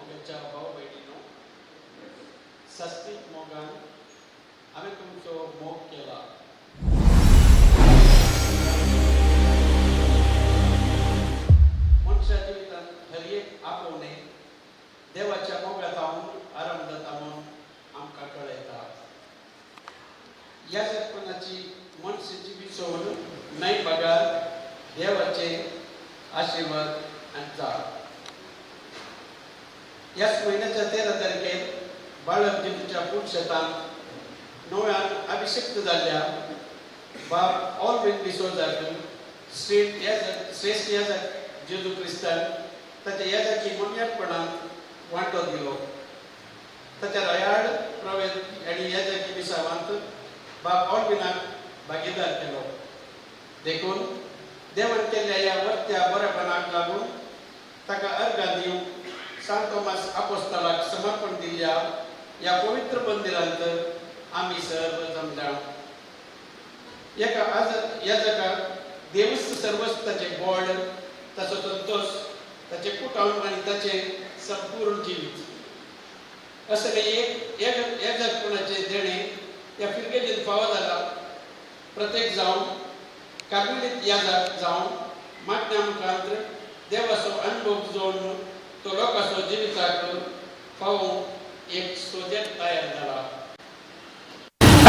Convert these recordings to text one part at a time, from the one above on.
मोगाच्या भाव भयणीनो, सास्त्रीक मोगान हांवें तुमचो मोग केला. मनशा जिवितांत हर एक आपोवणें देवाच्या मोगा जावन आराम जाता म्हूण आमकां कळयता. ह्या जगपणाची मनशाची विसवण न्हय बगर देवाचे आशिर्वाद आनी जाप. ह्याच म्हयन्याच्या 13 तारखेर बाळक जेजूच्या पुणशेतांत नव्यान अभिषिक्त जाल्ल्या बाब ऑलविन डिसोजाक श्रेश्ठ याजक जेजू क्रिस्तान ताच्या याजकी मन्याटपणांत वांटो दिलो. ताच्या रयाळ प्रवेश आनी याजकी मिसावांत बाब ऑलविनाक भागीदार केलो. देखून देवान केल्ल्या ह्या वर्त्या बरेपणाक लागून ताका अर्गां दिवंक सांत तोमास आपोस्तालाक समर्पण दिल्ल्या ह्या पवित्र मंदिरांत आमी सर्व जमल्या. एका आज याजकाक देवच सर्वच ताचें गोड, ताचो संतोश, ताचें कुटुंब आनी ताचें संपूर्ण जिवीत असलें एक याजकपणाचें देणें ह्या फिरगेजेन फावो जाला. प्रत्येक जावन कार्मेलीत याजक जावन मागण्या मुखांत देवाचो अनुभव जोडून तो लोकांचो जिविताक फावो एक सोजेत तयार जाला.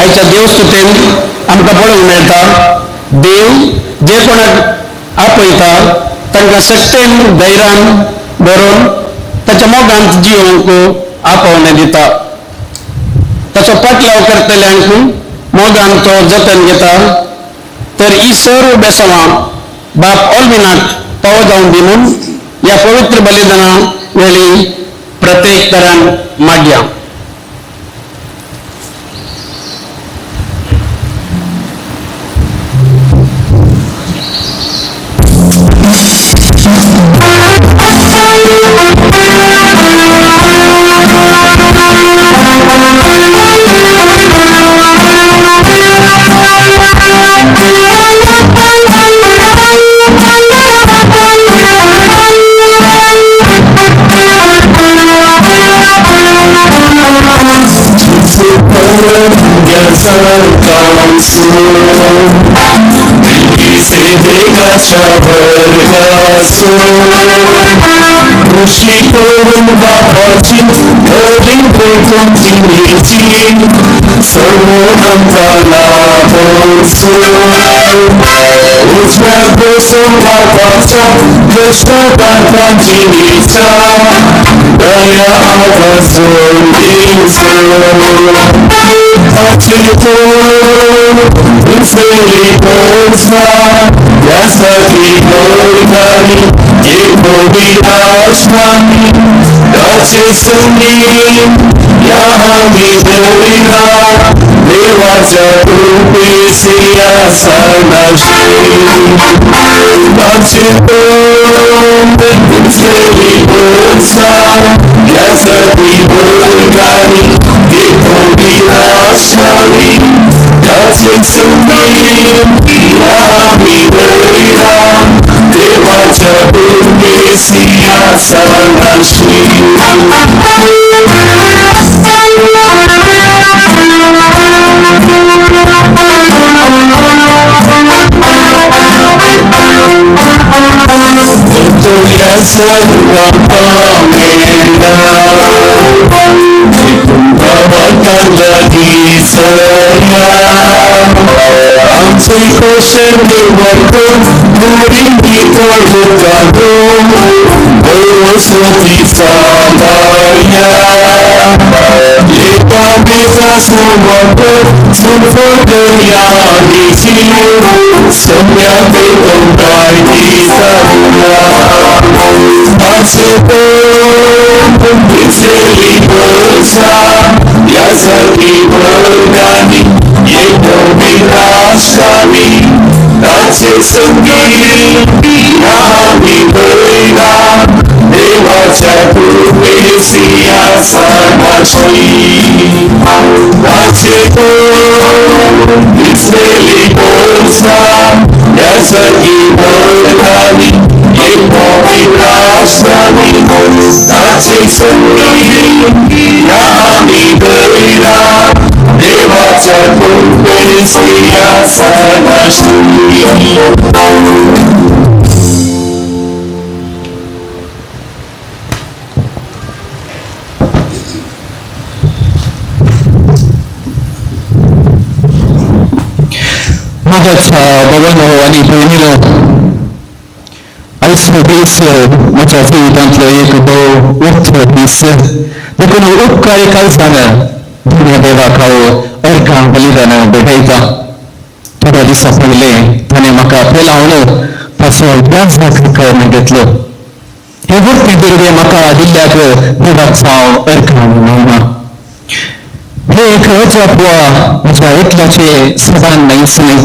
आयच्या देवस्तुतेन आमकां पळोवंक मेळटा, देव जे कोणाक आपयता तांकां शक्तेन धैर्यान भरून ताच्या मोगांत जियोंक आपोवणें दिता. ताचो पाटलाव करतल्यांक मोगान तो जतन घेता. तर ही सर्व बेसवां बाप ऑलविनाक पावो जावन दी म्हूण ह्या पवित्र बलिदाना वेळी प्रत्येक तरान मागया. खुशी करून बापाची घरी भेटून जिणेची सर्व आमकां उजव्या बसून बापाच्या कृष्ण तांकां जिणेच्या दया आवाजून यासाठी बोलकारी एक ताचे संगी या आम्ही बोलिना देवाच्या कृपेसी आसनाशी ताचे तोंड दिसलेली बोलसा यासाठी बोलकारी एक आशावी ताचे संगी या आम्ही बोलिना देवाच्या कृपेसी आसनाशी. आमचे कोशन देवतो मुरी सरस्वतीचा एका सोबत सुफदर्याची सम्या यासाठी बोलगानी एक विनाशावी ताचे संगी आम्ही बैला देवाच्या कृपेसी आसनाशी ताचे दिसलेली बोलसा यासाठी बोलगानी एक विनाशावी ताचे ताचे संगी या आमी धरला देवाच्या कृपेन सिंहासनाशी. म्हज्या बाबांनो आनी भयणीनो, आयचो दीस म्हज्या जिवितांतलो एक भोव अर्थ दीस. देखून उपकारी काळजान धन्य देवाक हांव अर्घां बलिदान भेटयता. थोड्या दिसां पयलें ताणें म्हाका पेलावन ताचो व्याजाक करून घेतलो. हे व्हडलें दुर्गे म्हाका दिल्ल्याक देवाक हांव अर्घां मेळना. हे एक अजाप वा म्हज्या एकल्याचे सदां न्हयच न्हय,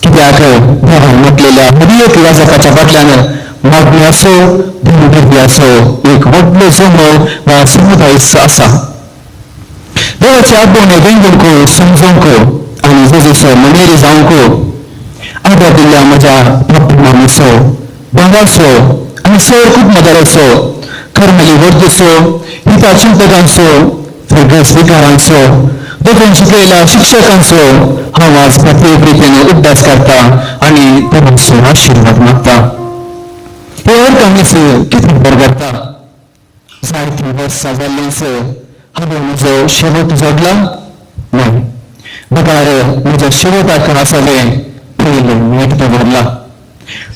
कित्याक देवान म्हटलेल्या हर एक याजकाच्या फाटल्यान मागणी असो धर्मभिर्गी असो एक व्हडलो जमो वा समुदाय आसा. देवाचे आपोवणे वेंगूंक, समजूंक आनी जेजूचो मनेरी जावंक आदार दिल्ल्या म्हज्या बाप्पा मामीचो, भावाचो आनी सर कुटुंबदाराचो, कर्मली वर्दूचो, हिता चिंतकांचो, फर्गस विकारांचो, देखून शिकयल्या शिक्षकांचो हांव आज प्रत्येक रितीन उद्दास करता आनी तांचो आशिर्वाद मागता. हे अर्कांनीच कितें बरें करता. जायतीं वर्सां जाल्लींच हांवें म्हजो शेवट जोडला न्हय, बगार म्हज्या शेवटाक आसलें पयलें नेट दवरला.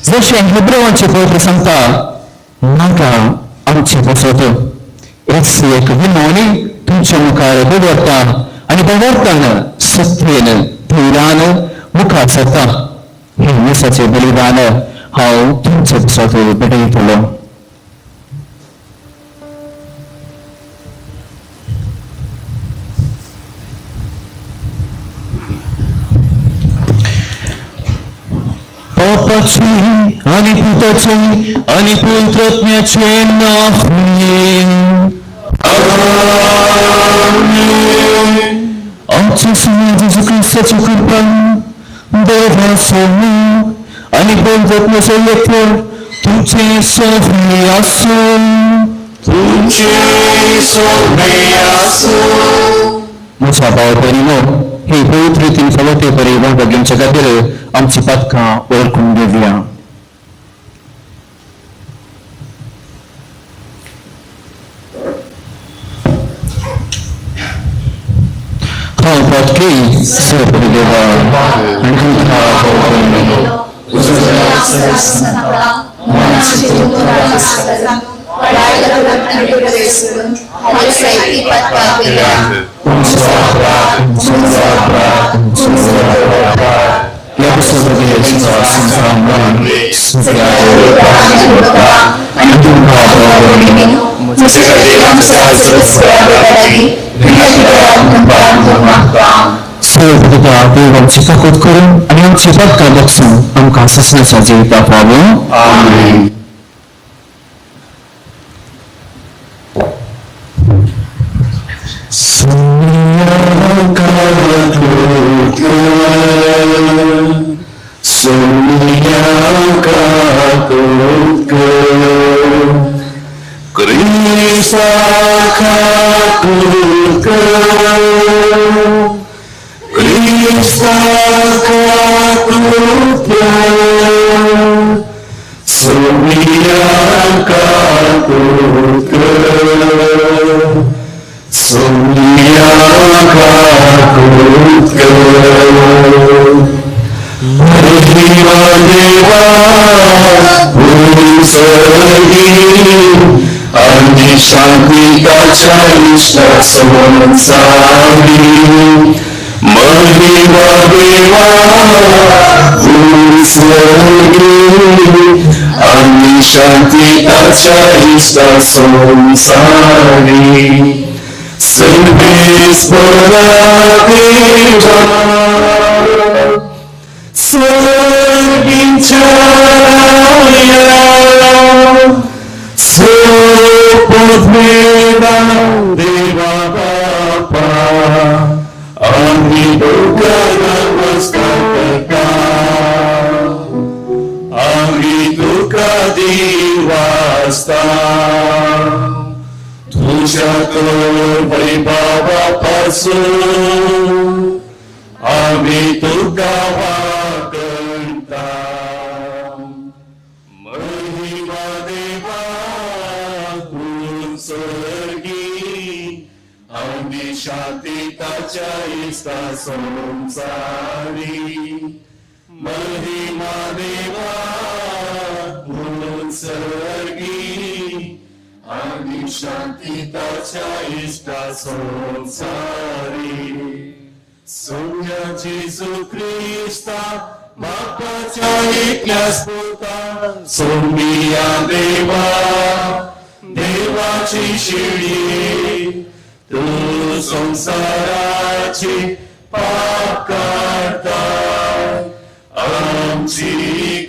जशें हेब्रेवांचें पत्र सांगता, म्हाका आमचें पासत हेच एक विनवणी तुमच्या मुखार दवरता आनी दवरताना सत्तेन धैर्यान मुखार सरता. हें मिसाचें बलिदान हांव तुमचे पासत भेटयतलो. बापाचे आनी पुताचे आनी पवित्र आत्म्याचे नांव. आमच्या सुने जेजू क्रिस्ताची कृपा, देवाचो मोग आनी पवित्र आत्म्याचो एकवट तुमचे सगळे आसूं. तुमचे सोबे आसूं. म्हज्या भाव भयणीनो, ही पवित्र रितीन फावो ते परी वांटो घेवचे खातीर आमची पातकां वळखून घेवया. हांव पातकी सर्व देवा आनी तुमकां भाव भयणीनो, सर्व देव आमची ताकद करून आनी आमची पातकां बक्षून आमकां ससनाच्या जिविता फावो. आमेन. संसारी सर्वेस्परा देवा सर्वींच्या सोपवेदा देवा बापा आम्ही तुका नमस्कार करता, आम्ही तुका दिवासता. तुज्या तर वैभवा पासून आमी तुका वागणता. महिमा देवा तूं स्वर्गी आमी शांती ताच्या इश्टा संवसारी. महिमा देवा तूं स्वर्गी आमी शांती ताच्या इश्टा संवसारी. सोम्या जेजू क्रिस्ता बापाच्या एकल्या पुता सोमिया देवा देवाची शिडी तूं संवसाराची पाप काडटा आमची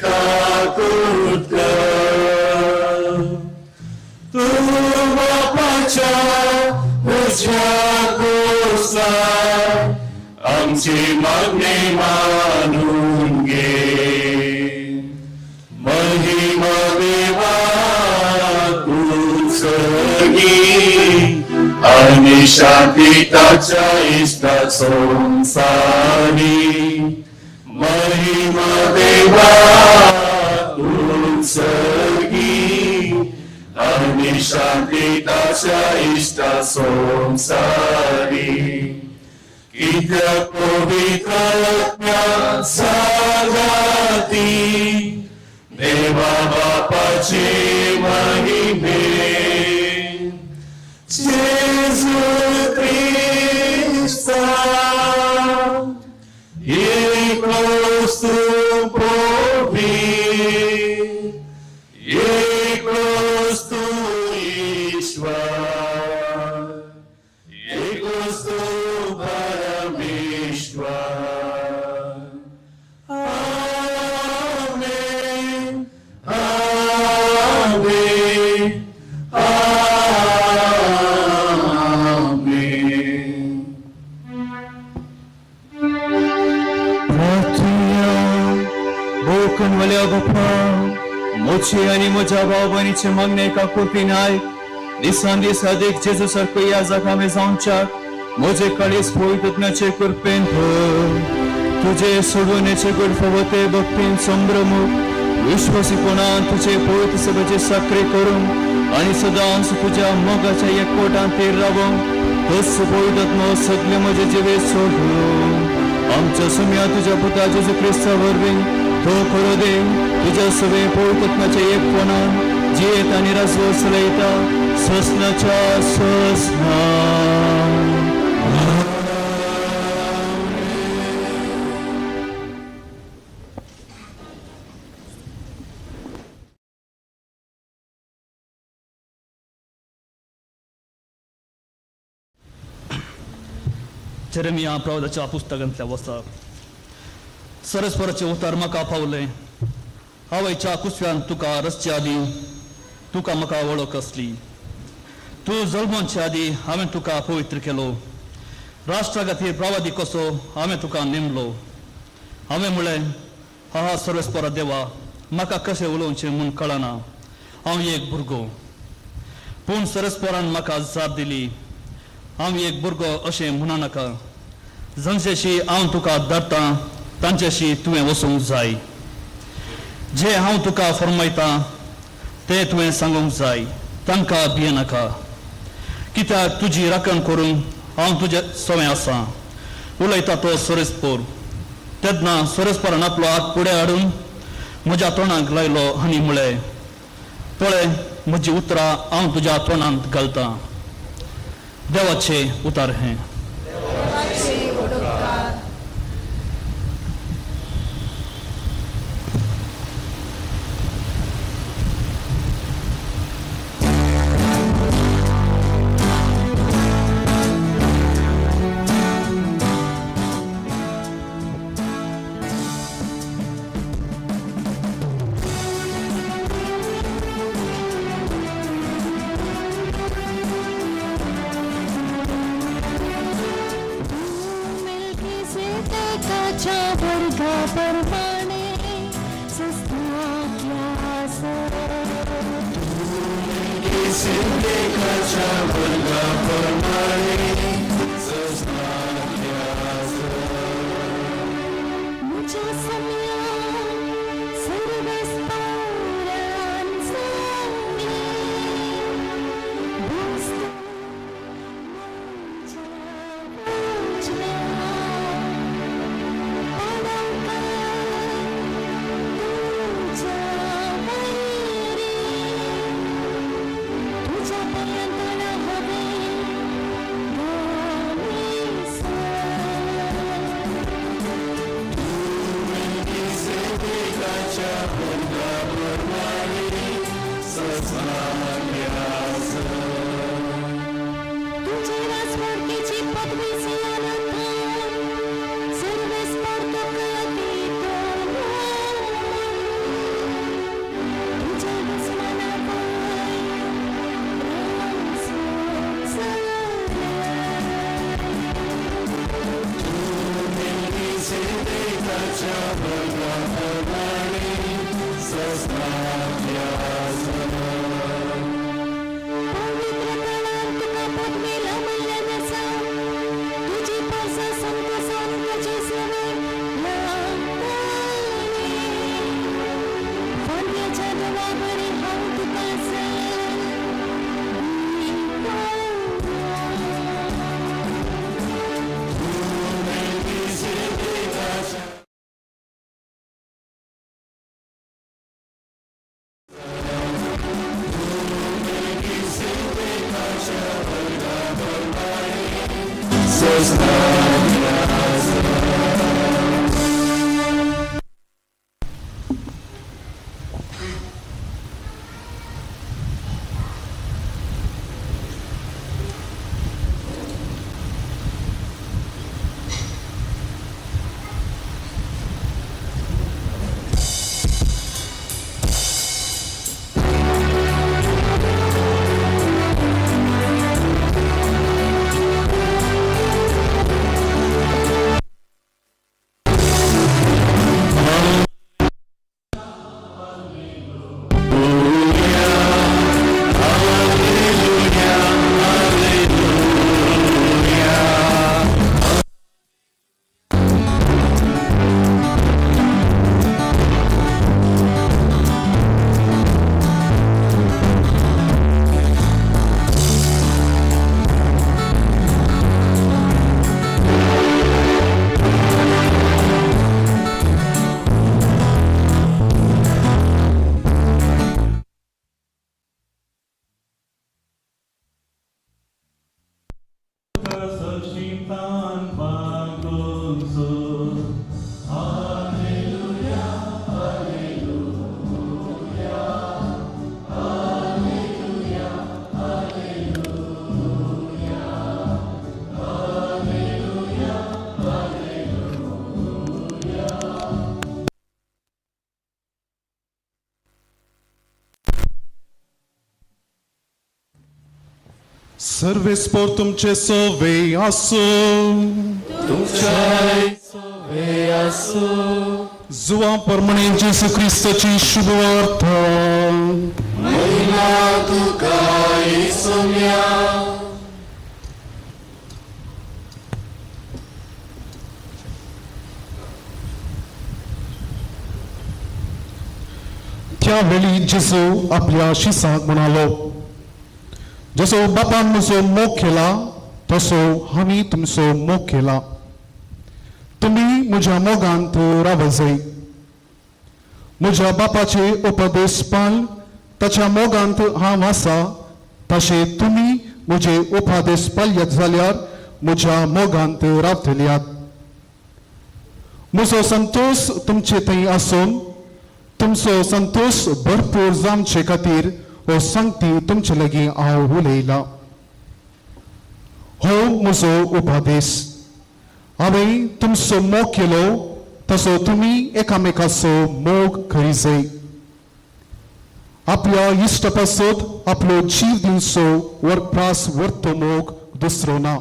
काकूत कर. तूं बापाच्या उजव्या कुसार आमची मागणी मानून घे. महिमा देवा तूं स्वर्गी आनी शांती ताच्या इश्टा संवसारी. महिमा देवा तूं स्वर्गी आनी शांती ताच्या इश्टा संवसारी. कित्याक पवित्र आत्म्या सागाती देवा बापाचे महिमे. जेजू क्रिस्ता एकलोच तूं पवित्र एकलोच तूं ईश्वर एकलोच तूं परमेश्वर. आमेन आमेन आमेन. प्रार्थना. भोकनवाल्या बापा म्हजे आनी म्हज्या भाव भयणीचे मागणे काकुळटीन आयक. दिसान दीस अदीक जेजू सारको याजक आमी जावच्याक म्हजे काळीज पवित्रत्म्याचे कृपेन भर. तुजे सोडवणेचे गुडफवते भक्तीन संभ्रमूक विश्वासीपणान तुजे पवित्र सभेची साखरी करूंक आनी सदांच तुज्या मोगाच्या एकवटांत थीर रावूंक तोच पवित्रात्मो सगळे म्हजे जिवीत सोडूं. आमच्या सुम्या तुज्या पुता जेजू क्रिस्ता वरवीं तो खरो देव तुज्या सगळे पवित्रत्माच्या एकपणान जियेत आनी राजवट चलयता ससनाच्या ससना. जेरेमिया प्रवादाच्या पुस्तकांतल्या वसा सरस्वराचे उतार म्हाका पावले. आवयच्या कुसव्यान तुका रचचे आदीं तुका म्हाका वळख आसली. तूं जल्मोवचे आदीं हांवें तुका पवित्र केलो. राष्ट्रा खातीर प्रवादी कसो हांवें तुका नेमलो. हांवें म्हळें हा सर्वेस्परा देवा म्हाका कशें उलोवचें म्हूण कळना, हांव एक भुरगो. पूण सरस्परान म्हाका जाप दिली, हांव एक भुरगो अशें म्हणा नाका. जांचेशी हांव तुका धाडटां तांच्याशी तुवें वचूंक जाय. जे हांव तुका फर्मायतां ते तुवें सांगूंक जाय. तांकां भियेनाका, कित्याक तुजी राखण करूंक हांव तुजे सवें आसा. उलयता तो सरस्पोर. तेन्ना सरस्परान आपलो हात फुडें हाडून म्हज्या तोंडाक लायलो आनी म्हळें, पळय म्हजी उतरां हांव तुज्या तोंडांत घालतां. देवाचे उतार हें. सिद्धेकाच्या वर्गा सर्वेस्पोर तुमचे सोवे आसूं, तुमच्याय सोवे आसूं. जुवा परमणे जेसू क्रिस्ताची शुभवार्ता. महिमा तुका येसुम्या. त्या वेळी जेजू आपल्या शिसाक म्हणालो, जसो बापान म्हजो मोग केला तसो आमी तुमचो मोग केला, तुमी म्हज्या मोगांत रावत जाय. म्हज्या बापाचे उपदेश पाल ताच्या मोगांत हांव आसा, तशें तुमी म्हजे उपदेश पालयत जाल्यार म्हज्या मोगांत रावतल्यात. म्हजो संतोश तुमचे थंय आसून तुमचो संतोश भरपूर जावचे खातीर हो सांगती तुमचे लागीं हांव उलयलां. हो म्हजो उपदेश, हांवें तुमचो मोग केलो तसो तुमी एकामेकाचो मोग करी जाय. आपल्या इश्टा पासत आपलो जीव दिवचो वरप्रास वर्तो मोग दुसरो ना.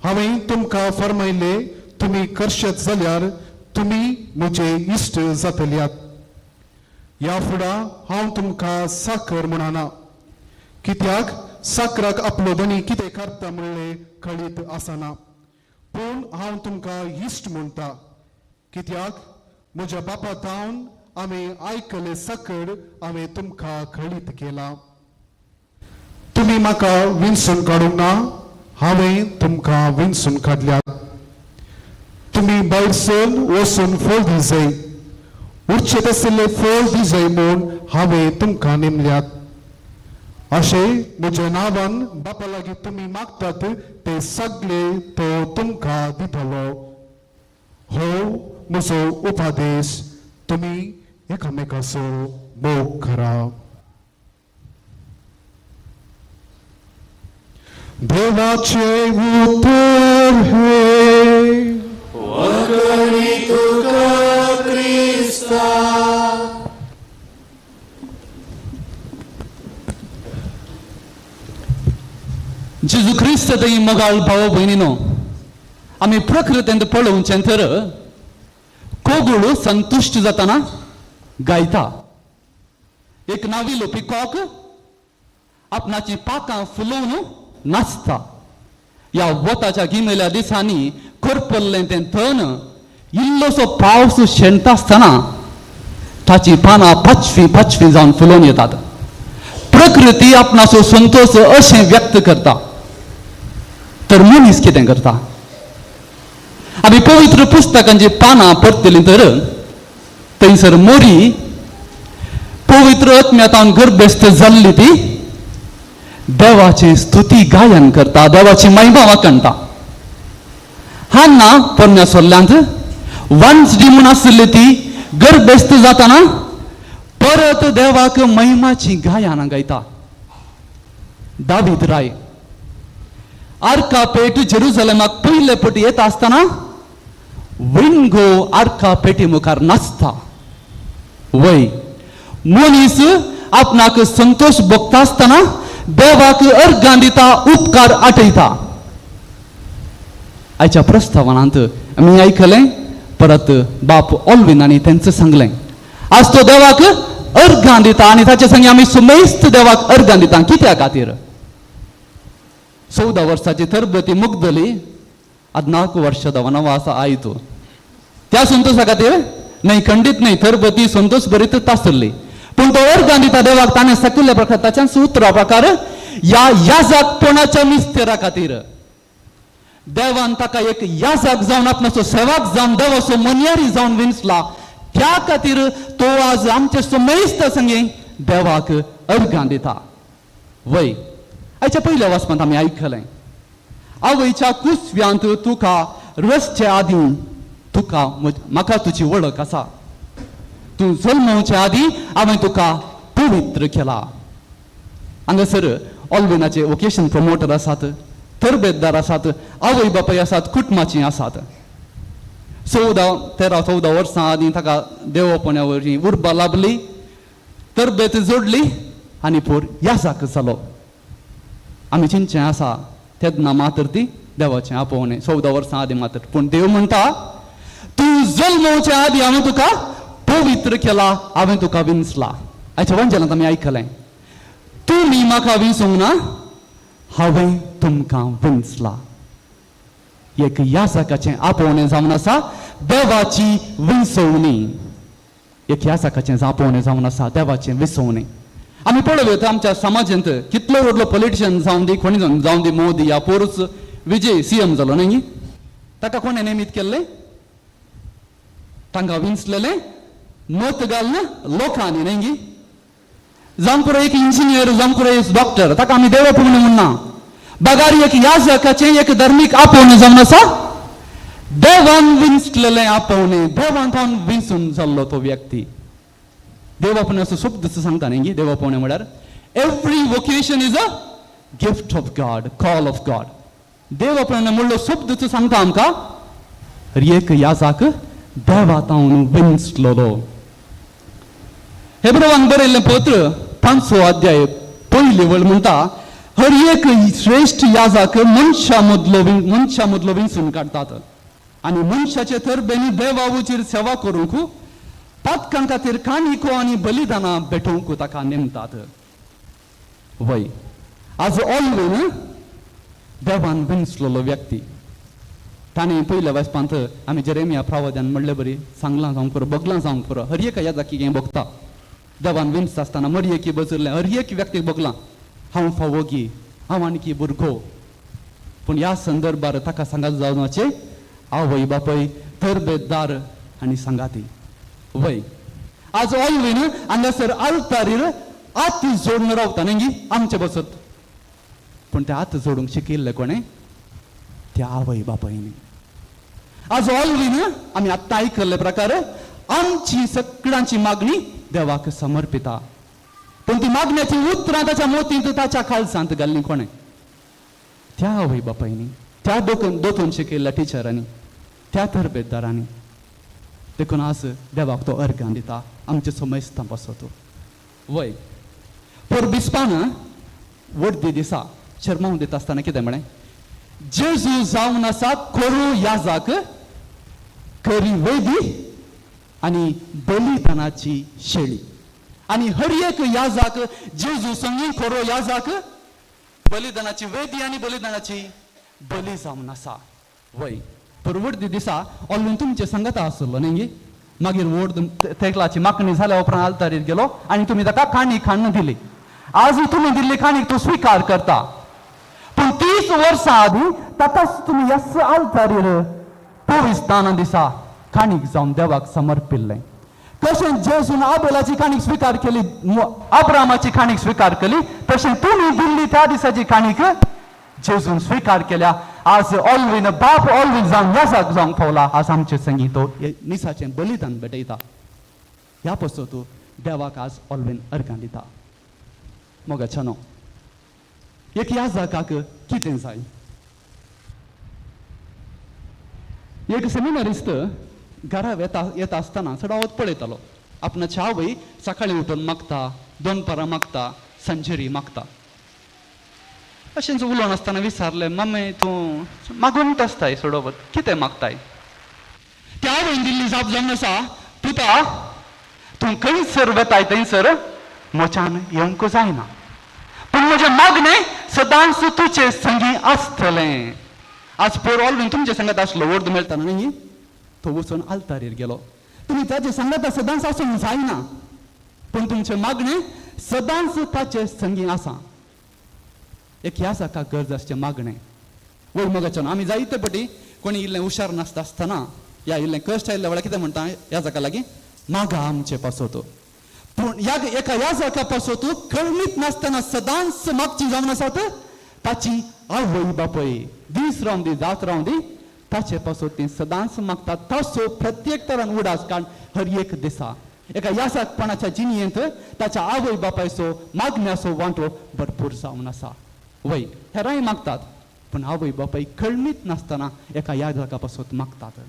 हांवें तुमकां फर्मायले तुमी करशेत जाल्यार तुमी म्हजे इश्ट जातल्यात. ह्या फुडां हांव तुमकां साकर म्हणना, कित्याक साकराक आपलो धनी कितें करता म्हणलें कळीत आसना, पूण हांव तुमकां इश्ट म्हणटा, कित्याक म्हज्या बापा थावन आमी आयकले सकड हांवें तुमकां कळीत केला. तुमी म्हाका विंचून काडूंक ना, हांवें तुमकां विंचून काडल्यात. तुमी भायर सरून वचून फळ दिजय, उरचे तसले फळ दिजय म्हूण हांवें तुमकां नेमल्यात. अशें म्हज्या नांवान बापा लागीं तुमी मागतात ते सगळे तो तुमकां दितलो. हो म्हजो उपदेश, तुमी एकामेकाचो मोग करा. देवाचे उतर हे. जेजू क्रिस्त थंय मोगाळ भाव भयणीनो, आमी प्रकृतेंत पळोवचें तर कोगूळ संतुश्ट जाताना गायता. एक नाविलो पिकॉक आपणाची पाकां फुलोवन नाचता. ह्या वताच्या गिमेल्या दिसांनी करपल्लें तें तण इल्लोसो पावस शेणटा आसतना ताची पानां पाचवीं पाचवीं जावन फुलोवन येतात. प्रकृती आपणाचो संतोश अशें व्यक्त करता. तर मनीस कितें करता? आमी पवित्र पुस्तकांची पानां परतली तर थंयसर मोरी पवित्र आत्म्यातान गर्भस्थ जाल्ली ती देवाची स्तुती गायन करता, देवाची महिमा वाखणटा. हान्ना पोरण्या सोल्ल्यांत वांजडी म्हूण आशिल्ली ती गर्भस्थ जाताना परत देवाक महिमाची गायनां गायता. दावीद राय आर्का पेट जेरुजलेमाक पयले पटी येता आसतना विंगो आर्का पेटी मुखार नाचता. वय मनीस आपणाक संतोश भोगता आसतना देवाक अर्गां दिता, उपकार आटयता. आयच्या प्रस्तावनांत आमी आयकलें, परत बाप ऑल्विन आनी तेंच सांगलें, आज तो देवाक अर्गां दिता आनी ताचे संगी आमी सुमेस्त देवाक अर्गां दिता. कित्या खातीर? 14 वर्साची तरबती मुगदली, आज 4 वर्ष वनवास आयतो. त्या संतोशा खातीर न्हय, खंडीत न्हय, तरबती संतोश बरीत तासरली. पूण तो अर्गां दिता देवाक ताणें सकयल्ल्या प्रकार ताच्या सूत्रा प्रकार ह्या याजकपणाच्या मिस्तेरा खातीर देवान ताका एक याजक जावन आपणाचो सेवक जावन देवाचो मन्यारी जावन विंचला. त्या खातीर तो आज आमचे सुमेस्त संगे देवाक अर्गां दिता. वय आयच्या पयल्या वाचपांत आमी आयकलें, आवयच्या कुसव्यांत तुका रसचे आदीं तुका म्हाका तुजी वळख आसा, तूं जल्मवचे आदीं हांवें तुका पवित्र केला. हांगासर ऑल्विनाचे वोकेशन प्रमोटर आसात, तरबेतदार आसात, आवय बापाय आसात, कुटुंबाचीं आसात. 14, 13, 14 वर्सां आदीं ताका देवपण्या वरवीं उर्बा लाभली, तरबेत जोडली आनी पोर याजाक जालो. आमी चिंतचें आसा तेन्ना मात्र ती देवाचें आपोवणें 14 वर्सां आदीं मात्र. पूण देव म्हणटा तूं जल्मवचे आदीं हांवें तुका पवित्र केला, हांवें तुका विंचला. आयच्या वंजनांत आमी आयकलें, तुमी म्हाका विंचूंक ना, हांवें तुमकां विंचला. एक याजकाचें आपोवणें जावन आसा देवाची विंचवणी. एक याजकाचें आपोवणें जावन आसा देवाचें विंचवणी. आमी पळोवया आमच्या समाजांत कितलो व्हडलो पॉलिटिशियन जावन दी, कोणी जावन दी, मोदी या पोरूच विजय सीएम जालो न्ही, ताका कोणें नेमीत केल्लें? तांकां विंचलेलें मत घालून लोकांनी न्ही. जावं पुरो एक इंजिनियर, जावं पुरो एक डॉक्टर, ताका आमी देवा पुण्य म्हणना. बगार एक याजकाचें एक धर्मीक आपोवणें जावन आसा देवान विंचलेलें आपोवणें, देवान तावन विंचून जाल्लो तो व्यक्ती. देव आपोवणें असो शब्द सांगता न्ही. देव आपोवणें म्हळ्यार every vocation is a gift of God, call of God. देव आपोवणें म्हणलो शब्द सांगता आमकां एक याजक देवा तावन विंचलोलो. हेब्रवान बरयल्लें पत्र 5 अध्याय पयली वळ म्हणटा, हर एक श्रेश्ठ याजक मनशा मदलो विंचून काडटात आनी मनशाचे तरबेनी देवावचेर सेवा करूंक पातकां खातीर काणिको आनी बलिदानां भेटोवंक ताका नेमतात. वय आज ऑलवेन देवान विंचलेलो व्यक्ती. ताणें पयल्या वेसपांत आमी जेरेमिया प्रावद्यान म्हणले बरी सांगलां जावंक पुरो, बगलां जावंक पुरो, हर एका याजाकी हें भोगता. देवान विंचता आसतना मरयेकी बजरलें, हर एक व्यक्तीक भोगलां हांव फावोगी, हांव आणकी भुरगो. पूण ह्या संदर्भार ताका सांगात जावपाचें आवय बापय, तरबेदार आनी सांगाती. वय आज ऑलवीन हांगासर आल्तारीर हात जोडून रावता न्ही आमचे बसत, पूण ते हात जोडूंक शिकयल्ले कोणें? त्या आवय बापायनी. आज ऑलवीन आमी आत्तां आयकल्ले प्रकार आमची सगळ्यांची मागणी देवाक समर्पिता, पूण ती मागण्याची उतरां ताच्या मोतींत ताच्या काळजांत घाल्लीं कोणें? त्या आवय बापायनी, त्या दोतोन शिकयल्ल्या टिचरांनी, त्या तरबेदारांनी. देखून आज देवाक तो अर्गां दिता आमचे समयस्तां पासत. वय पोर बिस्पान वड्दी दिसा शर्माव दिता आसतना कितें म्हळें? जेजू जावन आसा कोरू याजाक, करी वेदी आनी बलिदानाची शेळी. आनी हर एक याजाक जेजू संगी कोरो याजाक, बलिदानाची वेदी आनी बलिदानाची बली जावन आसा. वय परवडदी दिसा ऑलून तुमचे सांगता आसलो न्ही. मागीर वोड तेकलाची मागणी जाल्या उपरांत आल्तारीर गेलो आनी तुमी ताका काणी खाण दिली. आज तुमी दिल्ली काणीक तो स्विकार करता, पूण 30 वर्सां आदीं ताकाच तुमी ह्याच आल्तारीर पविस्ताना दिसा काणीक जावन देवाक समर्पिल्लें. तशें जेजून आबेलाची काणीक स्विकार केली, अब्रामाची काणीक स्विकार केली, तशें तुमी दिल्ली त्या दिसाची काणीक जेजून स्विकार केल्या. आज ऑलवीन बाप ऑलवीन जावन याजाक जावंक पावला. आज आमचे संगी तो मिसाचें बलिदान भेटयता. ह्या पासत तूं देवाक आज ऑलवीन अर्गां दिता. मोगाच्यानो, एक याजाकाक कितें जाय? एक सेमिनारिस्त घरा येता आसतना चडावत पळयतालो आपणाची आवय सकाळीं उठून मागता, दनपारां मागता, सांजेरी मागता. अशेंच उलोवन आसतना विचारलें, मम्मी तूं मागून आसताय सोडोवत, कितें मागताय? त्या आवयन दिल्ली जाप जावन आसा, पुता तूं खंयसर वेताय थंयसर म्हज्यान येवंक जायना, पूण म्हजें मागणें सदांच तुजे संगी आसतलें. आज पोर ऑलवीन तुमचे सांगत आसलो वर्द मेळटा न्ही, तो वचून आल्तारीर गेलो. तुमी ताचे सांगता सदांच आसूंक जायना, पूण तुमचें मागणें सदांच ताचे संगी आसा. एक ह्या सारका गरज आसचें मागणें. वयर मोगाच्यान आमी जायते पटी कोणी इल्लें हुशार नासता आसतना या इल्लें कश्ट आयिल्ल्या वेळार कितें म्हणटा ह्या जाका लागीं मागा आमचे पासत. पूण ह्या एका ह्या जाका पासत कळमीत नासतना सदांच मागची जावन आसात ताची आवय बापय दीस रावन दी जात रावन दी ताचे पासत ती सदांच मागतात. ताचो प्रत्येक तरान उडास काड हर एक दिसा एका यासाकपणाच्या जिणयेंत ताच्या आवय बापायचो मागण्याचो वांटो भरपूर जावन आसा. वय हेरांय मागतात, पूण आवय बापाय कळमीत नासतना एका याजाका पासत मागतात.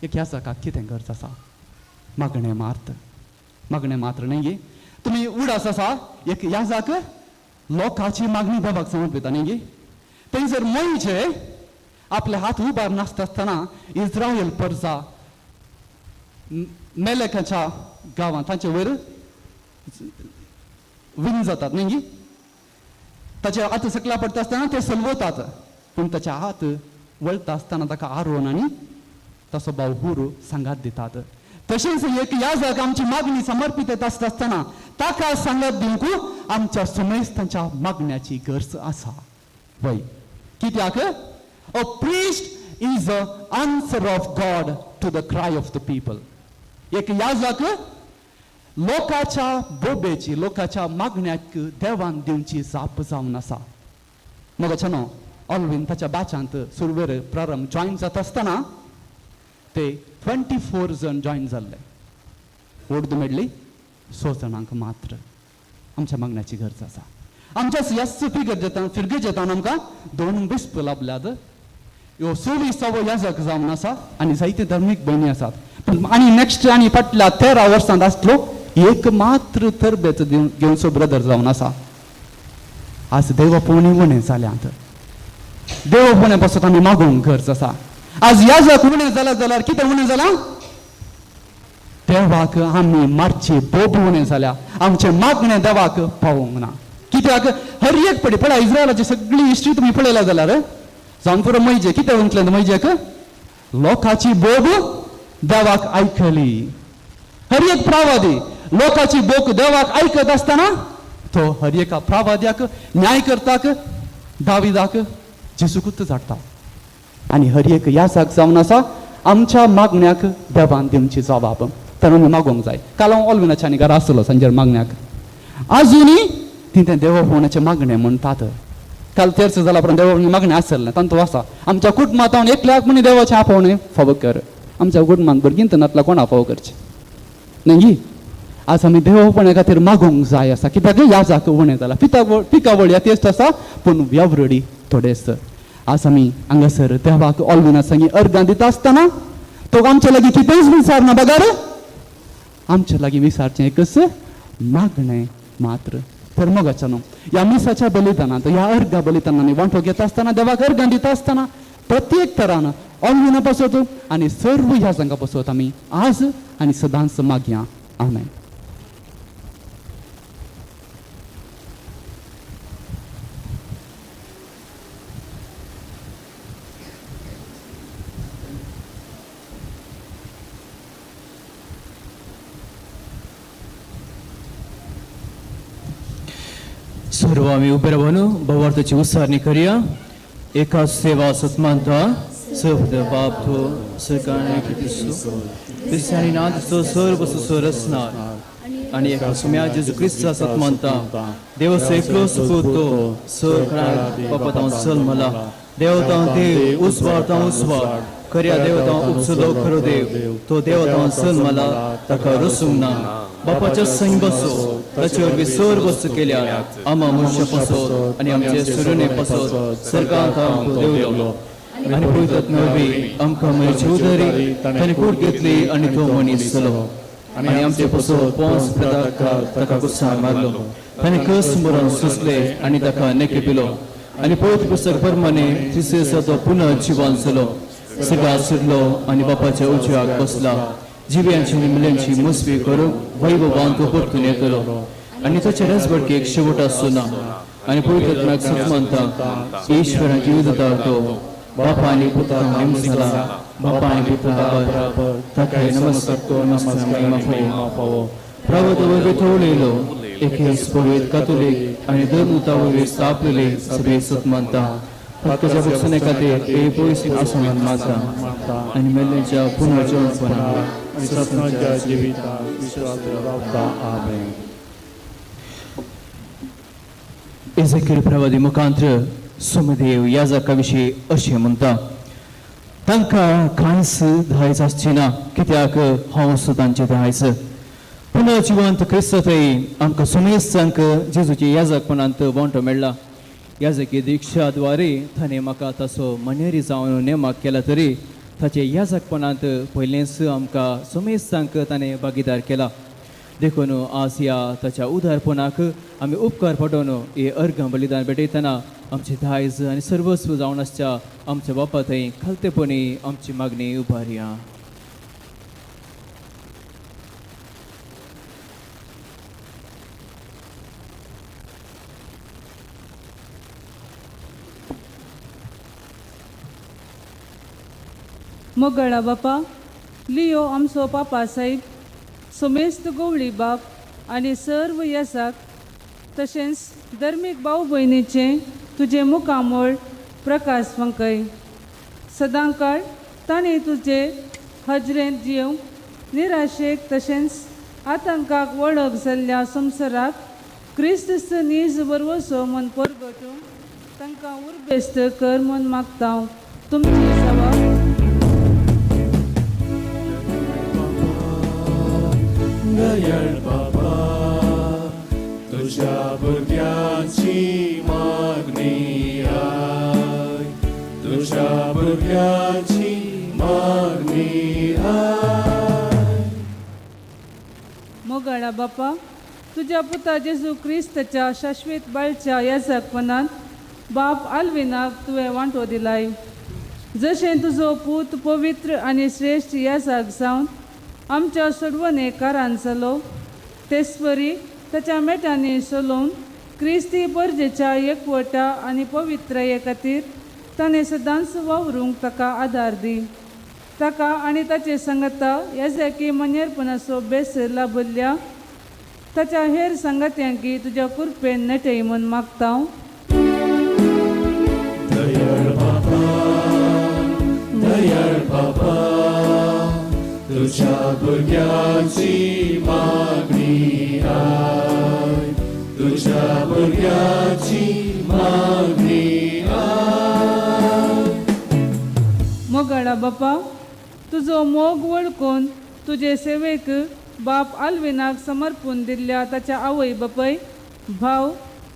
एक याजाकाक कितें गरज आसा? मागणें मार्त, मागणें मात्र न्ही. तुमी उडास आसा एक याजाक लोकांची मागणी देवाक समर्पिता न्ही. थंयसर मोयजे आपले हात उबार नासता आसतना इस्रायल परजा मेलेकाच्या गांवांत तांचे वयर विन जातात न्ही. ताचे हात सकला पडटा आसतना ते सलवतात, पूण ताचे हात वळटा आसतना ताका आरोवन आनी ताचो भाव हुरू सांगात दितात. तशेंच एक याजक आमची मागणी समर्पीत येत आसता आसतना ताका सांगात दिवंक आमच्या सुमेस्तांच्या मागण्याची गरज आसा. वय कित्याक? A priest is a answer of God to the cry of the people. एक याजक लोकाच्या बोबेची, लोकाच्या मागण्याक देवान दिवची जाप जावन आसा. मोगाच्या न्हू, ऑलवीन ताच्या बाचांत सुरवेर प्रारंभ जॉयन जाता आसतना ते 24 जण जॉयन जाल्ले. उर्दू मेडली 6 जाणांक मात्र. आमच्या मागण्याची गरज आसा. आमच्या ह्याच फिगर्जेतान फिरगेजेतान आमकां 2 बिस्प लाभल्यात. ह्यो 26वो याजक जावन आसा आनी जायते धर्मीक भयणी आसात. पूण आनी नेक्स्ट आनी फाटल्या 13 वर्सांत आसलो एक मात्र तरबेत घेवचो ब्रदर जावन आसा. आज देव पोवणी उणें जाल्यात. देव पोवणे पासत आमी मागूंक गरज आसा. आज याजक उणें जाल्या जाल्यार कितें उणें जालां? देवाक आमी मारची बोब उणें जाल्या. आमचें मागणें देवाक पावोंक ना. कित्याक हर एक पडी पळय इस्रायलाची सगळी हिस्ट्री तुमी पळयल्या जाल्यार जावन पुरो मैजे कितें म्हटलें मैजेक लोकाची बोब देवाक आयकली. हर एक प्रावादी लोकाची बोक देवाक आयकत आसतना तो हर एका प्रावाद्याक न्याय करताक दाविदाक जेजूकूच धाडटा. आनी हर एक यासाक जावन आसा आमच्या मागण्याक देवान दिवची जबाब. तर आमी मागोंक जाय. काल हांव ऑलविनाच्या आनी घरा आसलो सांजेर मागण्याक, आजुनूय ती तें देवपणाचें मागणें म्हणटात. काल तेर्स जाला उपरांत देवा मागणें आसलें तांतू आसा आमच्या कुटुंबांत हांव एकल्याक म्हण देवाचें आपोवणें फावो कर. आमच्या कुटुंबांत भुरगीं तर नातल्या कोणा फावो करचें न्ही. आज आमी देवपणा खातीर मागोंक जाय आसा कित्याक याजाक उणें जाला, पिकावळ ह्या तेस्त आसा पूण वेवरडी थोडेच. आज आमी हांगासर देवाक ऑलविना संगी अर्गां दिता आसतना तो आमच्या लागीं कितेंच विचारना बगर आमच्या लागीं विचारचें एकच मागणें मात्र. तर मोगाच्या न्हू ह्या मिसाच्या बलिदानांत ह्या अर्गा बलिदानांत आमी वांटो घेता आसतना देवाक अर्गां दिता आसतना प्रत्येक तरान ऑलविना पासत आनी सर्व ह्या संगा पासत आमी आज आनी सदांच मागया. आमेन. सर्व आमी उबे रावन भावार्थाची उसारणी करया. एका सेवा सत्मानता सर्व बाप तो सरकार क्रिस्तानी नाथचो सर्व सुसरसणार आनी एका सुम्या जेजू क्रिस्ता सत्मानता देवसो एकलो सुपूत तो सरकार बापा सल मला देवता देव उसवार उसवार खऱ्या देवता उपसलो खरो देव तो देवता सल मला ताका रसूंक ना बापाच्या संग बसो ताचे वरवीं सर्व वस्तू केल्या आमा मनशा पासत आनी आमचे सुरणे पासत सरकार देवलो आनी पवित्र वरवीं आमकां मनीस उदरी ताणें कूड घेतली आनी तो मनीस जालो आनी आमचे पासत पोंस ताका गुस्सान मारलो ताणें कस मरण सोंसले आनी ताका नेके पिलो आनी पवित्र पुस्तक प्रमाणे तिसरे दिसा तो पुनः जिवन जालो सगळ्या शिरलो आनी बापाच्या उजव्याक बसला जिव्यांची आनी मेल्यांची मुसबी करूंक वैभवान तो परतून येतलो आनी ताचे रसबडकेक शेवट आसचो ना आनी पवित्र सत्मानता ईश्वराची युद्ध तो बापा आनी पुता नेमसला बापा आनी पुता बराबर ताका नमस्कार नमस्कार फावो प्रभु वरवीं तो उलयलो एकेच पवित्र कातोलीक आनी धर्मदूता वरवीं स्थापलेले सभे सत्मानता ताच्या बक्षणे खातीर ए पयस आसमान माता आनी मेल्ल्याच्या पुनर्जीवनपणा आनी सपनाच्या जिवितांत विश्वास रावता. आमेन. एझेकियल प्रवादी मुखांत्र सोमदेव याजका विशीं अशें म्हणटा तांकां कांयच धायच आसचें ना कित्याक हांव तांचें धायच. पुनः जिवंत क्रिस्तय आमकां सुमेस्तांक जेजूचे याजकपणांत वांटो मेळ्ळा. याजकी दीक्षा द्वारे ताणें म्हाका ताचो मनेरी जावन नेमाक केला तरी ताचे याजकपणांत पयलेंच आमकां सुमेस्तांक ताणें भागीदार केला. देखून आज ह्या ताच्या उदारपणाक आमी उपकार पडोवन हे अर्घां बलिदान भेटयतना आमचे दायज आनी सर्वस्व जावन आसच्या आमच्या बापा थंय खालतेपणी आमची मागणी उबारया. मोगळा बापा लियो आमचो पापा साहेब सुमेस्त गोवळी बाप आनी सर्व येसाक तशेंच धर्मीक भाव भयणीचें तुजें मुखामळ प्रकाश फांकय. सदांकाळ तांणी तुजे हजरेंत जिवंक निराशेक तशेंच आतंकाक वळख जाल्ल्या संवसाराक क्रिस्त नीज बरवसो म्हूण परगटूंक तांकां उर्बेस्त कर म्हूण मागता. तुमची सवा दयाळ बाबा तुझ्या भुरग्यांची मागणी I, तुझ्या भुरग्यांची मागणी I. मोगाळा बापा तुज्या पुता जेजू क्रिस्ताच्या शाश्वीत बाळच्या याजकपणांत बाप आल्विनाक तुवें वांटो दिलाय. जशें तुजो पूत पवित्र आनी श्रेश्ठ याजक जावन आमच्या सोडवणे कारान जालो तेचपरी ताच्या मेटांनी चलोवन क्रिस्ती परजेच्या एकवटा आनी पवित्रये खातीर ताणें सदांच वावरूंक ताका आदार दी. ताका आनी ताचे संगता याजकी मनेरपणाचो बेस लाभल्ल्या ताच्या हेर संगत्यांकी तुज्या कृपेन नेटय म्हूण मागता. दयाळ बाबा, दयाळ बाबा, तुझ्या भुरग्यांची मागणी आय, तुझ्या भुरग्यांची मागणी आय. मोगाळा बापा, तुजो मोग वळखून तुजे सेवेक बाप आल्विनाक समर्पून दिल्ल्या ताच्या आवय बापय, भाव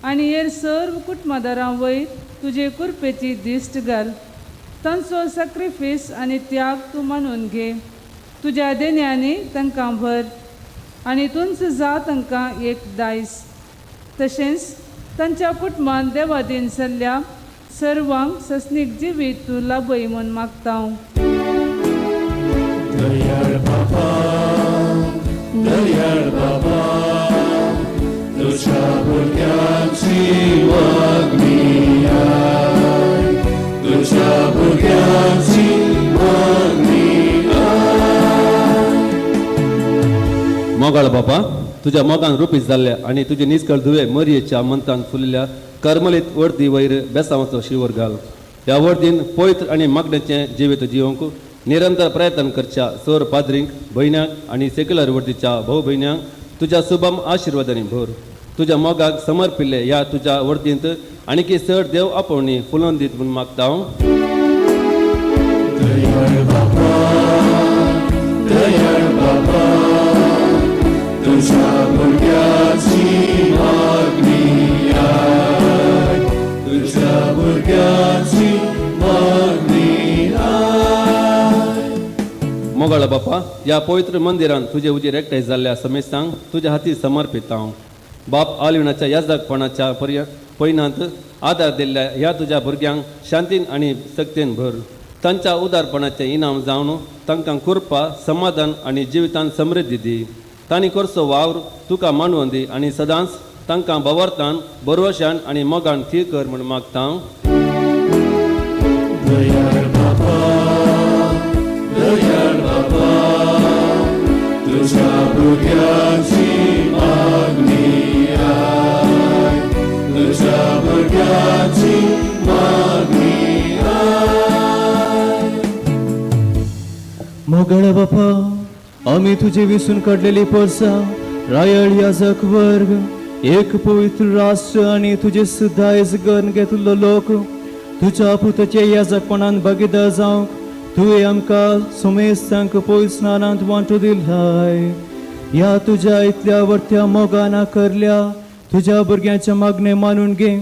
आनी हेर सर्व कुटुंबादारां वयर तुजे कृपेची दिश्ट घाल. तांचो सॅक्रिफीस आनी त्याग तूं मानून घे. तुज्या देण्यांनी तांकां भर आनी तुंच जा तांकां एक दायज. तशेंच तांच्या कुटुंबान देवादीन जाल्ल्या सर्वांक सस्नीक जिवीत तूं लाभय म्हूण मागता. दयाळ बाबा, दयाळ बाबा, तुझ्या भुरग्यांची मागणी आय, तुझ्या भुरग्यांची मागणी आय. मोगाळ बापा, तुज्या मोगान रुपीत जाल्ल्या आनी तुजे निस्कळ धुवे मरयेच्या मंतान फुलिल्ल्या करमलीत वर्दी वयर बेसांवाचो शिवर घाल. ह्या वर्दीन पवित्र आनी मागण्याचें जिवीत जिवंक निरंतर प्रयत्न करच्या सोर पाद्रींक, भयण्यांक आनी सेक्युलर वर्दीच्या भाव भयण्यांक तुज्या सुबम आशिर्वादांनी भर. तुज्या मोगाक समर्पिल्ले ह्या तुज्या वर्दींत आणकी चड देव आपोवणी फुलोवन दीत म्हूण मागता हांव. दयाळ बाबा, दयाळ बाबा, तुझ्या भुरग्याची मागणी आय, तुझ्या भुरग्याची मागणी आय. मोगाळ बापा, ह्या पवित्र मंदिरान तुजे उजेर एकठांय जाल्ल्या समेस्तांक तुज्या हाती समर्पित हांव. बाप आलविणाच्या याजकपणाच्या पयनांत आदार दिल्ल्या ह्या तुज्या भुरग्यांक शांतीन आनी सक्तीन भर. तांच्या उदारपणाचें इनाम जावन तांकां कृपा, समाधान आनी जिवितान समृद्धी दी. तांणी करचो वावर तुका मानवून दी आनी सदांच तांकां बवरतान, बरवशान आनी मोगान थीर कर म्हूण मागता. दयाळ बाबा, दयाळ बाबा, तुझ्या भुरग्यांची मागणी आय, तुझ्या भुरग्यांची मागणी आय. मोगाळ बापा, आमी तुजे विसून काडलेली परसा, रायल याजक वर्ग, एक पवित्र राष्ट्र आनी तुजे सुदायज करून घेतिल्लो लोक तुज्या पुताच्या याजकपणान भागीदार जावंक तुवें आमकां समेस्तांक पवित्र स्नानांत वांटो दिलाय. ह्या तुज्या इतल्या वर्त्या मोगान करल्या तुज्या भुरग्यांच्या मागणें मानून घे.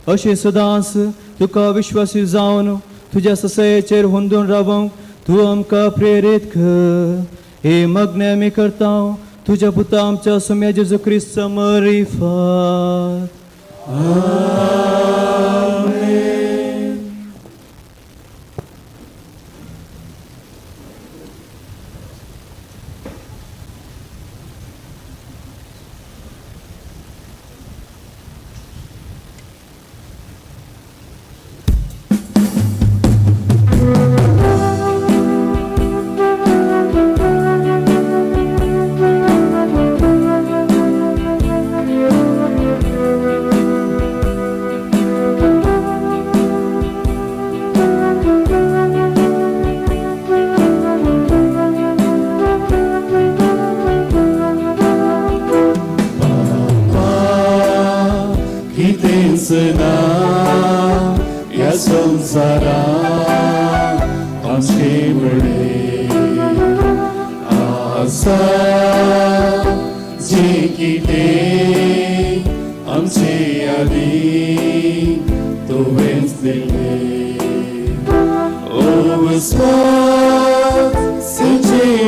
अशें सदांच तुका विश्वासी जावन तुज्या ससयेचेर हुंदून रावंक तूं आमकां प्रेरीत कर. हे मागणें आमी करता तुज्या पुता आमच्या सोम्या जेजू क्रिस्त मरिफात. कितेंच ना ह्या संवसारांत आमचे मुळे आसा जें कितें आमचे आदी तुवेंच दिल्लें. ओ विस्वास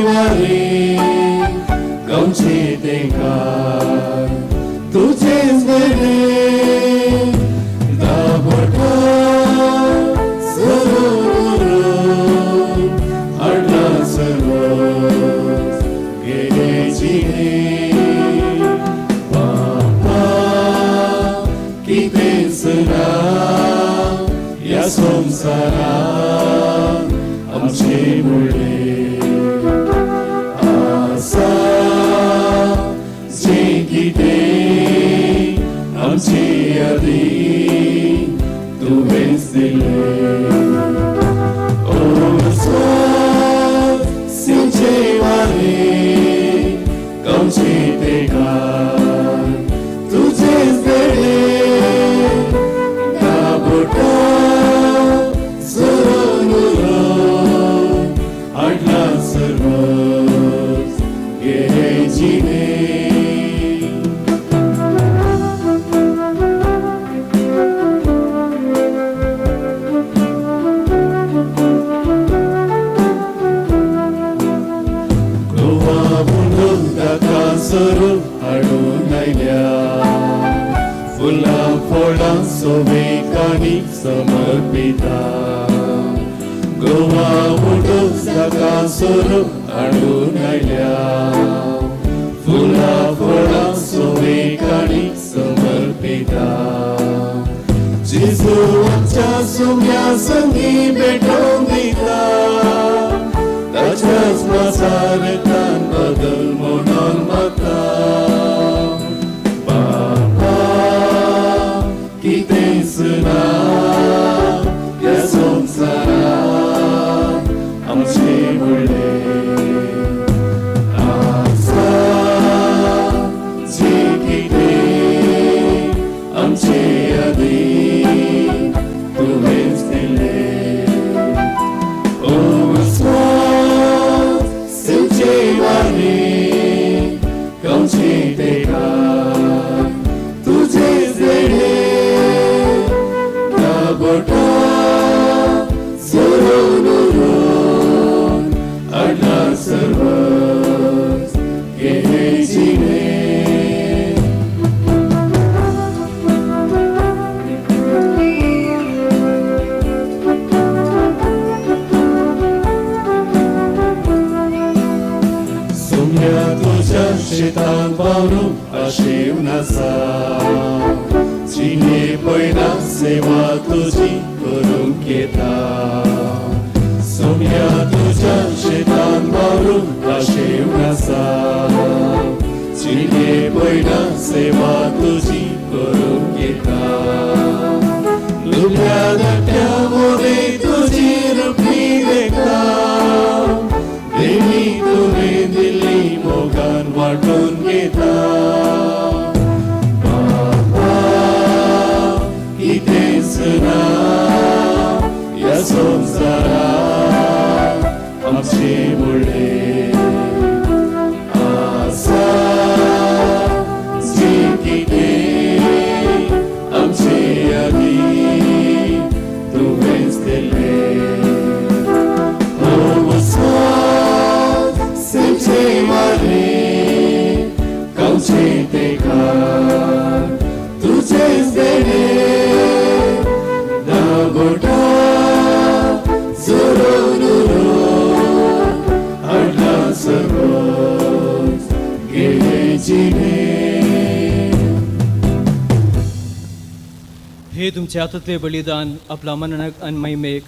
वारी गांवचे तेंकार तुझेच बरें दाबोटा सरोवरून हाडला सर्वच गेले जिणे. बापा संवसारांत आमचे मुळे आसा जें कितें आमचे आदीं तुवेंच दिलें ओ स्वास सिंचे वारें गांवचे तेकार तुजेच देणें दाबोटा झरोवन उरोवन हाडलां सर्वच घे जिणें. गोवा म्हणून ताका सरून हाडून आयल्या फुलां फळां सोबेकांनी समर्पिता गोवा म्हणून ताका सरून हाडून आयल्या फुलां फळां सोबेकांनी समर्पिता जेजू आमच्या सुम्या संगी भेटोवन दिता ताच्याच नासारतान बदल म्हणून मागता बाबा कितेंच ना ह्या संवसारांत आमचें मुळें आसा जें कितें आमचे आदीं तुवेंच दिलें ओ स्वास सिंचे वारें गांवचे तेकार तुजेच देणें दाबोटा झरोवन उरोवन हाडलां सर्वच घे जिणें. सुम्या तुज्या शेतान वावरूंक आशेवन आसा जिणे पयना सेवा तुजी करूंक येता सुम्या तुज्या शेतान वावरूंक आशेवन आसा जिणे पयना सेवा तुजी करूंक येता लुबल्या धाकट्या मोदें तुजी रुपणी देखता देवी तुवें दिल्ली मोगान वांटून घेता बाबा कितेंच ना ह्या संवसारांत आमचें मुळें आसा जें कितें आमचे आदीं तुवेंच दिलें ओ स्वास सिंचे वारें गांवचे तेकार तुजेच देणें दाबोटा झरोवन उरोवन हाडलां सर्वच घे जिणें. हे तुमचे हातांतले बलिदान आपल्या मनाक आनी महिमेक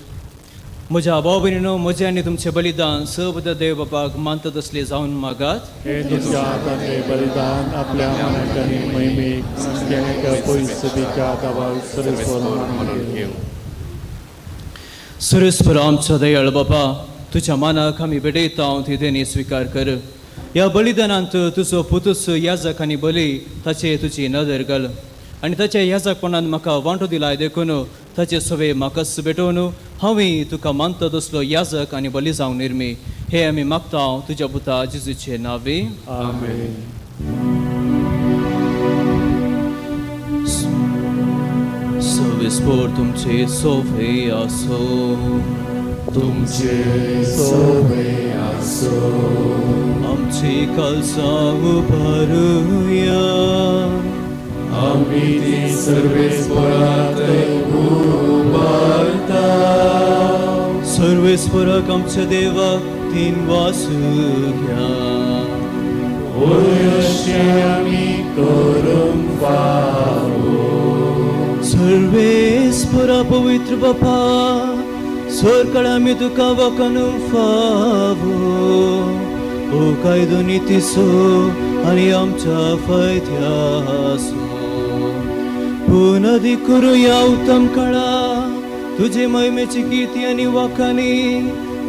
म्हज्या भाव भयणीनो म्हजें आनी तुमचें बलिदान सर्व देव बापाक मानता तसलें जावन मागात. हे तुमच्या हातांतले बलिदान आपल्या मनाक आनी महिमेक आमच्या पयस सदीच्या दाबाक सरस्वर मानून घेवं. सुरेस्पर आमचो दयाळ बापा तुज्या मानाक आमी भेटयता ती तेणी स्विकार कर ह्या बलिदानांत तुजो पुतूच याजक आनी बली ताचे तुजी नदर घाल आनी ताच्या याजकपणान म्हाका वांटो दिलाय देखून ताचे सवे म्हाकाच भेटोवन हांवूय तुका मानता तसलो याजक आनी बली जावं निर्मी हे आमी मागता तुज्या पुता जेजूचे नांवे. आमेन. सविस्पर तुमचे सोवे आसो. तुमचे सोवे आसो. आमची कालसां उबारुया. आमी ती सर्वेस्पराक उबारता. सर्वेस्पराक आमच्या देवाक तीन वासू घ्या. होय अशें आमी करूंक फावो. सर्वेस्परा पवित्र बापा, सरकाळ आमी तुका वखनू फावो ओ कायदो नितीसो आनी आमच्या फायद्यासो. पुनदी करुया उत्तम काळा तुजे महिमेची कीर्ती आनी वाखाणी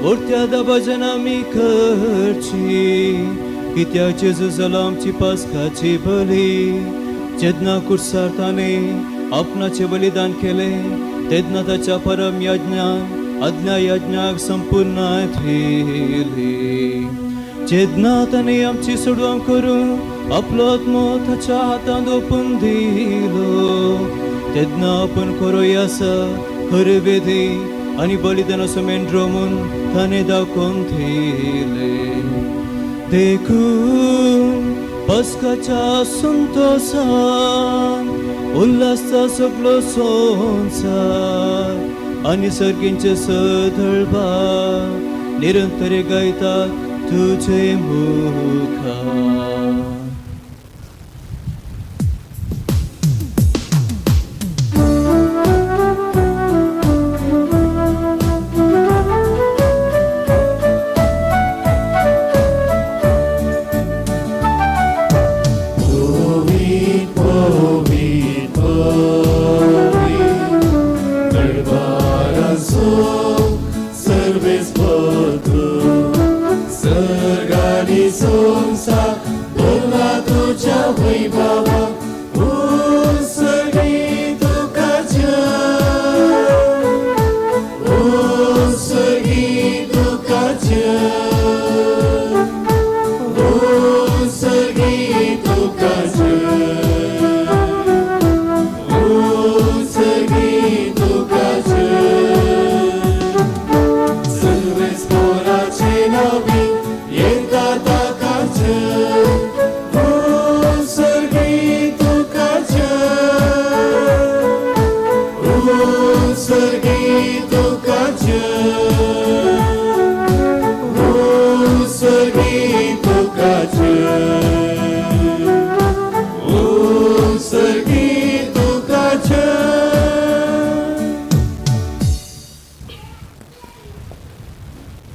उरत्या दबाजन आमी करची. कित्याक जेजू जालो आमची पास्काची बली, जेन्ना कुर्सार ताणें आपणाचें बलिदान केलें तेन्ना ताच्या परम यज्ञान आज्ञा यज्ञाक संपूर्ण दिली. जेन्ना ताणें आमची सोडवण करून आपलो आत्मो ताच्या हातांत ओपून दिलो तेन्ना आपूण खरोय आसा खरे वेदी आनी बलिदानाचो मेंढरो म्हूण ताणें दाखोवन दिलें. देखून पस्काच्या संतोसान उल्हासता सगलो संवसार आनी सर्गींचे सदळबा निरंतर गायतात तुझे मुखार.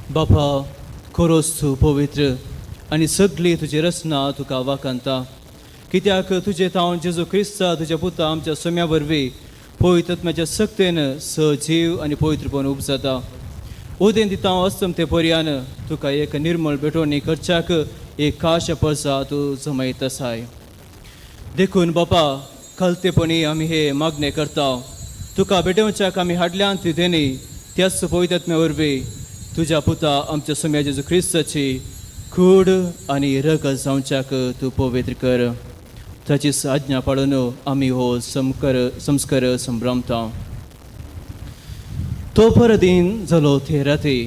बापा, खरोच तूं पवित्र आनी सगळी तुजी रचना तुका वाखाणता. कित्याक तुजे तावन जेजू क्रिस्ता तुज्या पुता आमच्या सोम्या वरवीं पवित्र आत्म्याच्या सक्तेन सजीव आनी पवित्रपण उपजाता. उदें दिता हांव अस्तमते पर्यान तुका एक निर्मळ भेटवणी करच्याक एक खाश परसा तूं जमयत आसाय. देखून बापा, खलतेपणी आमी हे मागणें करता. तुका भेटोवच्याक आमी हाडल्यान ती देणी त्याच पवित्र आत्म्या वरवीं तुज्या पुता आमच्या सोम्या जेजू क्रिस्ताची कूड आनी रगत जावच्याक तूं पवित्र कर. ताची आज्ञा पाळून आमी हो संस्कार संभ्रमता. तो परदीन जालो ते राती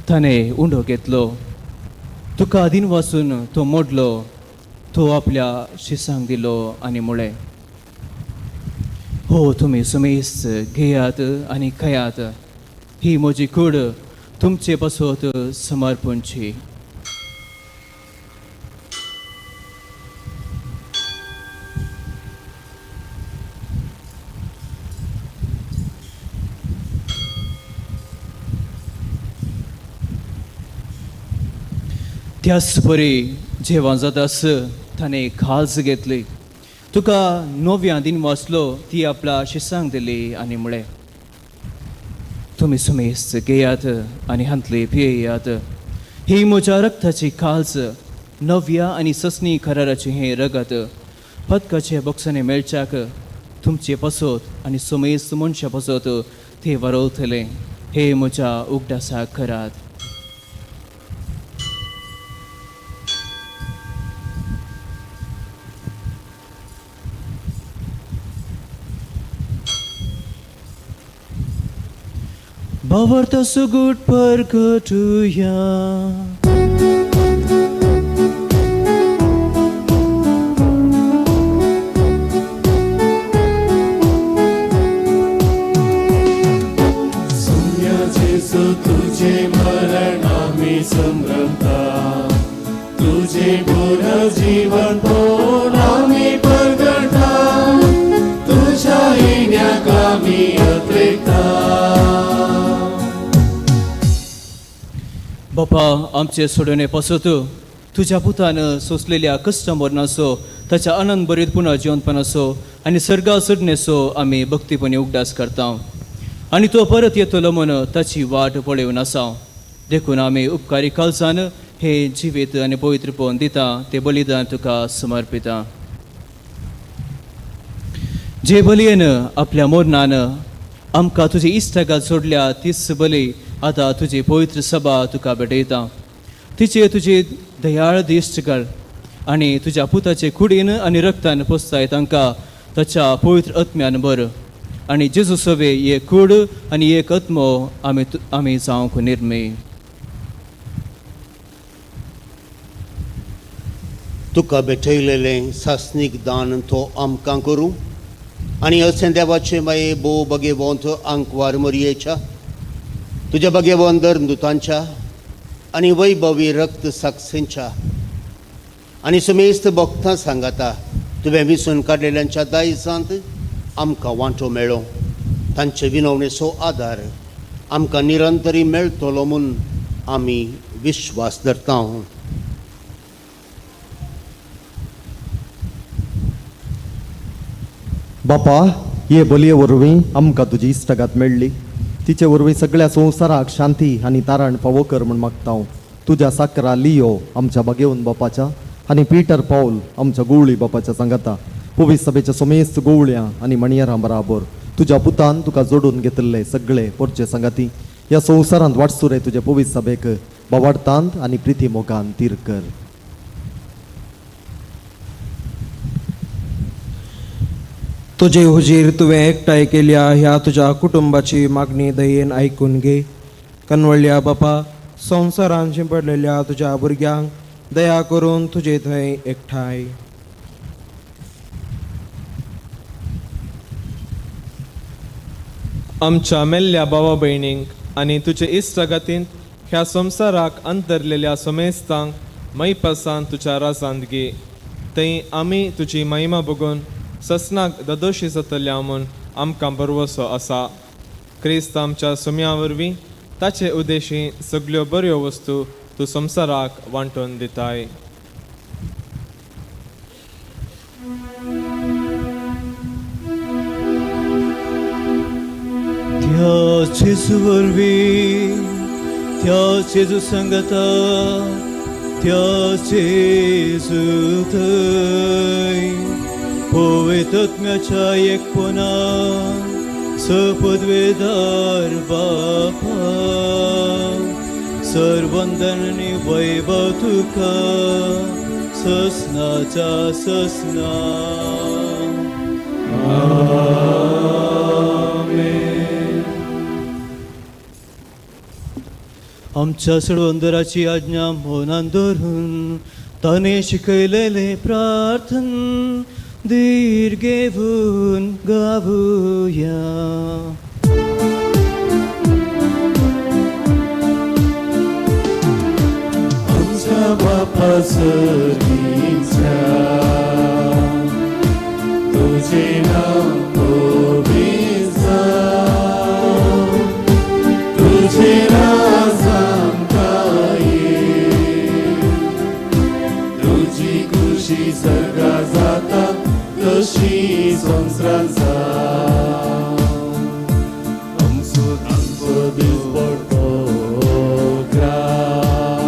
ताणें उंडो घेतलो, तुका आदीन वाचून तो मोडलो, तो आपल्या शिसांक दिलो आनी म्हळें, हो तुमी सुमेस्त घेयात आनी खायात, ही म्हजी कूड तुमचे पासत समर्पणची. त्याच परी जेवण जातास ताणें खाज घेतली, तुका नव्या दिन वाचलो, ती आपल्या शिसांक दिली आनी म्हळें, तुमी सुमेस्त घेयात आनी हांतली पियेयात, ही म्हज्या रक्ताची खाज, नव्या आनी ससनी कराराची हें रगत पदकाचे बोक्सांनी मेळच्याक तुमचे पासत आनी सुमेस्त मनशा पासत ते वरवतले. हे म्हज्या उगडासाक करात. भावार्थ सुगूट परगटुया. सुन्या जेजू तुझे मरण आमी संभ्रमता, तुझे पुनर्जीवन पोन आमी परगटा. बापा आमचे सोडवणे पासत तुज्या पुतान सोंसलेल्या कश्ट मरणाचो ताच्या आनंद भरीत पुनः जिवनपणाचो आनी सर्गा चडणेचो आमी भक्तीपणी उगडास करता आनी तो परत येतलो म्हूण ताची वाट पळोवन आसा. देखून आमी उपकारी काळजान हे जिवीत आनी पवित्रपण दिता ते बलिदान तुका समर्पिता. जे बलयेन आपल्या मोरणान आमकां तुजी इश्टागात सोडल्या तीच बली आतां तुजी पवित्र सभा तुका भेटयता. तिचे तुजी दयाळ दिश्ट घाल आनी तुज्या पुताचे कुडीन आनी रक्तान पोसताय तांकां ताच्या पवित्र आत्म्यान बर आनी जेजू सवे एक कूड आनी एक आत्मो आमी आमी जावंक निर्मी. तुका भेटयलेलें सासणीक दान तो आमकां करूं आनी अशें देवाचें माये भोव भगेवंत आंकवार मरयेच्या तुज्या भगेवंत धर्मदुतांच्या आनी वैभवी रक्त साक्षींच्या आनी समेस्त भक्तां सांगाता तुवें विसून काडलेल्यांच्या दायजांत आमकां वांटो मेळो. तांचे विनवणेचो आदार आमकां निरंतरी मेळटलो म्हूण आमी विश्वास धरता. बापा हे बलये वरवीं आमकां तुजी इश्टागात मेळ्ळी. तिचे वरवीं सगळ्या संवसाराक शांती आनी तारण फावो कर म्हूण मागता हांव. तुज्या साकरा लियो आमच्या बागेवन बापाच्या आनी पीटर पावल आमच्या गुवळी बापाच्या सांगाता पवित्र सभेच्या समेस्त गोवळ्यां आनी मणयरां बराबर तुज्या पुतान तुका जोडून घेतिल्ले सगळे पोरचे सांगाती ह्या संवसारांत वाटसुरे तुजे पवित्र सभेक बावाडतांत आनी प्रिती मोगान तीर कर. तुजे हुजीर तुवें एकठांय केल्या ह्या तुज्या कुटुंबाची मागणी दयेन आयकून घे. कनवळ्ळ्या बापा संवसारान शिंपडलेल्या तुज्या भुरग्यांक दया करून तुजे थंय एकठांय. आमच्या मेल्ल्या भावा भयणींक आनी तुजे इश्टागातींत ह्या संवसाराक अंतरलेल्या समेस्तांक मैपासान तुज्या राजांत घे. थंय आमी तुजी महिमा बघून ससनाक ददोशी जातल्या म्हूण आमकां भरवसो आसा. क्रिस्त आमच्या सुम्या वरवीं ताचे उद्देशी सगल्यो बऱ्यो वस्तू तूं संवसाराक वांटून दिताय. त्या जेजू वरवीं त्या जेजू सांगता त्या जेजू थंय पवित्र आत्म्याच्या एकपणान सपदवेदार बापा सर्वंदन आनी वैभव तुका ससनाच्या ससना. आमेन. आमच्या सडवंदराची आज्ञा मनान धरून ताणें शिकयलेलें प्रार्थन धीर घेवन गावया. आमच्या बापा सर्गीच्या तुझे नाव पवित्र जावं, तुझे राज आमकां ये, तुजी खुशी सर्गा जाता तशी संवसारांत जावं. आमचो आमचो दिसपडटो ग्राव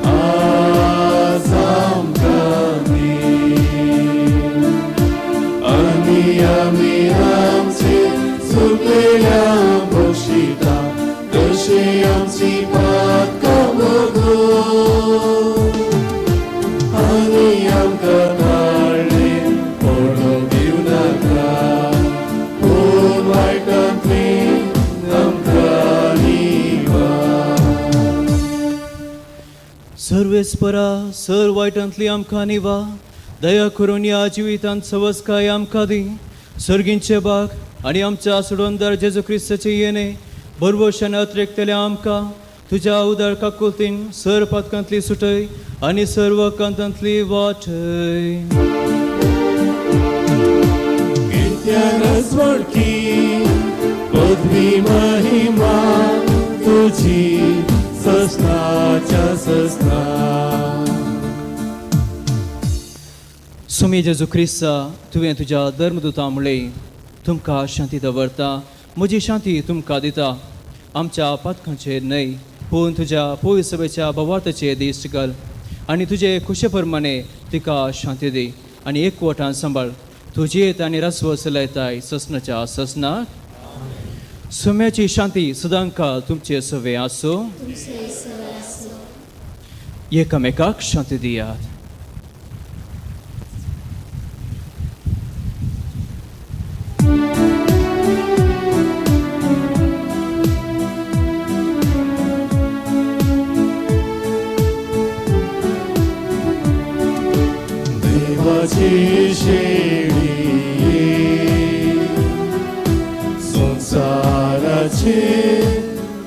आज आमकां दी आनी आमी आमचे चुकलेल्यांक बक्षिता तशें आमची पातकां भोगूं आनी आमकां ताळणे पडोवंक दिवनाका पूण वायटांतली आमकां निवार. सर्वेस्परा सर वायटांतली आमकां निवा दया करून ह्या जिवितांत सवसकाय आमकां दी. सर्गींचे बाग आनी आमच्या सोडवणदार जेजू क्रिस्ताचे येणे भरवशान अत्रेकतल्या आमकां तुज्या उदार काकुलतीन सर पातकांतली सुटय आनी सर्व कांतांतली वाटय. कित्याक पदवी महिमा तुजी सस्नाच्या सस्ना. सुमी जेजू क्रिस्ता, तुवें तुज्या धर्मदुता म्हणलें, तुमकां शांती दवरता, म्हजी शांती तुमकां दिता. आमच्या पातकांचेर न्हय, पूण तुज्या पयस सभेच्या भवार्थाचेर दिश्ट घाल आनी तुजे खुशे प्रमाणे तिका शांती दी आनी एकवटान सांबाळ. तुजी आनी रस्व चलयताय ससनाच्या ससना. सुम्याची शांती सदांकाळ तुमचे सवे आसूं. एकामेकाक शांती दियात. देवाची शेळी संसाराचे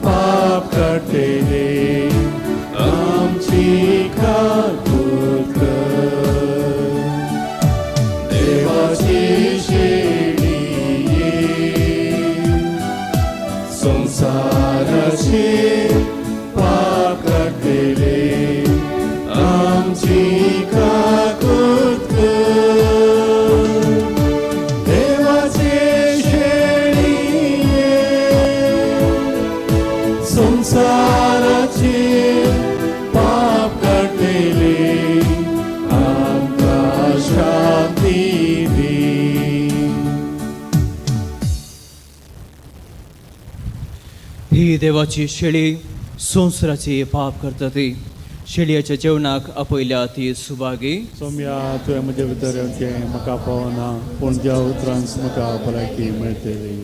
पाप काडटले, आमची काकूत कर. देवाची शेळी संसाराचे पाप काडटले, आमची काकूत कर. देवाचे शेळये संसाराचे पाप काडटले, आमकां शांती दी. ही देवाची शेळी संवसाराची पाप करता ती शेळयेच्या जेवणाक आपयल्या ती सुभागी. सोम्या, तुवें म्हजे भितर येवचें म्हाका पावना, पूण ज्या उतरांत म्हाका भलायकी मेळटली.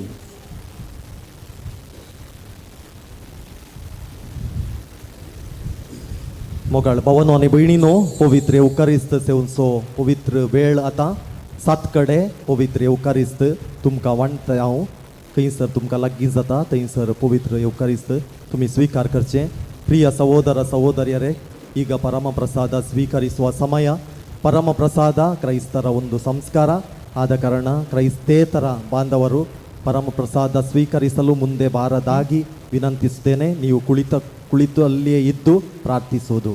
मोगाळ भावानो आनी भयणीनो, पवित्र येवकारिस्त सेवचो पवित्र वेळ आतां सात कडे पवित्र येवकारिस्त तुमकां वांटता हांव. खंयसर तुमकां लागीं जाता थंयसर पवित्र येवकारिस्त तुमी स्विकार करचें. ಪ್ರಿಯ ಸಹೋದರ ಸಹೋದರಿಯರೇ, ಈಗ ಪರಮಪ್ರಸಾದ ಸ್ವೀಕರಿಸುವ ಸಮಯ. ಪರಮಪ್ರಸಾದ ಕ್ರೈಸ್ತರ ಒಂದು ಸಂಸ್ಕಾರ. ಆದ ಕಾರಣ ಕ್ರೈಸ್ತೇತರ ಬಾಂಧವರು ಪರಮಪ್ರಸಾದ ಸ್ವೀಕರಿಸಲು ಮುಂದೆ ಬಾರದಾಗಿ ವಿನಂತಿಸುತ್ತೇನೆ. ನೀವು ಕುಳಿತು ಅಲ್ಲಿಯೇ ಇದ್ದು ಪ್ರಾರ್ಥಿಸುವುದು.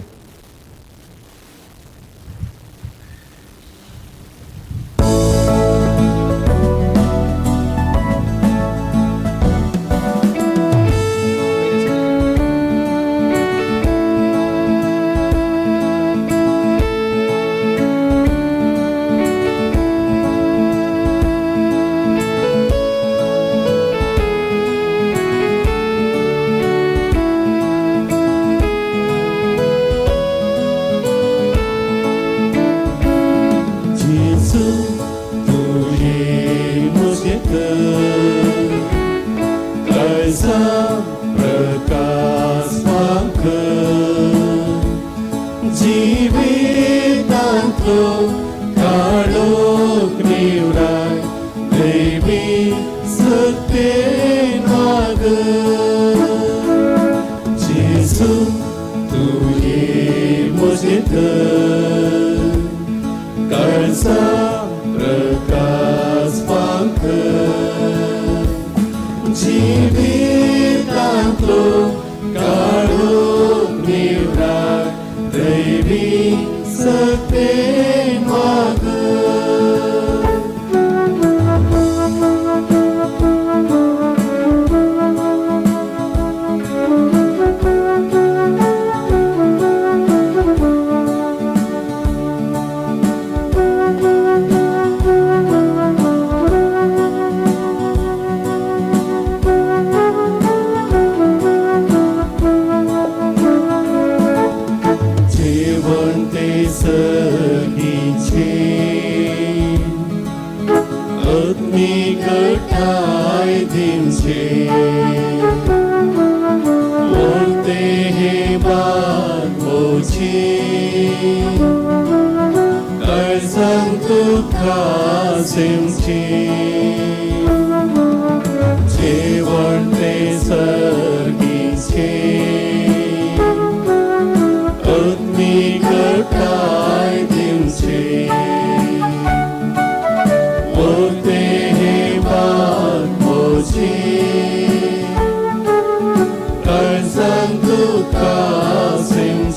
Kasim.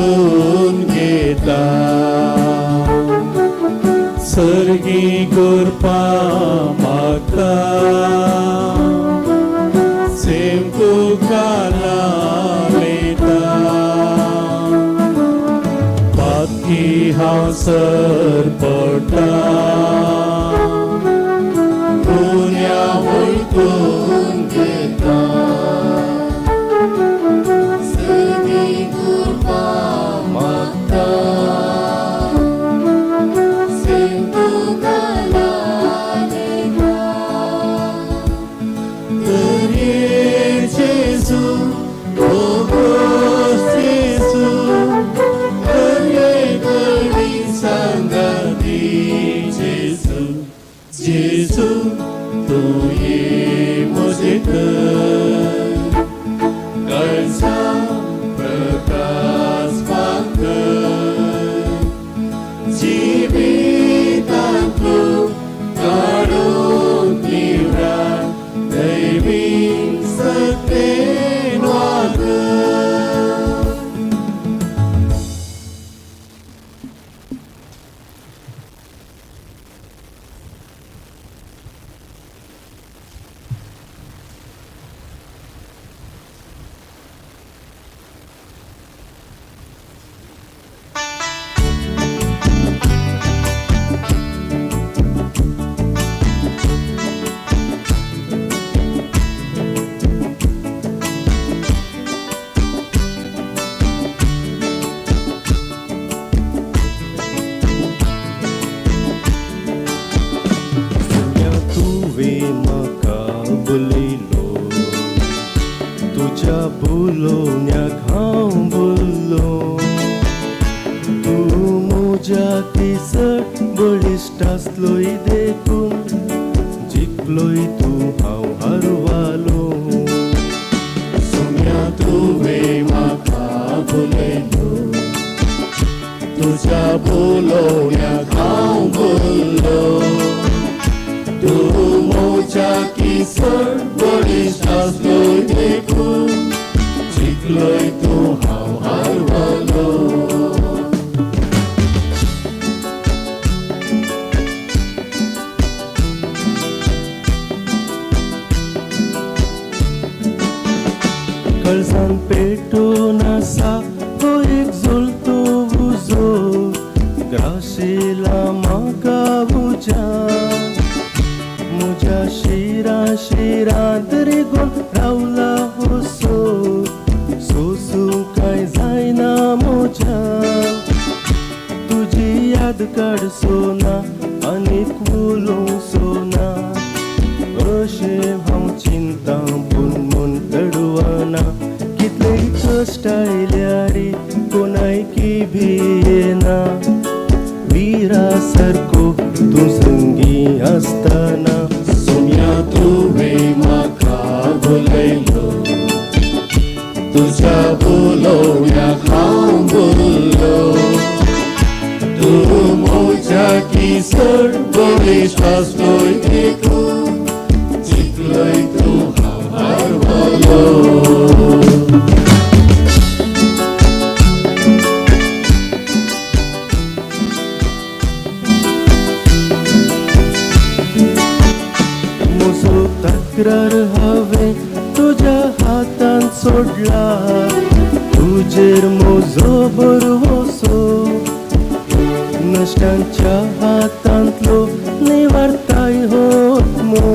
वळखून घेता सर्गी करपा मागता सेम तुका लायता पातकी हांव सर पडटा गुन्या वळखून घेता सर्गी कृपा मागता सेम तुका लायता तर ये जेजू ओगोस जेजू तर ये कडी सांगाती जेजू जेजू तूं ये म्हजे कर काळजा प्रकाश पाकर जिवितांतलो काडून निवरात दैवी सत्तेन वागर. तुवें म्हाका बुलयलो तुज्या बोलोवण्याक हांव बोल्लो तूं म्हज्या केसर बळिश्ट आसलोय देखून जिखलोय तूं हांव हरवालो सोम्या तुवें म्हाका बुलयलो तुज्या बोलोवण्याक हांव बोल्लो तूं म्हज्या किसर बळिश्ट आसलोय देखून जिखलोय तूं हांव हारवलो. काळजान पेटून आसा हो एक जोलतो उजो ग्राशिला म्हाका उज्या म्हज्या शिरा शिरांत रिगोन रावला असो सोसूं कांय जायना म्हज्या तुजी याद काडसो ना आनीक उलोवचो ना अशें हांव चिंता पूण मन तडवना कितले कश्ट आयल्यार कोणायकी भियेना विरा सारको तूं संगी आसतना सोम्या तुवें म्हाका बुलयलो तुज्या बोलोवण्याक हांव बोल्लो तूं म्हज्या किसर बळिश्ट आसलोय देखून जिखलोय तूं हांव हारवलो. म्हजो तक्रार हांवें तुज्या हातान सोडला तुजेर म्हजो भरवसो नश्टांच्या हातांतलो निवारताय हो आत्मो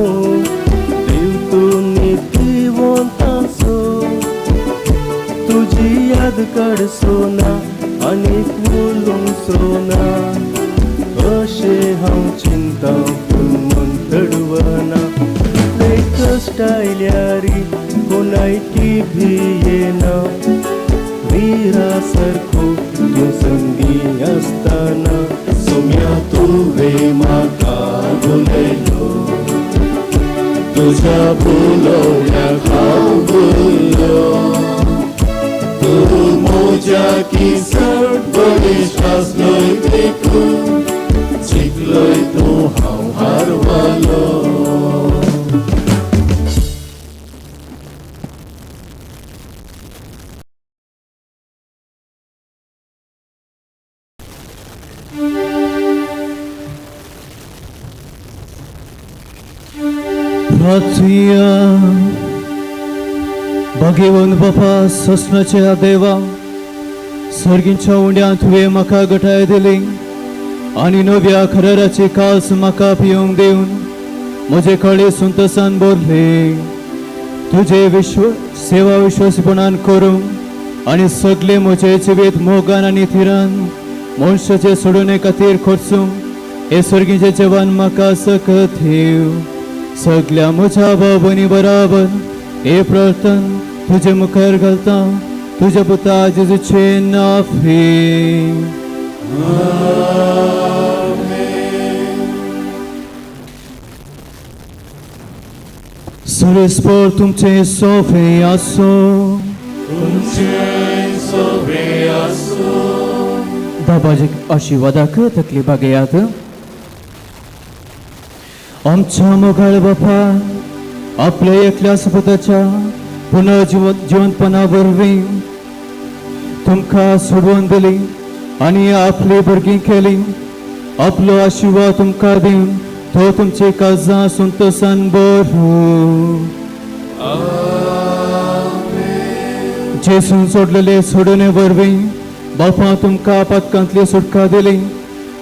देव तूं नितीवंत आसो तुजी याद काडसो ना आनीक उलोवचो ना अशें हांव चिंता पूण मन तडवना कितले कश्ट आयल्यार कोणायकी भियेना विरा सारको तूं संगी आसतना सोम्या तुवें म्हाका बुलयलो तुज्या बोलोवण्याक हांव बोल्लो तूं म्हज्या किसर बळिश्ट आसलोय देखून जिखलोय तूं हांव हारवलो. प्रार्थुया. भाग्यवंत बापा, ससनाच्या देवा, सर्गींच्या उंड्यांत तुवें म्हाका घटाय दिली आनी नव्या खराराची कास म्हाका पिवंक दिवन म्हजे कळे संतोसान भरले. तुजे विश्व सेवा विश्वासीपणान करूंक आनी सगळे म्हजे जिवीत मोगान आनी थिरान मनशाचे सोडोवणे खातीर खर्चूंक हे सर्गीचें जेवण म्हाका सकत दिव. सगल्या म्हज्या भाव बराबर हे प्रार्थन तुजे मुखार घालता, तुज्या पुता जेजूचे नांव. सुरेस्पर तुमचे सोफे आसो. तुमचे सोबे आसूं. बाबाजी आशिर्वादाक तकली बागयात. आमच्या मोगाळ बापा, आपल्या एकल्या सुपुताच्या पुनः जिवंतपणा वरवीं तुमकां सोडोवन दिली आनी आपली भुरगीं केली. आपलो आशिर्वाद तुमकां दिवन तो तुमची काळजां संतोसान भरूं. जेसून सोडलेले सोडोवणे वरवीं बापा तुमकां पातकांतली सुटका दिली.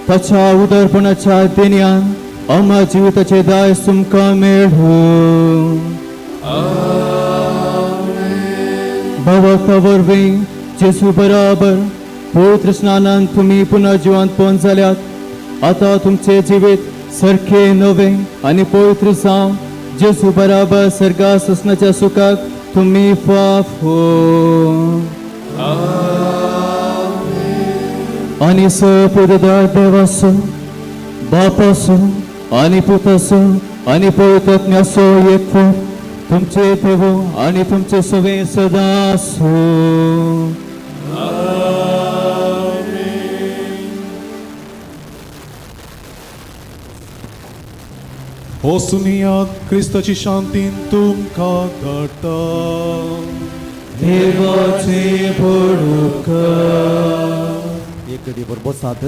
ताच्या उदारपणाच्या देण्यान आम्हा जिविताचे दायज तुमकां मेळूं. भावार्था वरवीं जेसू बराबर पवित्र स्नानान तुमी पुनः जिवंतपण जाल्यात. आतां तुमचें जिवीत सारकें नवें आनी पवित्र जावं. जेसू बराबर सर्गा ससनाच्या सुखाक तुमी फाफ हो. आनी स पुरदार देवासो, बापासो आनी पुतासो आनी पवित्र एक तुमचे देव आनी तुमचे सवे सदां आसूं. हो सुनियात क्रिस्ताची शांतीन तुमकां धाडटा. देवाचे पडुपकार. एक घडयेभर बसात.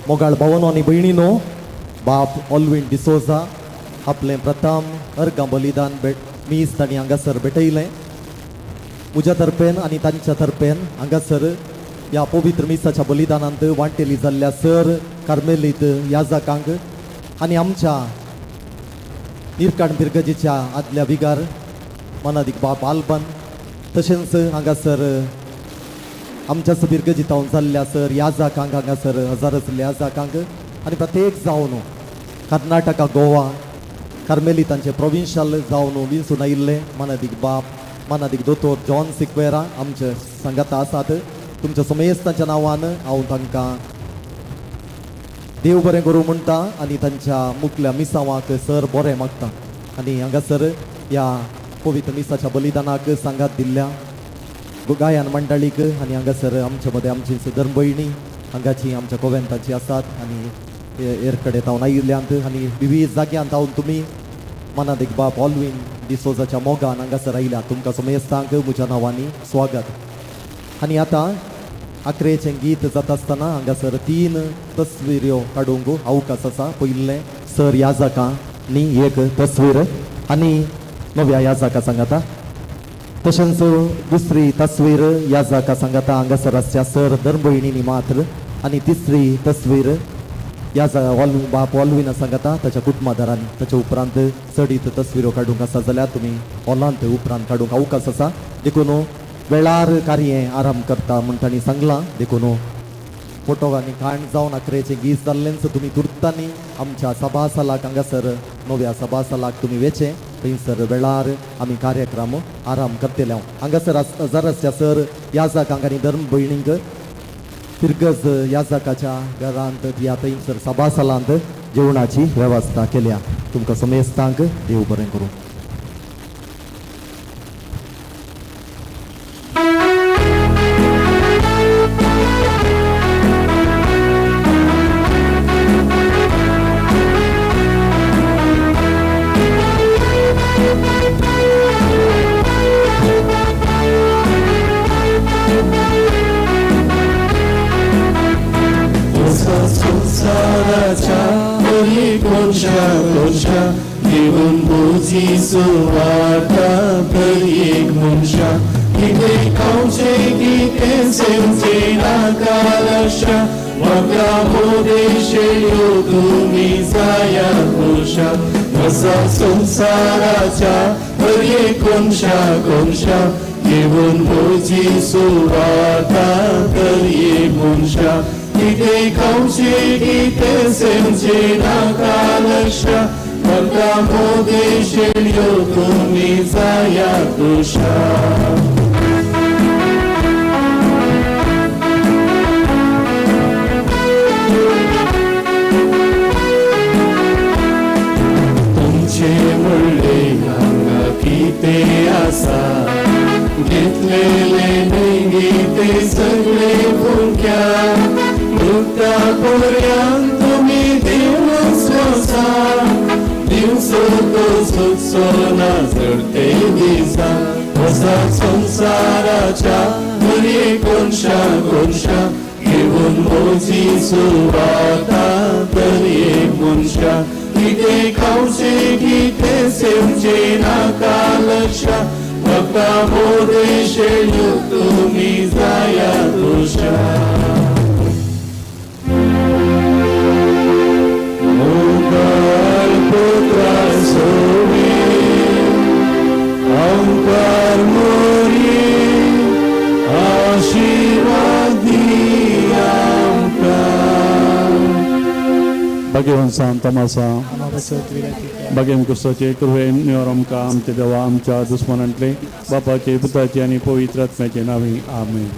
मोगाळ भावानो आनी भयणीनो, बाप ऑलवीन डिसोजा आपलें प्रथम अर्गां बलिदान भेट मीस तांणी हांगासर भेटयलें. म्हज्या तर्फेन आनी तांच्या तर्फेन हांगासर ह्या पवित्र मिसाच्या बलिदानांत वांटेली जाल्ल्या सर कार्मेलीत याजकांक आनी आमच्या निरकाण बिरगजीच्या आदल्या विगार मनादीक बाप आल्बन, तशेंच हांगासर आमच्या बिरगजीतावन जाल्ल्या सर याजकांक, हांगासर हजारच याजकांक आनी प्रत्येक जावन कर्नाटका गोवा कार्मेलितांचे प्रोविन्शियल जावन विंचून आयिल्ले मनादीक बाप मनादीक दोतोर जॉन सिक्वेरा आमचे सांगाता आसात. तुमच्या समेस्तांच्या नांवान हांव तांकां देव बरें करूं म्हणटा आनी तांच्या मुखल्या मिसांवाक सर बरें मागता. आनी हांगासर ह्या पवित्र मिसाच्या बलिदानाक सांगात दिल्ल्या गायन मंडळीक आनी हांगासर आमच्या मदें आमची धर्म भयणी हांगाची आमच्या कोवेंताची आसात आनी हेर कडेन तावन आयिल्ल्यांत आनी विवीध जाग्यांत तावन तुमी मनादीक बाप ऑलवीन डिसोजाच्या मोगान हांगासर आयल्या. तुमकां समेस्तांक म्हज्या नांवांनी स्वागत. आनी आतां आकरेचें गीत जाता आसतना हांगासर 3 तस्विऱ्यो काडूंक अवकाश आसा. पयलें सर याजकां न्ही एक तस्वीर आनी नव्या याजका सांगाता, तशेंच दुसरी तस्वीर याजका सांगाता हांगासर आसच्या सर धर्मभयणींनी मात्र, आनी तिसरी तस्वीर याजा बाप ऑलविना सांगाता ताच्या कुटुंबादारांनी. ताच्या उपरांत चडीत तस्विरो काडूंक आसा जाल्यार तुमी हॉलांत उपरांत काडूंक अवकाश आसा. देखून वेळार कार्य आराम करता म्हूण तांणी सांगलां. देखून फोटो आनी काण जावन आकरेचें गीत जाल्लेंच तुमी तुर्तांनी आमच्या सभासालाक हांगासर नव्या सभासालाक तुमी वेचें. थंयसर वेळार आमी कार्यक्रम आराम करतले. हांगासर हजाराच्या सर याजकांक आनी धर्म भयणींक फिरगज याजकाच्या घरांत या थंयसर सभासालांत जेवणाची वेवस्था केल्या. तुमकां समेस्तांक देव बरें करूं. संसाराच्या कोनशा कोनशा घेवन म्हजी सुवार्ता दर एक मनशा कितें खावचें कितें सेवचें नाका लक्षा म्हाका मोदेशेल्यो तुमी जायात उशा म्हजा संवसाराच्या हर एक कोनशा कोनशा घेवन म्हजी सुवार्ता दर एक मनशा कितें खावचें कितें सेवचें नाका लक्षा म्हाका मोदेशेल्यो तुमी जायात उशा. हांगा कितें आसा घेतलेले न्हय ते सगळे फुंक्या दुखता पर्यांत तुमी दिवन स्वासा दिवचो तो सुचो ना चडते दिसा म्हजा संवसाराच्या हर एक कोनशा कोनशा घेवन म्हजी सुवाता दर एक मनशा कितें खावचें कितें सेवचें नाका लक्षा म्हाका मोदेशेल्यो तुमी जायात उशा. मोगाळ पुत्रा सोवे आमकार मोरये आशिर्वाद दी आमकां. भाग्यवान सांत तोमासा भाग्यम क्रिस्ताचे कृपेन निवर आमकां आमच्या देवा आमच्या दुस्मनांतले बापाचे पुताचे आनी पवित्र आत्म्याचे नांवी आमेन.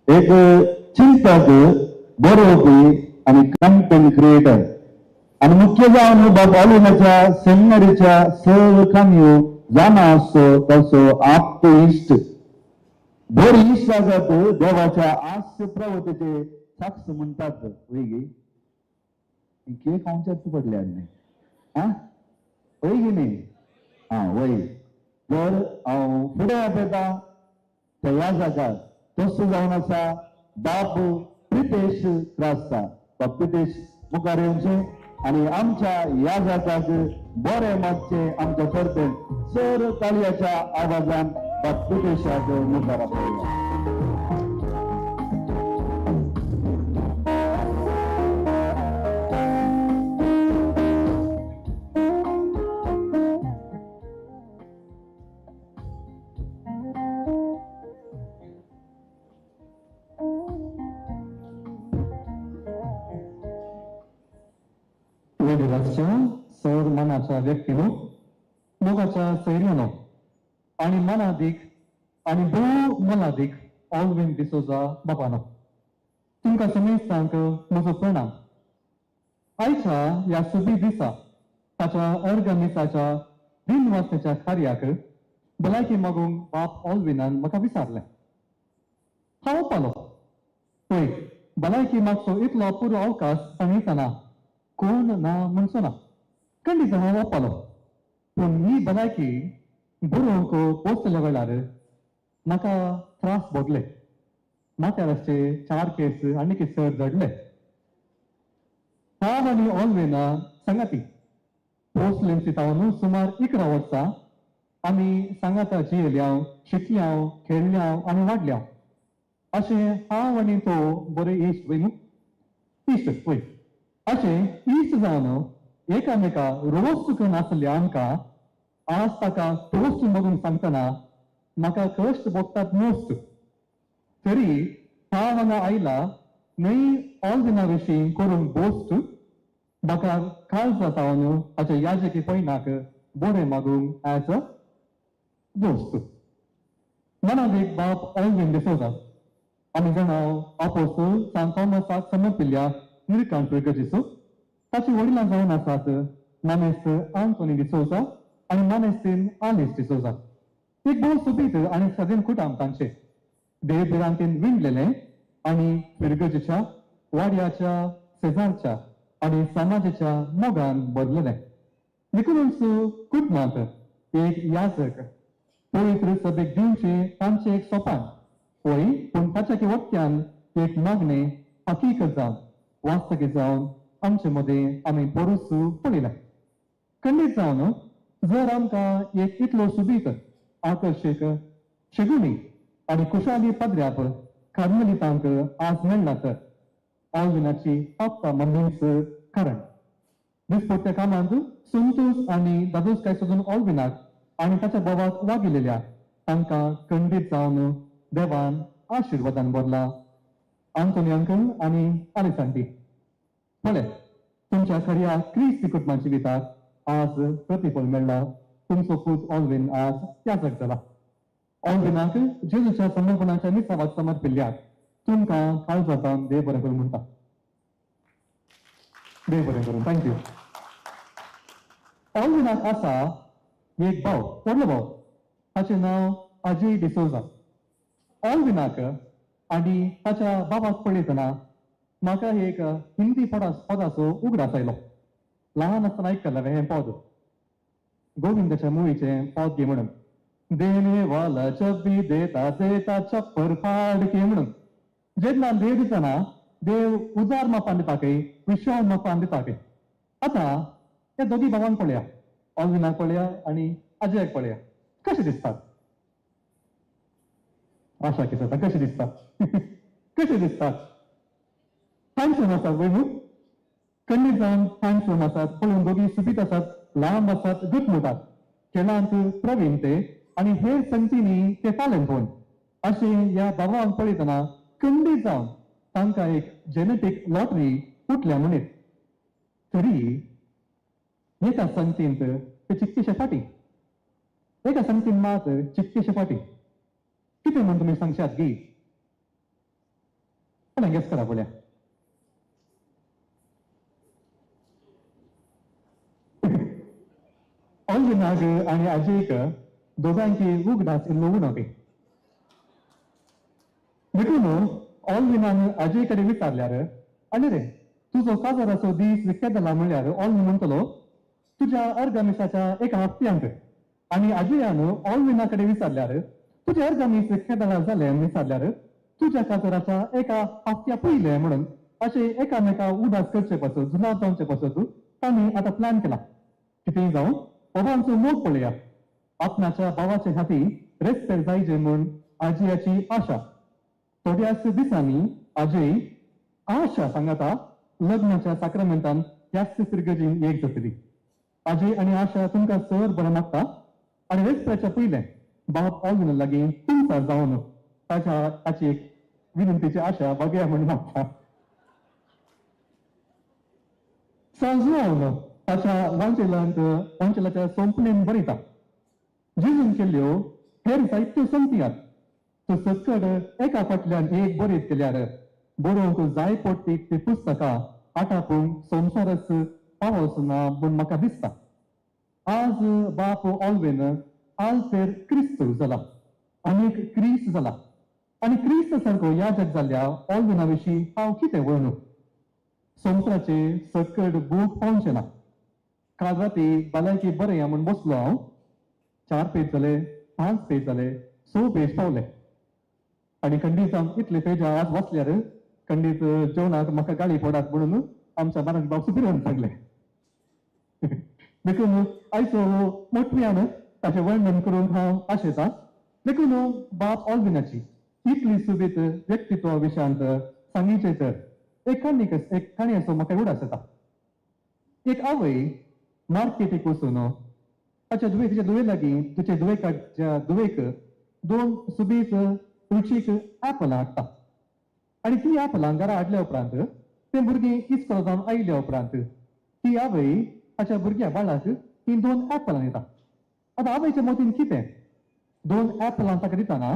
एक चिंतक बरोवपी आनी कंटेंट क्रिएटर आनी मुख्य जावन बाब ऑलिनाच्या सेमिनरीच्या सर्व कामयो जाणा आसचो तसो आप्त इश्ट बरी इश्ट आसात देवाच्या आस्य प्रवतेचे साक्ष म्हणटात वयगी केक खावच्याच पडले न्ही आं वय न्ही आं वय तर हांव फुडें आपयता त्या ह्या जाग्यार तसो जावन आसा बाब प्रितेश क्रास्ता. बाब प्रितेश मुखार येवचें आनी आमच्या ह्या जाताक बरें मातशें आमच्या तर्फेन चड ताळयाच्या आवाजान बाब प्रितेशाक मुखार आपयला. सर मनाच्या व्यक्तीनो मोगाच्या सैर्यानो आनी मनादीक आनी भोव मनादीक ऑलविन डिसोजा बाबानो तुमकां समेस्तांक म्हजो प्रणाम. आयच्या ह्या सुबी दिसा ताच्या अर्गमिसाच्या दिनवासनेच्या कार्याक भलायकी मागूंक बाप ऑलविनान म्हाका विचारलें. हांव पालो पळय भलायकी मागचो इतलो पुरो अवकाश सांगितना कोण ना म्हणचो ना खंडीत हांव वपालो पूण ही भलायकी बरोवंक पोचतल्या वेळार म्हाका त्रास भोगले. माथ्यार आसचे 4 केस आनी चड जडले. हांव आनी ऑलविना सांगाती पोर्सलेन्सी तावन सुमार 11 वर्सां आमी सांगाता जियेल्याव शिकल्याव खेळल्याव आनी वाडल्याव. अशें हांव आनी तो बरे इश्ट वय न्हू इश्ट वय. अशें इश्ट जावन एकामेका रोज चुकून आसले आमकां आज ताका टोस्ट बघून सांगतना म्हाका कश्ट भोगतात मोस्ट. तरी हांव हांगा आयला न्हय ऑलविना विशीं करूंक बोस्ट, म्हाका काळजा जावन ताच्या याजकी पयनाक बरें मागूंक एज अ दोस्त. मनाक बाप ऑलविन डिसोजा आमी जाणा आपोस सांत थॉमसाक समर्पिल्ल्या निळकांत गजेचो ताची वडिलां जावन आसात मानेस्त आंतोनी डिसोजा आनी मानेस्तीन आलिस डिसोजा. एक भोव सोबीत आनी सदीन कुटाम तांचे देव भिरांतीन विणलेलें आनी फिरगजेच्या वाड्याच्या शेजारच्या आनी समाजाच्या मोगान बदललें. देखूनच कुटुंबांत एक याजक पवित्र सभेक दिवचें तांचें एक सोपान वय, पूण ताच्या वक्त्यान एक मागणें हकीकत जावन वास्तकी जावन आमचे मदें आमी पोरूस पळयला. खंडीत जावन जर आमकां एक इतलो सुबीत आकर्शीक शेगुणी आनी खुशाली पदऱ्याप कार्मेलितांक आज मेळ्ळा तर ऑलविनाची पप्पा मम्मीच कारण. दिसपट्ट्या कामांत संतोष आनी दादोसकाय सोदून ऑलविनाक आनी ताच्या भावाक वागिलेल्या तांकां खंडीत जावन देवान आशिर्वादान भरला. आंतोनी अंकल आनी आलिस आंटी, पळय तुमच्या खऱ्या क्रिस्ती कुटुंबाच्या जिविताक आज प्रतिफल मेळ्ळा. तुमचो पूत ऑलविन आज याजक जाला. ऑलविनाक जेजूच्या समर्पणाच्या मिसावाक समर्पिल्ल्याक तुमकां काळजांत देव बरें करूं म्हणटा. देव बरें करूं. Thank you. ऑलविनाक आसा एक भाव, व्हडलो भाव, ताचें नांव अजय डिसोजा. ऑलविनाक आनी ताच्या बाबाक पळयतना म्हाका एक हिंदी पदाचो उगडास आयलो. ल्हान आसतना आयकल्लें हांवें हें पद, गोविंदाच्या मुवीचें पद गे म्हणून, देने वाला जब भी देता देता छप्पर फाड के म्हणून. जेन्ना देव दितना देव उजार मापान दिता खंय, विशाल मापान दिता खंय. आतां ह्या दोगी भावांक पळया, ऑलविनाक पळया आनी अजयाक पळया, कशें दिसतात? आशा कितें कशें दिसतात? कशें दिसतात? हँडसम आसात वय न्हू? खंडीत जावन हँडसम आसात, पळोवन दोगी सुबीत आसात, लांब आसात, घटमुटात, खेळांत प्रवीण ते आनी हेर संगतींनी ते तालेंत. अशें ह्या भावांक पळयतना खंडीत जावन तांकां एक जेनेटीक लॉटरी उठल्या म्हणीत. तरी एका संगतींत ते चिककेशे फाटी, एका संगतीन मात चिककेशे फाटी. कितें म्हूण तुमी सांगशात गी? कोणें गेस करा पळया. ऑलविनाक आनी आजयेक दोगांयकी उगडास इल्लो उणो बी. देखून ऑलविनान आजये कडेन विचारल्यार, आनी रे तुजो काजाराचो दीस केदला म्हणल्यार ऑलविन म्हणटलो तुज्या अर्गामिसाच्या एका हप्त्यांत. आनी आजयान ऑलविना कडेन विचारल्यार तुजें अर्गामीस केदला जालें विचारल्यार तुज्या काजाराच्या एका हप्त्या पयलें म्हणून. अशें एकामेका उदास करचे पासत, जुलाब जावचे पासत तांणी आतां प्लॅन केला. कितेंय जावं, बाबांचो मोग पळया, आपणाच्या भावाचे हाती रेस्पेर जायजे म्हूण आजयाची आशा. थोड्याच दिसांनी आजय आशा सांगाता लग्नाच्या साक्रामेंतान ह्याच फिरगजीन एक जातली. आजय आनी आशा तुमकां सर बरें मागता आनी रेस्पेराच्या पयलें बाप ऑलविना लागीं तुमचा जावन ताच्या ताची एक विनंतीची आशा बघया म्हूण मागता. सांजून ताच्या वांचेलांत वांचेलाच्या सोंपणेन बरयता, जेजून केल्ल्यो हेर जायत्यो संगतीयात तो सकड एका फाटल्यान एक बरयत केल्यार बरोवंक जाय पडटी ती पुस्तकां आटापूंक संवसारच पावस ना म्हूण म्हाका दिसता. आज बाप ऑलविन आल्तेर क्रिस्त जाला, आनीक क्रिस्त जाला आनी क्रिस्त सारको याजक जाल्ल्या ऑलविना विशीं हांव कितें वळणू? संवसाराचे सकड बूक पावचें ना. काल राती भलायकी बरें म्हूण बसलो हांव, 4 पेज जाले, 5 पेज जाले, 6 पेज पावले आनी खंडीत इतले पेजां आज वाचल्यार खंडीत जेवणाक म्हाका गाळी पडात म्हणून आमच्या बाराक बाब सुपिरान सांगलें. देखून आयचो मोटव्यान ताचें वर्णन करूंक हांव आशेतां. देखून बाप ऑलविनाची इतली सुबीत व्यक्तित्व विशयांत सांगीचें तर एक काणी, एक काणयेचो म्हाका उडास येता. एक आवय मार्केटीक वचून ताच्या धुवे तिच्या धुवे लागीं तुजे धुवेकाच्या धुवेक दोन सुबीत रुचीक ऍपलां हाडटा आनी ती ऍपलां घरा हाडल्या उपरांत तें भुरगीं इस्कोल जावन आयल्या उपरांत ती आवय ताच्या भुरग्या बाळाक तीं दोन ऍपलां दिता. आतां आवयच्या मतीन कितें दोन ऍपलां ताका दितना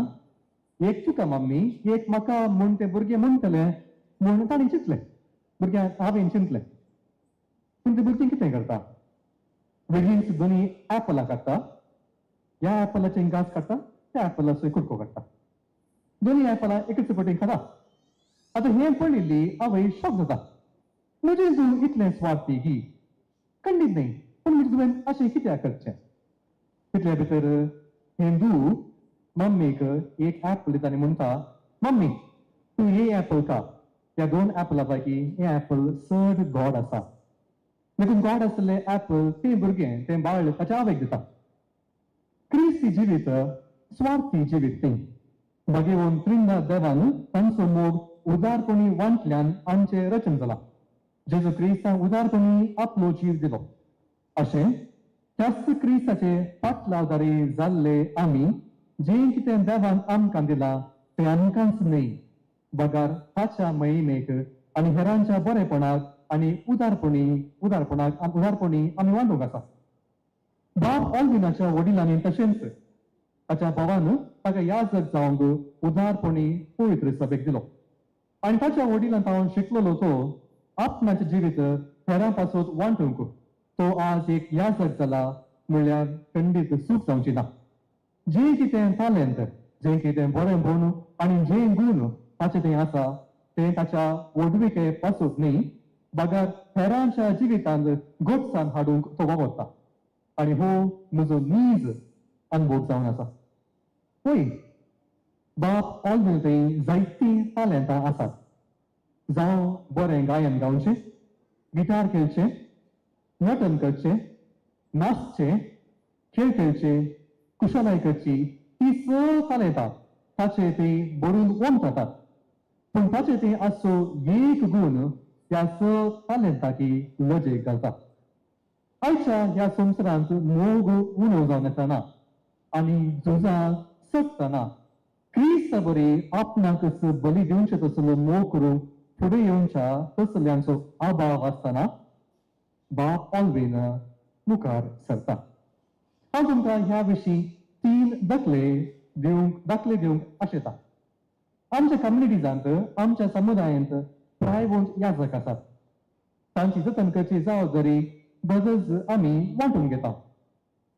एक तुका मम्मी एक म्हाका म्हूण तें भुरगें म्हणटलें म्हूण ताणें चिंतलें, भुरग्यांक आवयन चिंतलें. पूण तें भुरगीं कितें करता, वेगळींच दोनी ऍपलां काडटा, ह्या ऍपलाचें घास काडटा, त्या ऍपलाचो कुडको काडटा, दोनी ऍपलां एकच पटी खाता. आतां हें पळयल्ली आवय शॉक जाता, म्हजें तूं इतलें स्वार्थी गी, खंडीत न्हय, पूण म्हजें तुवें अशें कित्याक करचें. तितल्या भितर हिंदू मम्मीक एक ऍपल दिता आनी म्हणटा, मम्मी तूं हे ऍपल खा, ह्या दोन ऍपला पैकी हें ऍपल चड गोड आसा. देखून गोड आसलें ऍपल तें भुरगें तें बाळ ताच्या आवयक दिता. क्रिस्ती जिवीत स्वार्थी जिवीत तें भगेवन त्रिंदा देवान तांचो मोग उदारपणी वांटल्यान आमचें रचन जाला. जेजू क्रिस्तान उदारपणी आपलो जीव दिलो. अशें त्याच क्रिस्ताचे फाटलावदारी जाल्ले आमी जें कितें देवान आमकां दिलां तें आमकांच न्हय बगर ताच्या महिमेक आनी हेरांच्या बरेपणाक आनी उदारपणी उदारपणाक उदारपणी आमी वांटूंक आसा. बाब ऑल्विनाच्या वडिलांनी तशेंच ताच्या भावान ताका याजक जावंक उदारपणी पवित्र सभेक दिलो आनी ताच्या वडिलां तावन शिकलेलो तो आपणाचें जिवीत हेरां पासत वांटूंक तो आज एक याजक जाला म्हणल्यार खंडीत चूक जावची ना. जें कितें तालेंत, जें कितें बरें गुण आनी जें गूण ताचें तें आसा तें ताच्या व्हडविके पासत न्हय बगर हेरांच्या जिवितांत गोडसाण हाडूंक तो वावरता आनी हो म्हजो नीज अनुभव जावन आसा. पळय बाप ऑल्विन थंय जायतीं तालेंतां आसात, जावं बरें गायन गावचें, गिटार खेळचें, नटन करचें, नाचचें, खेळ खेळचे, कुशलाय करची, ती सगळीं तालेंतां ताचे ती भरून ओमतात. पूण ताचे ती आसचो एक गूण ह्या स तालेंताकी लजेक घालता. आयच्या ह्या संवसारांत मोग उणो जावन येतना आनी झुजां चडटना क्रिस्ता बरी आपणाकच बली दिवचे तसलो मोग करूंक फुडें येवच्या तसल्यांचो अभाव आसतना बाप ऑल्विन मुखार सरता. हांव तुमकां ह्या विशीं तीन दाखले दिवंक आशेता. आमच्या कम्युनिटीजांत आमच्या समुदायांत प्रायवंत याजक आसात, तांची जतन करची जबाबदारी बदज आमी वांटून घेता.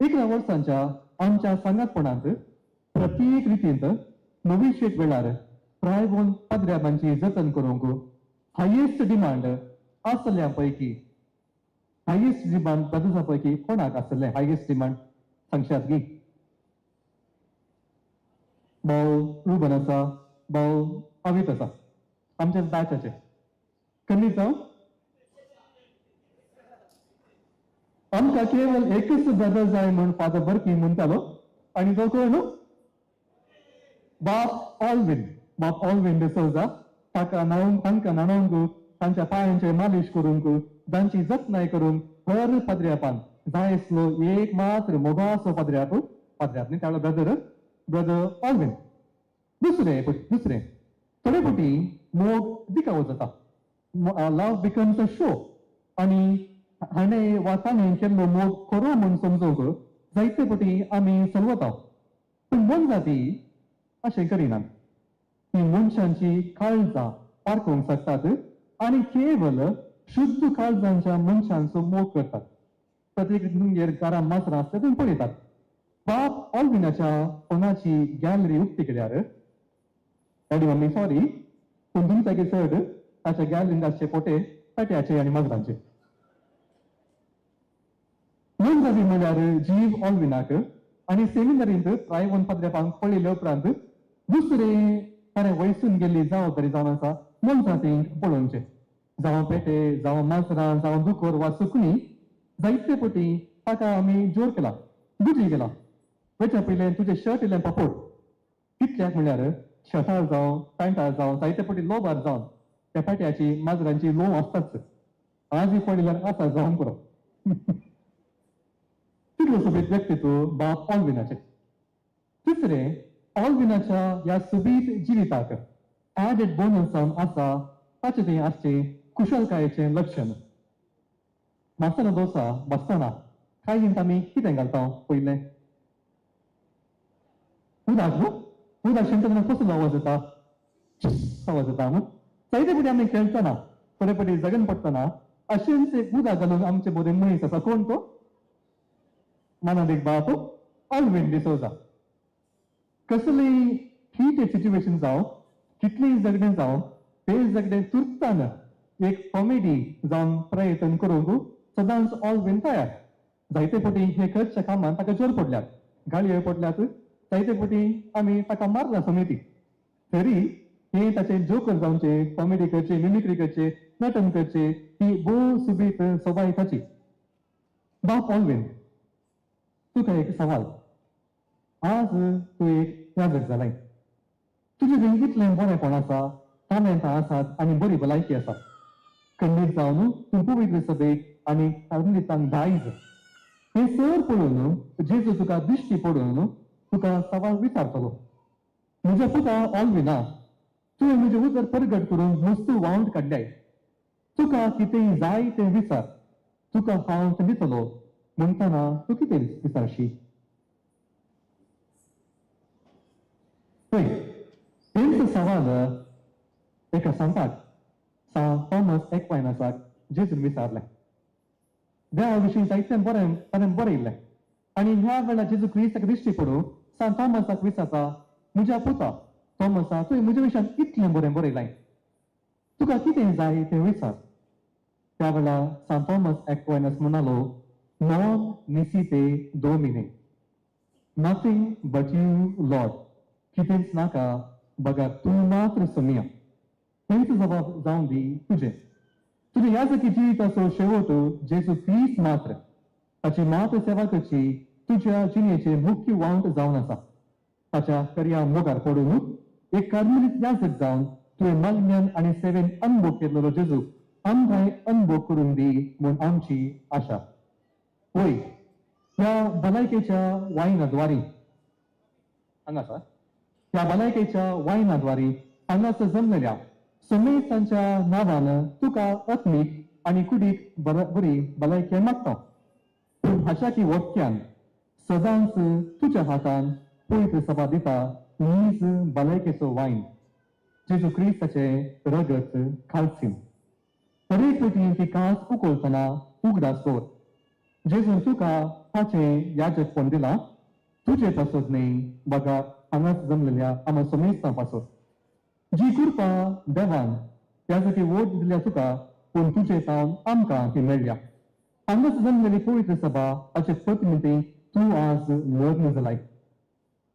11 वर्सांच्या आमच्या सांगातपणांत प्रत्येक रितींत नोविशेट वेळार प्रायवंत पाद्र्याबांची जतन करूंक हायेस्ट डिमांड आसल्या पैकी हायेस्ट डिमांड ब्रदर्सा पैकी कोणाक आसलें हायेस्ट डिमांड सांगशात गी? भाव रुबन आसा, भाव अवित आसा, आमच्या बॅचाचे कमी जावं. आमकां केवल एकच ब्रदर जाय म्हूण फादर बर्की म्हणटालो आनी तो कोण? बाप ऑल्विन, बाप ऑल्विन डिसोजा. ताका न्हावंक, तांकां न्हाणोवंक, तांच्या पांयांचेर मालिश करूंक, तांची जतनाय करूंक हर पाद्र्यापान जाय आसलो एक मात्र मोगाचो पाद्र्याप, पाद्र्याप न्ही ताळो ब्रदर, ब्रदर ऑल्विन. दुसरें दुसरें थोडे फावटी मोग दिखावो जाता, लव बिकम्स अ शो आनी हाणें वा ताणें केल्लो मोग खरो म्हूण समजूंक जायते फावटी आमी सलवता. पूण मोनजाती अशें करिनात, ती मनशांची काळजां पारखूंक शकतात आनी केवल शुद्ध काळजांच्या मनशांचो मोग करतात. प्रत्येक तुमगेर घरां माजरां आसल्यार तुमी पळयतात बाप ऑल्विनाच्या फोनाची गॅलरी उक्ती केल्यार, डॅडी मम्मी सॉरी, पूण तुमच्याकी चड ताच्या गॅलरींत आसचे फोटे पेट्याचे आनी माजरांचे. मोनजाती म्हणल्यार जीव ऑल्विनाक आनी सेमिनरींत प्रायवन पाद्र्यापांक पळयल्या उपरांत दुसरे ताणें वयसून गेल्ली जबाबदारी जावन आसा मोनजातींक पळोवचें, जावं पेटे, जावं माजरां, जावं दुकोर वा सुकणीं. जायते फावटी ताका आमी जोर केला, गुजी केला. वयच्या पयलें तुजें शर्ट इल्लें पापोड कितल्याक म्हणल्यार शर्टार जावं पॅन्टार जावं जायते फावटी लोबार जावन त्या पेट्याची माजरांची लोव आसताच, आजूय पडिल्ल्यार आसा जावंक पुरो. तितलो सोबीत व्यक्तित्व बाप ऑलविनाचें. तिसरें, ऑलविनाच्या ह्या सोबीत जिविताक एडेड बोनस जावन आसा ताचें तें आसचें कुशलकायेचें लक्षण. मसाला डोसा बसतना कांय आमी कितें घालता पयलें? उदक न्हू. उदक शिंपतना कसलो आवाज येता? आवाज येता न्हू. जायते फावटी आमी खेळटना थोडे फावटी जगन पडटना अशेंच एक उदक घालून आमचे बरे मनीस आसा. कोण तो? मानादीक बाप ऑलविन डिसोजा. कसलीय हिटेड सिट्युएशन जावं, कितलीय झगडें जावं, ते झगडें तुर्तान एक कॉमेडी जावन प्रयत्न करूंक सदांच ऑलविन तयार. जायते फावटी हे करच्या कामान ताका जोर पडल्यात, गाळयो पडल्यात, जायते फावटी आमी ताका मारला समिती. तरी हे ताचे जोकर जावचे, कॉमेडी करचे, मिमिक्री करचे, नटन करचे, ही भोव सुबीत सोबाय ताची. बाप ऑलविन, तुका एक सवाल. आज तूं एक याजक जालाय, तुजें थंय इतलें बरेंपण आसा, तालेंतां आसात आनी बरी भलायकी आसा. खंडीत जावन तूं पवित्र सभेक आनी कार्मेलितांक दायज. हें सर पळोवन जेजू तुका दिश्टी पडून तुका सवाल विचारतलो, म्हज्या पुता ऑलविना, तुवें म्हजें उतर परगट करून मस्तू वावंट काडल्याय, तुका कितेंय जाय तें विचार, तुका हांव तें दितलो. म्हणटना तूं कितें विचारशी? पळय, तेंच सवाल एका संताक सा थॉमस एक्वायनासाक जेजून विचारलें. देवा विशीं जायतें बरें ताणें बरयल्लें आनी ह्या वेळार जेजू क्रिस्ताक दिश्टी पडूं सान थॉमसाक विचारता, म्हज्या पुता थॉमसा, तुवें म्हज्या विशयान इतलें बरें बरयलें, तुका कितें जाय तें विचार. त्या वेळार सान थॉमस एक्वायनास म्हणालो, नॉन निसिते दोमिने, नथींग बट you Lord, कितेंच नाका बघा तूं मात्र सोमिया. हेंच जबाब जावन दी तुजें. तुजें याजकी जिविताचो शेवट जेजू क्रिस्त मात्र, ताची मात्र सेवा करची तुज्या जिणेचें मुख्य वावंट जावन आसा. ताच्या कर्या मोगार पडून एक कार्मेलीत याजक जावन तुवें मागण्यान आनी सेवेन अनुभव केल्लो जेजू आमकांय अनुभव करून दी म्हूण आमची आशा. वय, ह्या भलायकेच्या वायनाद्वारी हांगा आसा, ह्या भलायकेच्या वायनाद्वारी हांगासर जमलेल्या समेस्तांच्या नांवान तुका आत्मीक आनी कुडीक बरी भलायकी मागता. पूण हाच्या वक्यान सदांच तुज्या हातान पवित्र सभा दिता नीज भलायकेचो वायन, जेजू क्रिस्ताचें रगत खालसीन. हरेक फावटी ती कास उखलतना उगडास दवर, जेजून तुका ताचें याजकपण दिलां, तुजे पासत न्हय बगा हांगाच जमलेल्या आमा समेस्तां पासत. जी कृपा देवान याजकी वोट दिल्या तुका, पूण तुजे सावन आमकां ती मेळ्ळ्या. हांगाच जमलेली पवित्र सभा हाचे प्रतिनिधी तूं आज लग्न जालाय.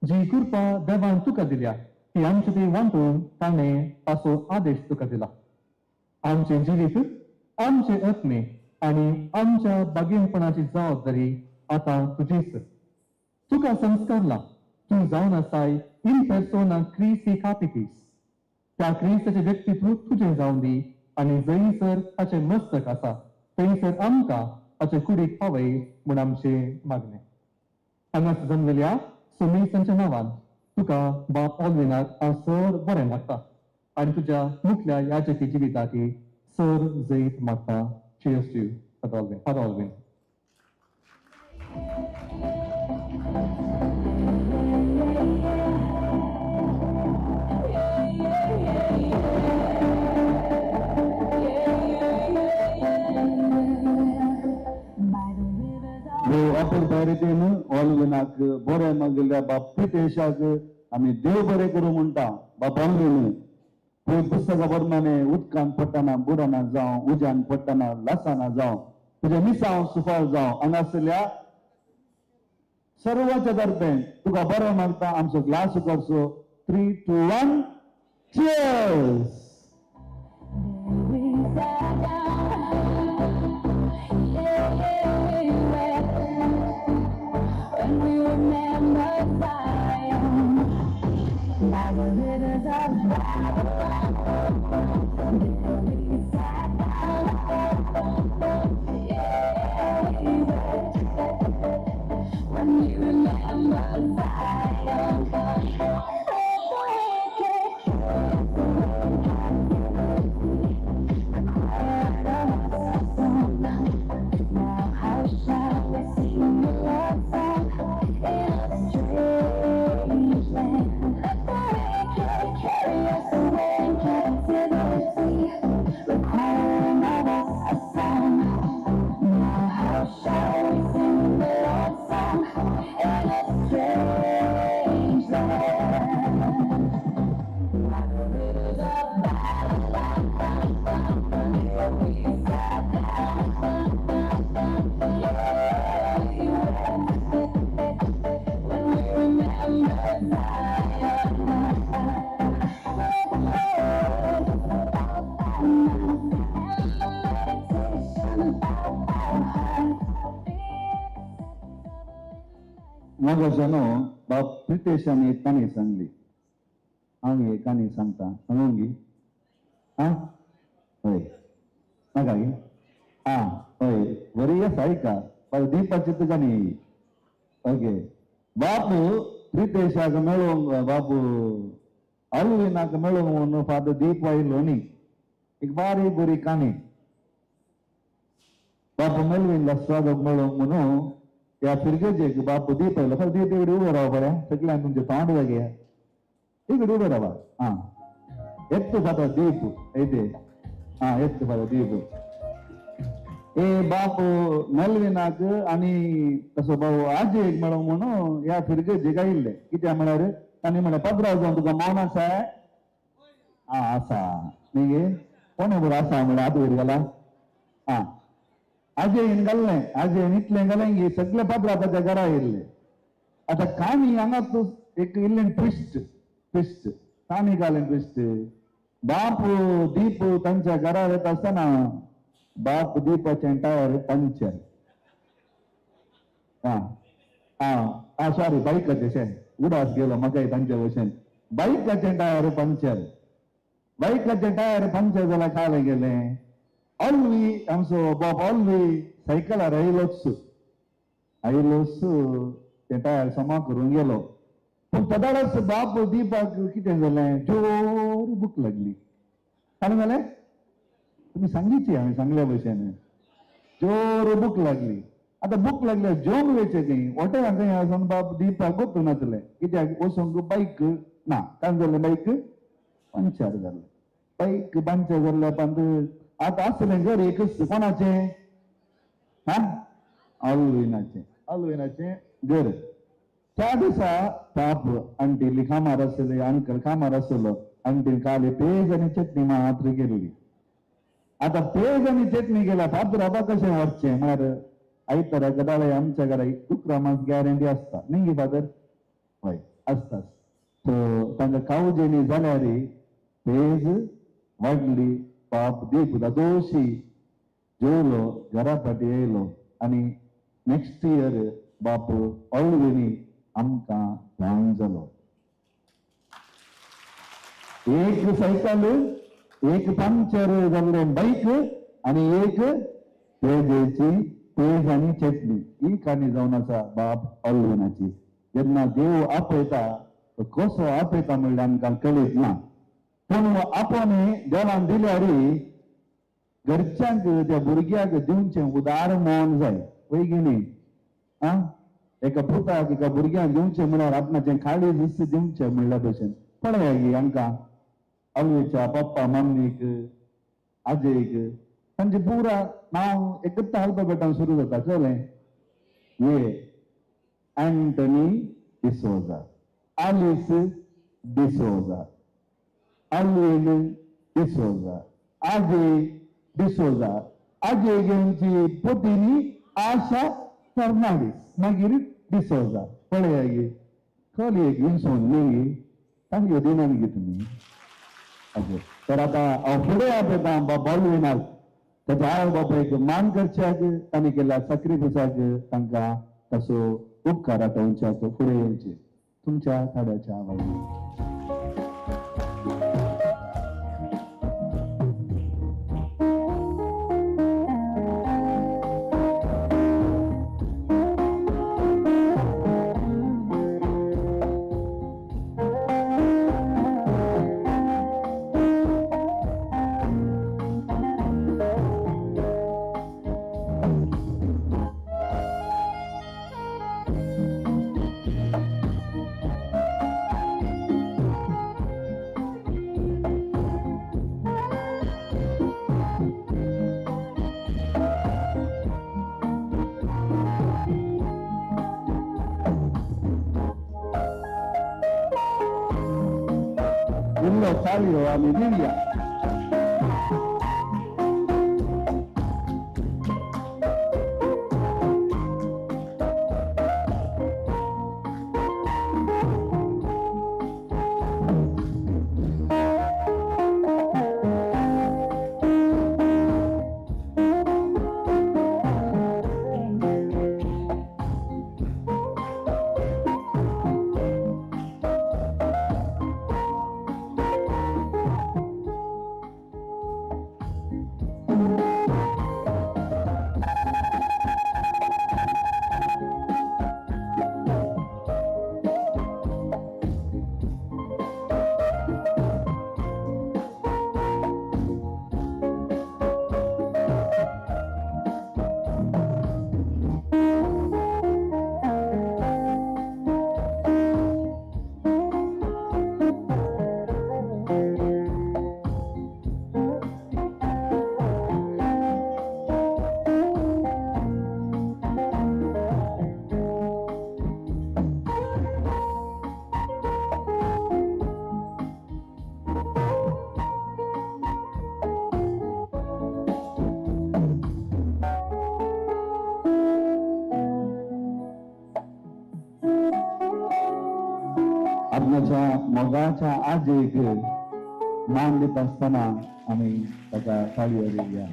जी कृपा देवान तुका दिल्या ती आमचे ती वांटून ताणें ताचो आदेश तुका दिला. आमचें जिवीत, आमचे आत्मे आनी आमच्या बागेनपणाची जबाबदारी आतां तुजीच. तुका संस्कारला तूं जावन आसाय इन पेर्सोना क्रिसी कापितीस. त्या क्रिस्ताचें व्यक्तित्व तुजें जावन दी आनी जंयसर ताचें मस्तक आसा थंयसर आमकां ताचे कुडीक पावय म्हूण आमचें मागणें. हांगाच जमलेल्या समेस्तांच्या नांवान तुका बाप ऑलविनाक हांव सर बरें मागता आनी तुज्या मुखल्या याजकी जिविताकी सर जैत मागता. Cheers to you, Father Alvin. Father Alvin. देव अपुरबाय रितीन ऑलविनाक बरें मागिल्ल्या बाप पितेशाक आमी देव बरें करूं म्हणटा. बाप ऑलविन, तुवें पुस्तका प्रमाणे उदकान पडटना बुडना जावं, उज्यान पडटना लसना जावं, तुजें मिसांव सुफळ जावं, हांगासरल्या सर्वांच्या तर्फेन तुका बरें मागता. आमचो ग्लास करचो. 3 2 1 cheers. When we remember Zion, by the rivers of Babylon, there we sat down. Yeah, remember Zion. Let the wicked carry us away in captivity, requiring of us a song. Now how shall we sing the Lord's song in a strange land? Let the wicked carry us away in captivity, requiring of us a song. Now how shall we sing the Lord's song in a strange land? By the rivers of Babylon, here we sat down. Yeah, we wept when we remember Zion. And the meditation of our hearts be मोगाच्यानो बाब प्रितेशान एक काणी सांगली. हांव एक काणी सांगता, सांगूंक गी? आं, हय, नाका गी? आं, हय, बरी आसा, आयका बाब दीपाची तुका न्ही. ओके, बापू प्रितेशाक मेळोवंक, बापू अल्विनाक मेळोवंक म्हणून फादर दीप आयलो न्ही. एक बारीक बरी काणी. बापू मेलवीन लास्वादक मेळोवंक म्हणून ह्या फिरगेजेक बापू दीप आयलो. फादर दीप इकडे उबो राव बऱ्या, सगळ्यांक तुमचें तोंड जागे, इकडे उबो रावा. आं, येत फादर दीप येते. आं, येत फादर दीप. ए बापू मेलविनाक आनी तसो भाऊ आजयेक मेळोवंक म्हणून ह्या फिरगेजेक आयिल्ले. कित्याक म्हळ्यार तांणी म्हणलें, पदराव जावन तुका मौन आसा? आं, आसा न्ही गे? कोण बरो आसा म्हणल्यार हात वयर घाला. आं, आजयेन घाल्लें, आजयेन इतलें घालें की सगळे पात्रां ताच्या घरा आयिल्ले. आतां काणी हांगा तूं एक इल्लें ट्विस्ट, ट्विस्ट काणी घालें ट्विस्ट. बाप दीप तांच्या घरा वता आसतना बाप दीपाचें टायर पंचर. आं आं आं, सॉरी, बायकाचें शें उडास गेलो म्हाकाय तांच्या भशेन. बायकाचें टायर पंचर, बायकाचें टायर पंचर जाल्यार कालें गेलें. ऑल्वी आमचो बाप ऑल्वी सायकलार आयलोच, आयलोच तें टायर समा करून गेलो. पूण तदारच बाप दीपाक कितें जालें, जोर भूक लागली. कांय जालें तुमी सांगीची, हांवें सांगल्या भशेन जोर भूक लागली. आतां भूक लागल्या जेवंक वयचें खंय, हॉटेलान खंय वचोन बाप दीपाक गोतू नासलें. कित्याक वचूंक बायक ना. कांय जालें, बायक पंचर जालें. बायक पंचर जाल्ल्या उपरांत आतां आसलें घर एकच, कोणाचें? हा, अल्विनाचें, अल्विनाचें घर. त्या दिसा ताप आंटी कामार आसले, अंकल कामार आसलो. आंटीन काले पेज आनी चटणी मात्र केल्ली. आतां पेज आनी चटणी केल्या फातर कशें व्हरचें म्हळ्यार आयतारा गदाळे आमच्या घरा डुकरा मांस गॅरंटी आसता न्ही गे फादर? हय, आसताच. सो तांकां कावजेनी जाल्यार पेज वाडली. बाप दीप दोशी जेवलो, घरा फाटी येयलो आनी नेक्स्ट इयर बाप ऑलवेनी आमकां जॉयन जालो. एक सायकल, एक पंक्चर जाल्लें बायक आनी एक पेजेची पेज आनी चटणी. ही काणी जावन आसा बाब ऑलविनाची. जेन्ना देव आपयता तो कसो आपयता म्हणल्यार आमकां कळीत ना, पूण आपोवन देवान दिल्यार घरच्यांक त्या भुरग्याक दिवचें उदार मन जाय, वय की न्ही? आं, एका पुताक एका भुरग्यांक दिवचें म्हळ्यार आपणाचें काळीज दिवचें म्हणल्या भशेन. पळया की हांकां आवयच्या पप्पा मम्मीक आजयेक तांचे पुरा नांव एकच अल्फाबेटान सुरू जाता, कळ्ळें? ए अँटनी डिसोजा, आलिस डिसोजा, आलवीन डिसोजा, आजय डिसोजा, आजय घेवची पोतीनी आशा फर्नांडीस, मागीर डिसोजा. पळया गे, कळये घेवन सोडली तांगें दिनान गे तुमी. ओके, तर आतां हांव फुडें आपयता बाब ऑलविनाक. ताच्या आवय बापायक मान करच्याक, तांणी केल्ल्या साक्रिफिसाक तांकां ताचो उपकार आठोवच्याक फुडें येवचें तुमच्या थाड्याच्या आवाजान. व्हडलो ताळयो आमी दिवया. आपणाच्या मोगाच्या आजयेक मान दिता आसतना आमी ताका ताळयो दिवया.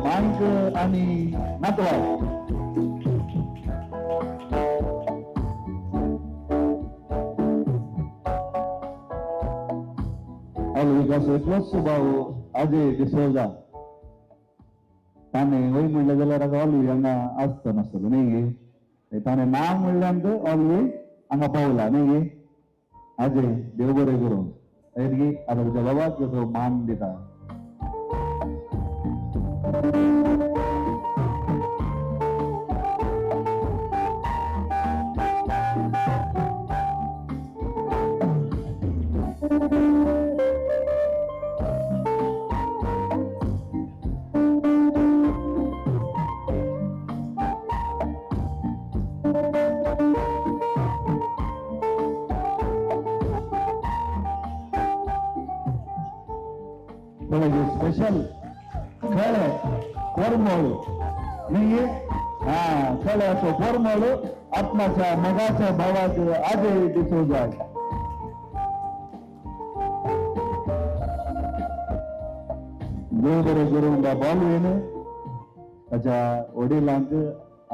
मायक आनी नातवा. ऑलविकाचो एकलोच भाव अजय डिसोजा ताणें वय म्हणलें जाल्यार आतां ऑलवी हांगा आसता नासलो न्ही गे, ताणें ना म्हणल्यान ऑलवी हांगा पावला न्ही गे. अजय देव बरें करूं गे, आतां तुज्या बाबाक तो मान दिता. स्पेशल कळे कोरमोळ न्ही, हा कळ्याचो कोरमोळ आत्माच्या मगाच्या भावाक आजय डिसोजा. देव बरें करूं बाबा ताच्या वडिलांक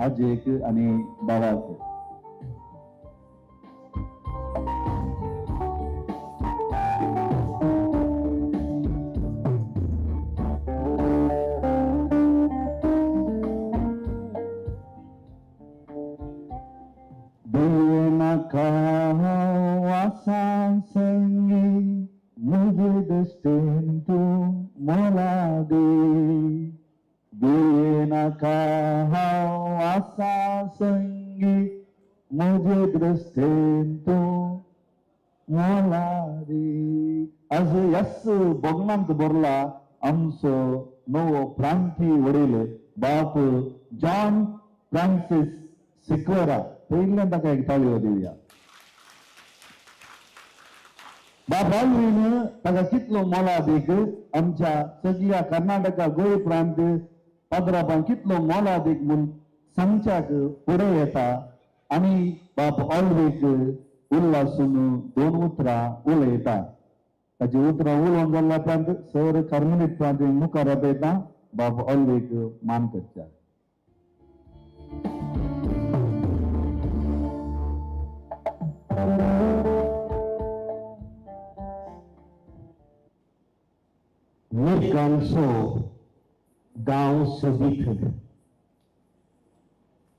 आजयेक आनी भावाक. भोगनांत भरला आमचो नवो प्रांती वडील बाप जॉन फ्रांसीस सिक्वेरा. पयल्यान ताका एक ताळयो दिवया. बाप ऑलवीन ताका कितलो मोलादीक आमच्या सगळ्या कर्नाटका गोंय प्रांत पाद्राबान कितलो मोलादीक म्हूण सांगच्याक फुडें येता आनी बाप ऑलवीक उल्लासून दोन उतरां उलयता. ताची उतरां उलोवन जाल्ल्या उपरांत सर कार्मेलीत प्रांत मुखार येता बाप ऑलवीक मान करच्या. मिरगांचो गांव सोबीत,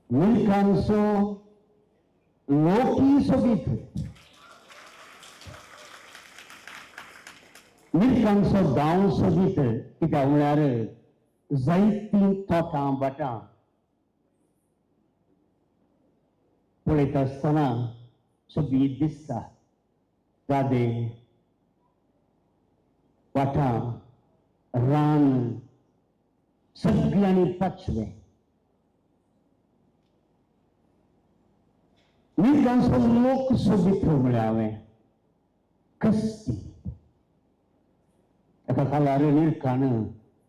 मिरगांचो लोकी सोबीत, मिरगांचो गांव सोबीत कित्याक म्हळ्यार जायतीं तोटां भाटां पळयता आसतना सोबीत दिसता. गादे, वाठां, रान सगळ्यांनी पाचवें. निजांचो लोक सोबीत म्हळ्यार हांवें कस्ती एका काळार निरखान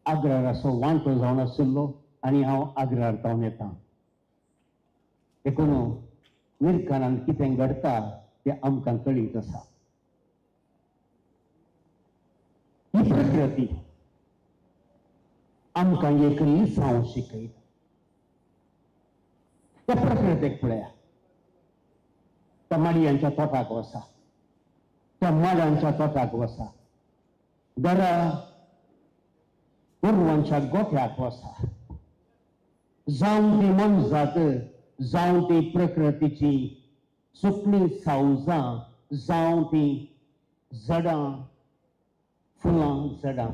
आग्रार असो वांटो जावन आशिल्लो आनी हांव आग्रार जावन येता. देखून निरखानान कितें घडटा तें आमकां कळीत आसा. ही प्रकृती आमकां एक लिसांव शिकयता. त्या प्रकृतीक पळया, त्या माडयांच्या तोटाक वसा, त्या माडांच्या तोटाक वसा, घरा गोरवांच्या गोठ्याक वसा, जावं ती मनजात, जावं ती प्रकृतीची सुकणीं सावजां, जावं ती झडां, फुलां झडां,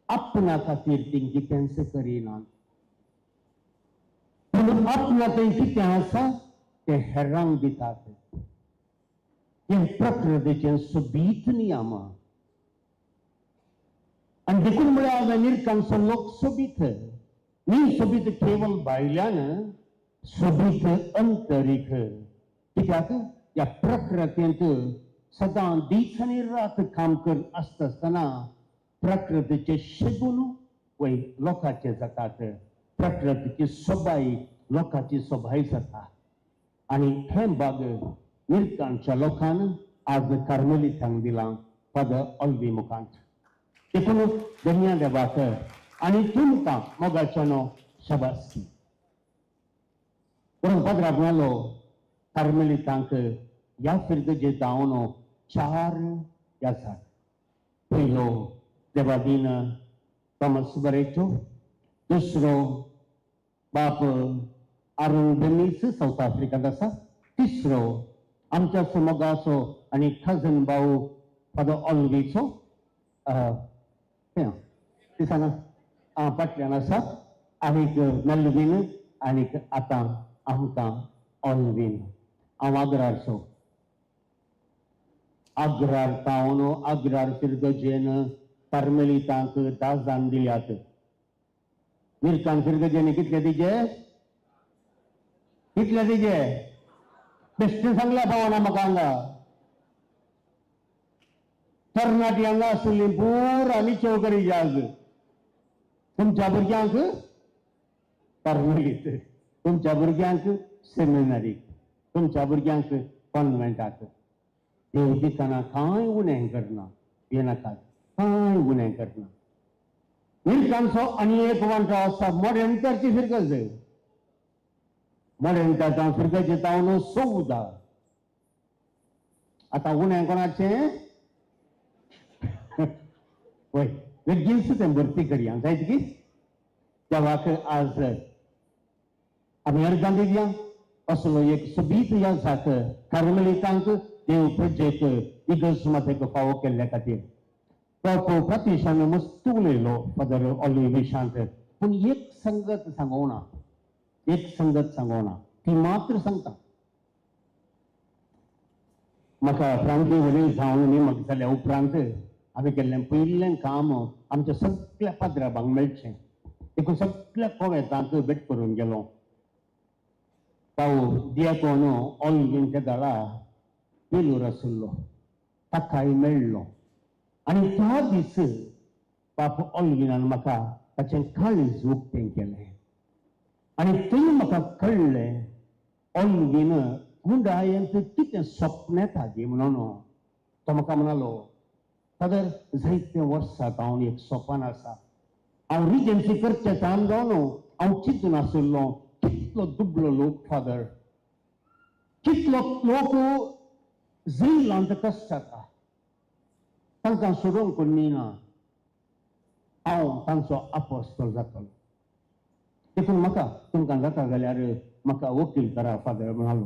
आपणा खातीर ती कितेंच करिनात, पूण आपणा थंय कितें आसा तें हेरांक दितात. हें प्रकृतीचें सोबीत नियम. आनी देखून म्हळ्यार हांवें निरकांचो लोक सोबीत न्ही, सोबीत केवल भायल्यान, सोबीत अंतरीक. कित्याक ह्या प्रकृतींत सदां दीस आनी रात काम कर आसता आसतना प्रकृतीचे शेगून वय लोकांचे जातात, प्रकृतीची सोबाय लोकांची सोबाय जाता. आनी हें बाग निरकांच्या लोकान आज कार्मेलितांक दिलां फादर ऑल्वी मुखांत. देखून धन्या देवाक आनी तुमकां मोगाच्यानो शाबासकी. पूण पाद्राक मेलो कार्मेलितांक ह्या फिर्गजे जावन 4 याजाक. पयलो देवादीन थॉमस बरेचो, दुसरो बाप आरुण बेनीस सावथ आफ्रिकांत आसा, तिसरो आमच्या मोगाचो आनी कजन भाऊ फादर ऑल्वीचो दिसना फाटल्यान आसा, आनीक मेलवीन, आनीक आतां आमकां ऑल्वीन. हांव आग्रारचो, आग्रार तावन आग्रार फिर्गजेन कार्मेलितांक 10 जाण दिल्यात. मिरकान फिर्गजेन कितले दिजे? कितले दिजे? बेश्टें सांगल्या पावना म्हाका. हांगा तरणाटी हांगा आशिल्ली पुरा निचेव करी आज तुमच्या भुरग्यांक कार्मेलीत, तुमच्या भुरग्यांक सेमिनारीक, तुमच्या भुरग्यांक कॉन्वेंटाक. देव दितना कांय उणें करना, येनाकात, कांय उणें करना. मिरकांचो आनी एक वांटो आसा मोडेंतरची फिरगज. मोडेंतर फिरगजे जावन 14. आतां उणें कोणाचें? वय बेगीनच तें भरती करया जायत की देवाक आज आमी अर्दां दिवया. असलो एक सोबीत याजाक कार्मेलितांक देव प्रजेक इगर्ज मातेक फावो केल्ल्या खातीर. तो प्रतिशान मस्त उलयलो फादर ऑली विशांत, पूण एक संगत सांगोना, एक संगत सांगोना, ती मात्र सांगता. म्हाका प्रांतीय वडील जावन नेमक जाल्या उपरांत हांवें केल्लें पयलें काम आमच्या सगळ्या पाद्राबांक मेळचें, देखून सगळ्या कोवेतांक भेट करून गेलो. पाव दियाकोन ऑलवीन तेदाळा बेलूर आशिल्लो, ताकाय मेळ्ळो. आनी त्या दीस बाप ऑलविनान म्हाका ताचें काळीज उक्तें केलें आनी थंय म्हाका कळ्ळें ऑलवीन गुंडायेंत कितें सपन येता गी म्हणून. तो म्हाका म्हणालो, फादर जायते वर्सां हांव एक सोपान आसा, हांव रिजन्सी करचें काम जावन हांव चिंतून आशिल्लो कितलो दुबळो लोक फादर, कितलो लोक झिलांत कश्ट जाता, तांकां सोडोवंक ना, हांव तांचो आपोस्तोल जातलो. देखून म्हाका तुमकां जाता जाल्यार म्हाका वकील करा फादर म्हणालो.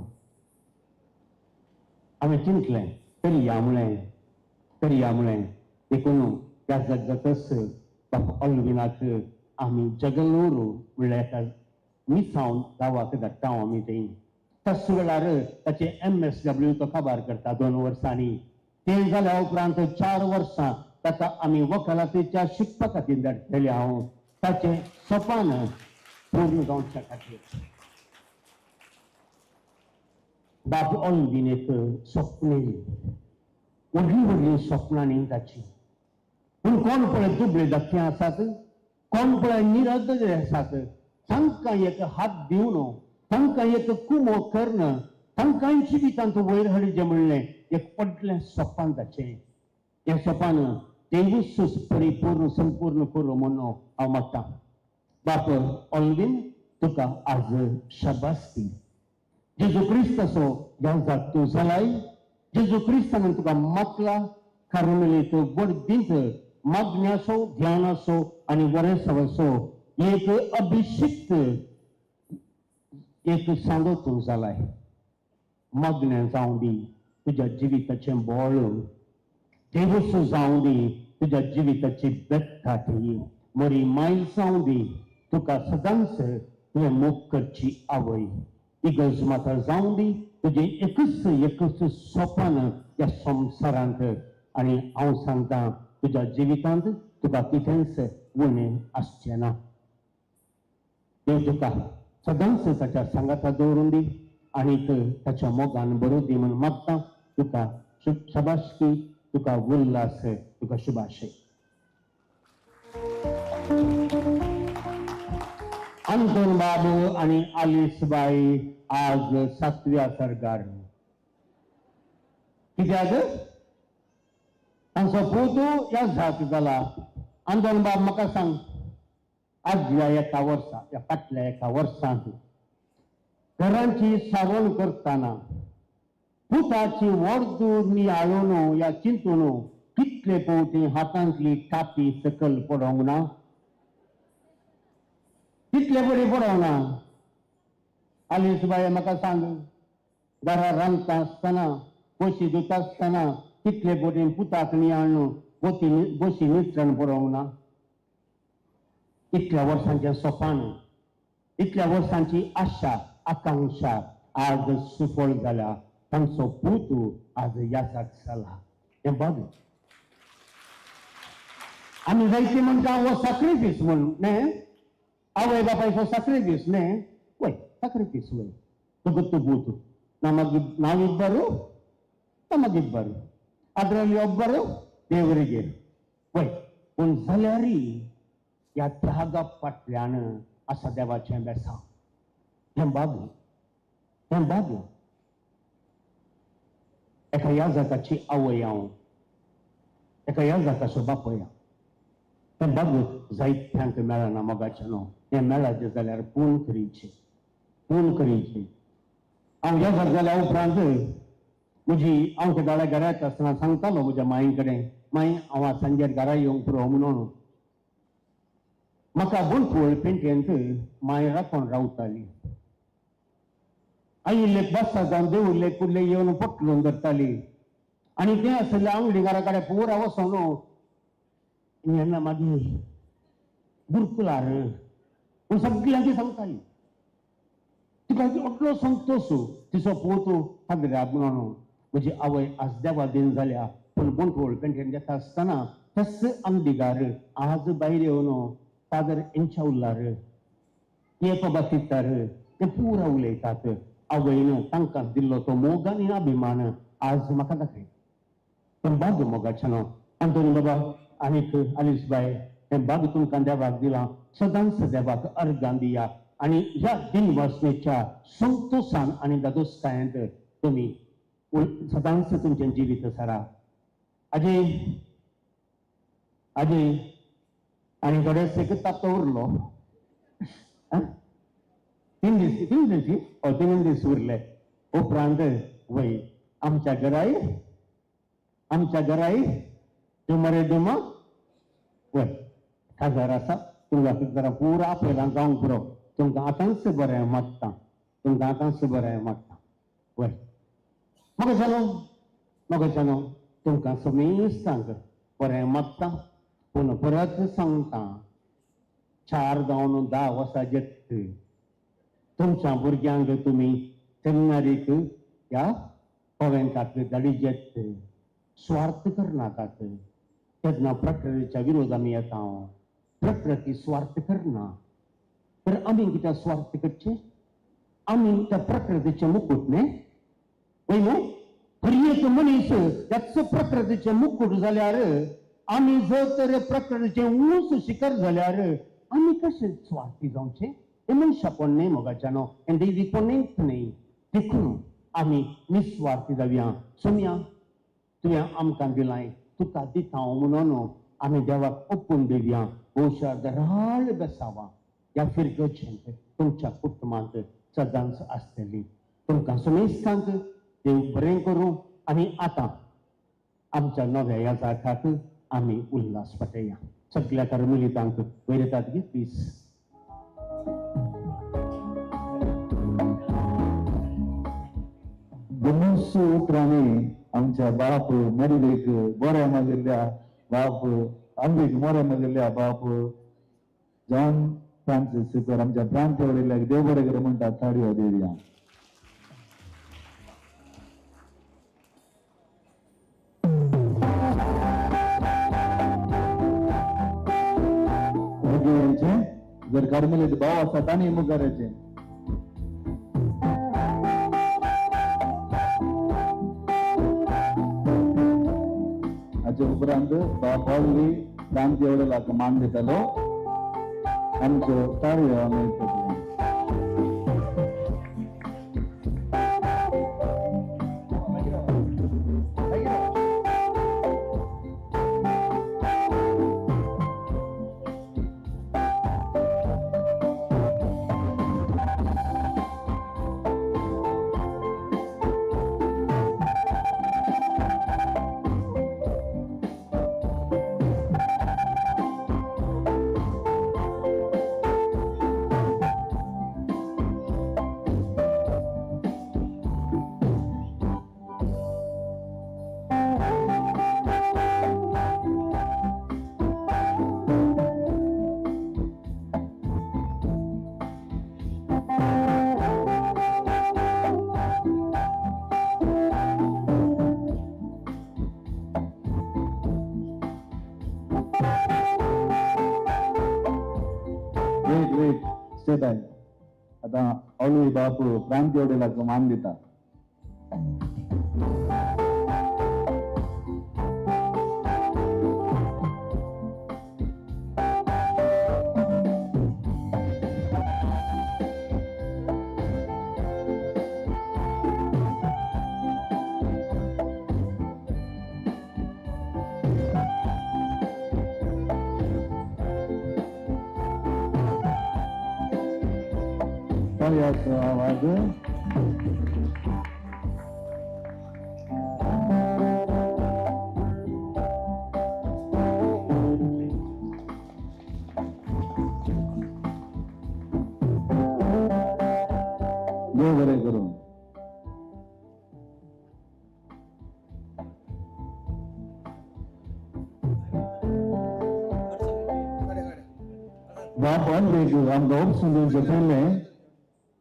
हांवें चिंतलें तरी या म्हळें, तरी या म्हळें. देखून ह्या जातच बाप ऑलविनाक आमी जगलूर म्हणल्यार एका मिसावन गांवाक धाडटा आमी थंय. तस वेळार ताचें MSW तो काबार करता 2 वर्सांनी. तें जाल्या उपरांत 4 वर्सां ताका आमी वकालातीच्या शिकपा खातीर धाडटले हांव, ताचें सपान पूर्ण जावच्या खातीर. बाब ऑलवीन एक स्वप्न, व्हडलीं व्हडलीं स्वप्नां न्ही ताची, पूण कोण पळय दुबळे धक्के आसात, कोण पळय निरदळे आसात, तांकां एक हात दिवन, तांकां एक कुमो करून, तांकां जिवितांत वयर हाडचें म्हणलें एक व्हडलें सपान ताचें. हें सपान देवूच परिपूर्ण संपूर्ण करूं म्हणून हांव मागतां. बाप ऑलवीन तुका आज शाबासकी. जेजू क्रिस्ताचो याजाक तूं जालाय, जेजू क्रिस्तान तुका मातला कार्मेलीत वर्दींत मागण्याचो, ध्यानाचो आनी वरेसावाचो एक अभिषिक्त एक सांदो तूं जालाय. मागणें जावं दी तुज्या जिविताचें बळ, देवूच जावं दी तुज्या जिविताची बेताटी, मरी माय जावं दी तुका सदांच तुवें मोग करची आवय, इगर्ज माता जावं दी तुजें एकच एकच सोपान ह्या संवसारांत. आनी हांव सांगता तुज्या जिवितांत तुका कितेंच उणें आसचें ना. देव तुका सदांच ताच्या सांगाता दवरून दी आनीक ताच्या मोगान बरोवं दी म्हूण मागता. तुका शाबासकी, तुका उल्लास, तुका शुभाशय. अंतोन बाबू आनी आलीस बाई आज 7व्या सरकार. कित्याक तांचो पूत ह्या जात जाला. अंतोन बाब म्हाका सांग, आदल्या एका वर्सा, ह्या फाटल्या एका वर्सांत घरांची सावण करतना पुताची वर्दूर नियाळून या चिंतून कितले पवटी हातांतली कापी सकल पडोवंक ना, कितले बरी पडोवंक ना. आलीस बाय म्हाका सांग, घरा रांदता आसतना, बशी धुता आसतना कितले पवटी पुताक नियाळून बशी निसरण पडोवंक ना. इतल्या वर्सांचें सोपान, इतल्या वर्सांची आशा आकांक्षा आज सुफळ जाल्या. तांचो पूत आज याजाक जाला. हें भाग आमी जायते म्हणटा हो साक्रिफीस म्हूण न्ही, आवय बापायचो साक्रिफीस न्ही, वय साक्रिफीस वय. तुका तूं पूत ना मागीर नाविब्बरू ನಮಗಿಬ್ಬರು ಅದರಲ್ಲಿ ಒಬ್ಬರು ದೇವರಿಗೆ वय पूण जाल्यारय ह्या त्यागा फाटल्यान आसा देवाचें बेसांव. हें भाग्य, हें भाग्य. एका याजकाची आवय हांव, एका याजकाचो बापूय हांव. हें भाग्य जायत्यांक मेळना मोगाचें न्हू. हें मेळाचें जाल्यार पूण करीचें, पूण करीचें. हांव याजक जाल्या उपरांत म्हजी हांव ते गाड्या घरा येता आसतना सांगतालो म्हज्या माई कडेन, माई हांव सांजेर घरा येवंक पुरो म्हणून. म्हाका बंटवळ पेंटेंत माय राखोन रावताली. आयिल्ले बसा जावन देवुल्ले कुडले येवन पोटलून धरताली आनी तें आसलें आंगडी घरा कडेन पुरा वचोन जेन्ना मागीर गुरकुलार पूण सगळ्यांक सांगताली तुका व्हडलो संतोश तिचो पूत पाद्र्याब म्हणून. म्हजी आवय आज देवा दिन जाल्या पूण बंटवळ पेंटेन येता आसतना तस आंगडीगार आज भायर येवन फादर एंच्या उल्लार ये बाबा तितार ते पुरा उलयतात. आवयन तांकां दिल्लो तो मोग आनी अभिमान आज म्हाका दाखय. पूण बाग मोगाचें न्हू अंतोनी बाबा आनीक आलीस बाय हें बाग तुमकां देवाक दिलां. सदांच देवाक अर्गां दिया आनी ह्या दिनवासनेच्या संतोशान आनी दादोसकायेंत तुमी सदांच तुमचें जिवीत सारा. आजी आजी आनी थोडेच एक तातो उरलो. 3 दीस, 3 दीस हय 3 दीस उरले. उपरांत वय आमच्या घराय, आमच्या घराय डुमरे डुमा वय काजार आसा. तुमकां जरा पुरा आपयला जावंक पुरो. तुमकां आतांच बरें मागता, तुमकां आतांच बरें मागता. वय म्हाका जालो, म्हाका जालो तुमकां समेस्तांक बरें मागता. पूण परत सांगता 4 जावन 10 वर्सां जेत तुमच्या भुरग्यांक तुमी सेमिनारीक ह्या कोवेंताक धाडीजेत. स्वार्थ करनाकात. तेन्ना प्रकृतीच्या विरोध आमी येता. प्रकृती स्वार्थ करना तर आमी कित्याक स्वार्थ करचे? आमी त्या प्रकृतीचें मुकूट न्ही वय न्हू? हर एक मनीस त्याच प्रकृतीचें मुकूट जाल्यार आमी जर तर प्रकृतीचें ऊंच शिखर जाल्यार आमी कशें स्वार्थी जावचें? हें मनशापण न्हय मोगाच्यानो, हें दैवीपण न्हय. देखून आमी निस्वार्थी जावया. सोमया तुवें आमकां दिलाय, तुका दिता हांव म्हणून आमी देवाक ओपून दिवया. भोवशा दराळ बेसावा ह्या फिरगजेंत तुमच्या कुटुंबांत सदांच आसतली. तुमकां समेस्तांक देव बरें करूं. आनी आतां आमच्या नव्या ह्या जाकाक आमी उल्हास पटया. सगळ्या कर्मलितांक वयर येतात गी प्लीज. दोनूच उतरांनी आमच्या बाप मरिलेक बऱ्या मागिल्ल्या बाप आंबेक मोऱ्या मागिल्ल्या बाप जॉन फ्रांसीस सिकर आमच्या प्रांत वडिल्ल्याक देव बरें करूं म्हणटा. ताळयो दिवया. जर कार्मेलीत भाव आसा तांणी मुखार येचें. हाचे उपरांत बाप पावली प्रांत एवढेलाक मान दितालो. आमच्यो ताळयो आमी करतले. आतां ऑलवी बाप क्रांती वडिलाक मान दिता. आवाज देव बरें करूं. बाप आमकां उपसून दिवचें पयलें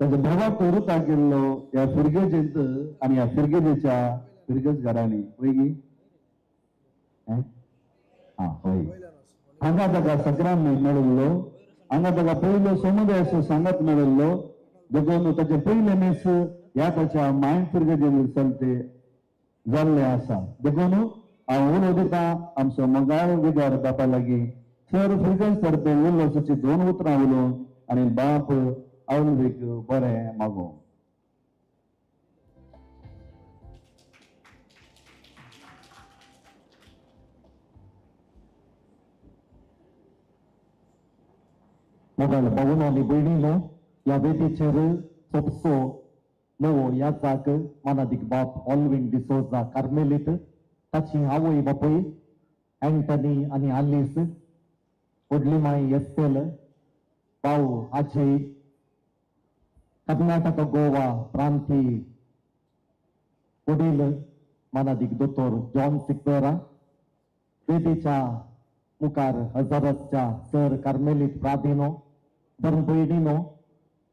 ताच्या भावाक रुता केल्लो ह्या फिरगेजेंत आनी ह्या फिरगेजेच्या फिरगेज घरांनी वय आं हय हांगा ताका सक्राम मेळिल्लो, हांगा ताका पयलो समुदायाचो सांगात मेळिल्लो. देखून ताचें पयलें मीस ह्या ताच्या मायन फिरगेजेन चलते जाल्लें आसा. देखून हांव उलो दिता आमचो मोगाळ विगार बापा लागीं सर फिरगेज तर्फे उल्लासाची 2 उतरां उलोवन आनी बाप आवळीक बरें मागो. मोगाळ भावनो आनी भयणीनो, ह्या वेदीचेर सोपसो नवो याजाक मानादीक बाप ऑलविन डिसोजा कार्मेलीत, ताची आवय बापूय अँटनी आनी आलीस, व्हडली माय एस्तेल, भाव आजय, कर्नाटक गोवा प्रांती वडील मानादीक दोतोर जॉन सिक्वेरा, वेदीच्या मुखार हजाराच्या सर कार्मेलीत प्रादिनो, धर्मभयणीनो,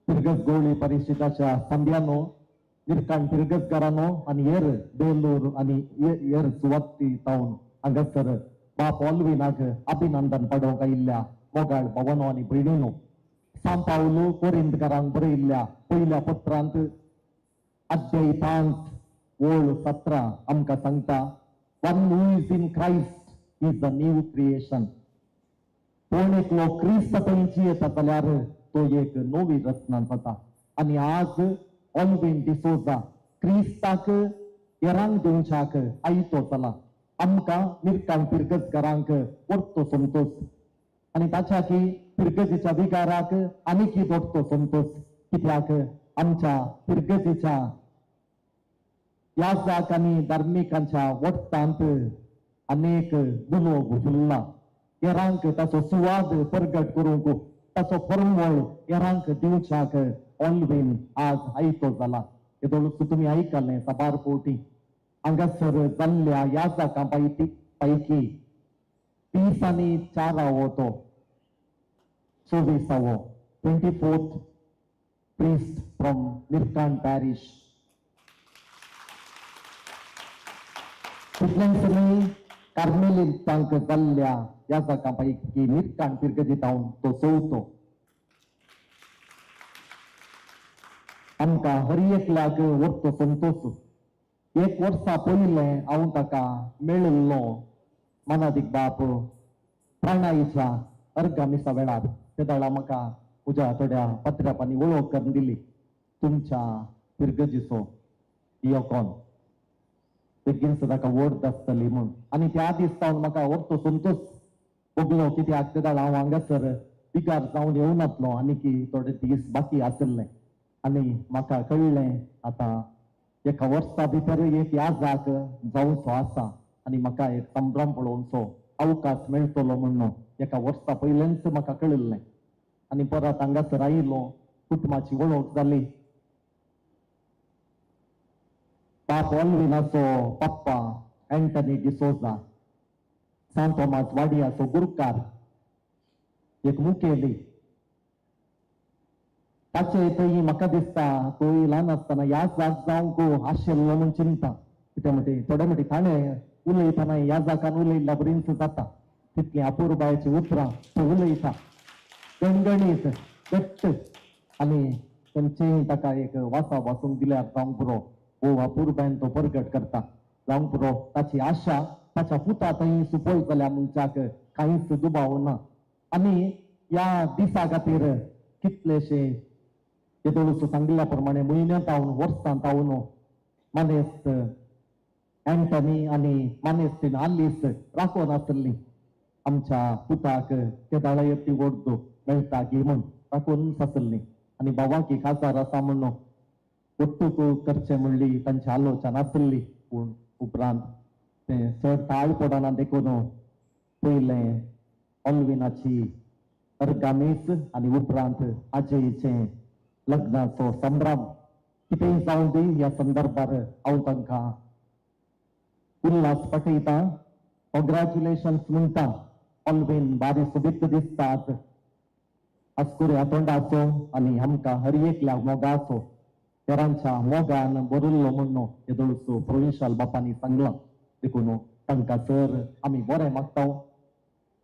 पिरगस गोवळी परिशदाच्या संध्यानो, निरकाण पिरगसकारानो आनी हेर बेलूर आनी हेर सुवाती तावन हांगासर बाप ऑल्विनाक अभिनंदन पाडोवंक आयिल्ल्या मोगाळ भवनो आनी भयणीनो, सांव पावलो कोरिंदकारांक बरयिल्ल्या पयल्या पत्रांत अध्याय 5 ओळ 17 आमकां सांगता, one who is in Christ is a new creation. कोण एकलो क्रिस्त थंयची येता जाल्यार तो एक नवी रचना जाता. आनी आज ऑल्विन डिसोजा क्रिस्ताक येरांक दिवच्याक आयतो जाला. आमकां मिरकान पिरगजकारांक परतो संतोश आनी ताच्या की पिरगजेच्या विगाराक आनीकी दोडतो संतोश, कित्याक आमच्या पिरगजेच्या याजाक आनी धार्मिकांच्या वट्टांत अनेक दुलोब फुल्ला. हेरांक ताचो सुवाद परगट करूंक, ताचो परमळ हेरांक दिवच्याक ऑल्विन आज आयतो जाला. येदोळूच तुमी आयकलें साबार कोटी हांगासर जाल्ल्या याजाकां पैकी 30 आनी 4 तो 24 24th priest from Mirkan parish. तितलेंच न्हय, कार्मेलीतांक जाल्ल्या याजाकां पैकी मिरकान पिरगजीतावन तो चवथो. आमकां हर एकल्याक व्हडलो संतोश. एक वर्सा पयलें हांव ताका मेळिल्लो मनादीक बाप प्राणाईच्या अर्गा मिसा वेळार. तेदळा म्हाका म्हज्या थोड्या पत्र्यापांनी वळख करून दिली, तुमच्या पिरगजीचो दियोकॉन बेगीन ताका वोट आसतली म्हूण. आनी त्या दीस सावन म्हाका व्हडलो संतोश भोगलो, कित्याक तेदळा हांव हांगासर बिगार जावन येवनातलो, आनी की थोडे दीस बाकी आशिल्ले. आनी म्हाका कळ्ळें आतां एका वर्सा भितर एक याजाक जावचो आसा आनी म्हाका एक संभ्रम पळोवचो अवकाश मेळटलो म्हणून एका वर्सा पयलेंच म्हाका कळिल्लें. आनी परत हांगासर आयलो, कुटुंबाची वळख जाली. बाप ऑल्विनाचो पप्पा एंटनी डिसोजा सांत तोमास वाडियाचो गुरकार, एक मुखेली. ताचे थंय म्हाका दिसता तोय ल्हान आसतना ह्या जाग जावंक आशिल्लो म्हूण चिंता. कितें म्हणटी थोडे म्हणटी ताणें उलयतना ह्या जागान उलयल्ल्या बरींच जाता, तितलीं अपुरबायेचीं उतरां तो उलयता, गणगणीत घट्ट. आनी खंयचेय ताका एक वासा वासूंक दिल्यार जावंक पुरो, हो अपुरबायेन तो परगट करता जावंक पुरो. ताची आशा ताच्या पुता थंय सुपळ जाल्या मनशाक कांयच दुबाव ना. आनी ह्या दिसा खातीर कितलेशे येदोळूस सांगिल्ल्या प्रमाणे म्हयन्यांत तावन वर्सां तावन मानेस्त एंटनी आनी मानेस्तीन आलीस राखून आसली आमच्या पुताक केदाळा येती वोर्द मेळटा गी म्हूण राखून आसली. आनी बाबाकी खासार आसा म्हणून ಒಟ್ಟುಕು करचें म्हणली तांची आलोचना आसली. पूण उपरांत तें चड ताळ पडना देखून पयलें ऑल्विनाची अर्गामीस आनी उपरांत आजयेचें लग्नाचो संभ्रम. कितेंय जावं दी, ह्या संदर्भार हांव तांकां उल्हास पाठयता, कॉंग्रॅच्युलेशन्स म्हणटा. ऑल्विन बारी सोबीत दिसतात, अस्कुऱ्या तोंडाचो आनी आमकां हर एकल्या मोगाचो, हेरांच्या मोगान भरिल्लो म्हणून येदोळचो प्रोविन्शियल बापांनी सांगलां. देखून तांकां सर आमी बरें मागता.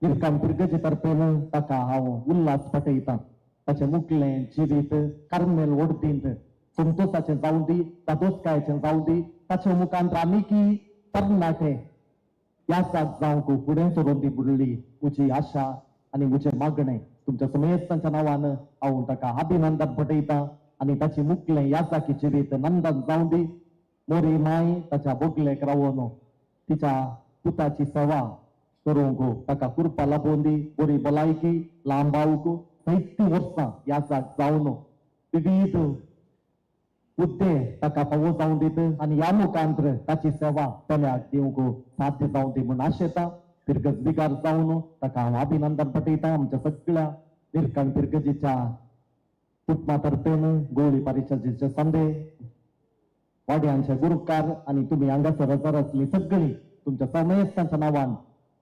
निरकान पिरगजे तर्फेन ताका हांव उल्हास पाठयता. ताचें मुखलें जिवीत कार्मेल वडतींत संतोसाचें जावं दी, धादोसकायेचें जावं दी. ताचे मुखांत आनीकी तरणाटे यासाक जावंक फुडें सरून दी बुडली म्हजी आशा आनी म्हजें मागणें. तुमच्या समेस्तांच्या नांवान हांव ताका अभिनंदन पटयता आनी ताची मुखलें यासाकी जिवीत नंदन जावं दी. मोरी माय ताच्या बोगलेक रावोन तिच्या पुताची सेवा करूंक ताका कृपा लाबोवन दी. बरी भलायकी, लांब आवक, जायतीं वर्सां यासाक जावन विविध हुद्दे ताका फावो जावं दीत आनी ह्या मुखांत ताची सेवा चल्याक दिवंक साध्य जावं दी म्हूण आशेता. फिरगज बिगार जावन ताका हांव अभिनंदन पटयता. आमच्या सगळ्या निरकण फिरगजीच्या कुटुंबा तर्फेन गोळी परिशदेचे संदे वाड्यांचे गुरुकार आनी तुमी हांगासर हजर आसली सगळीं तुमच्या समेस्तांच्या नांवान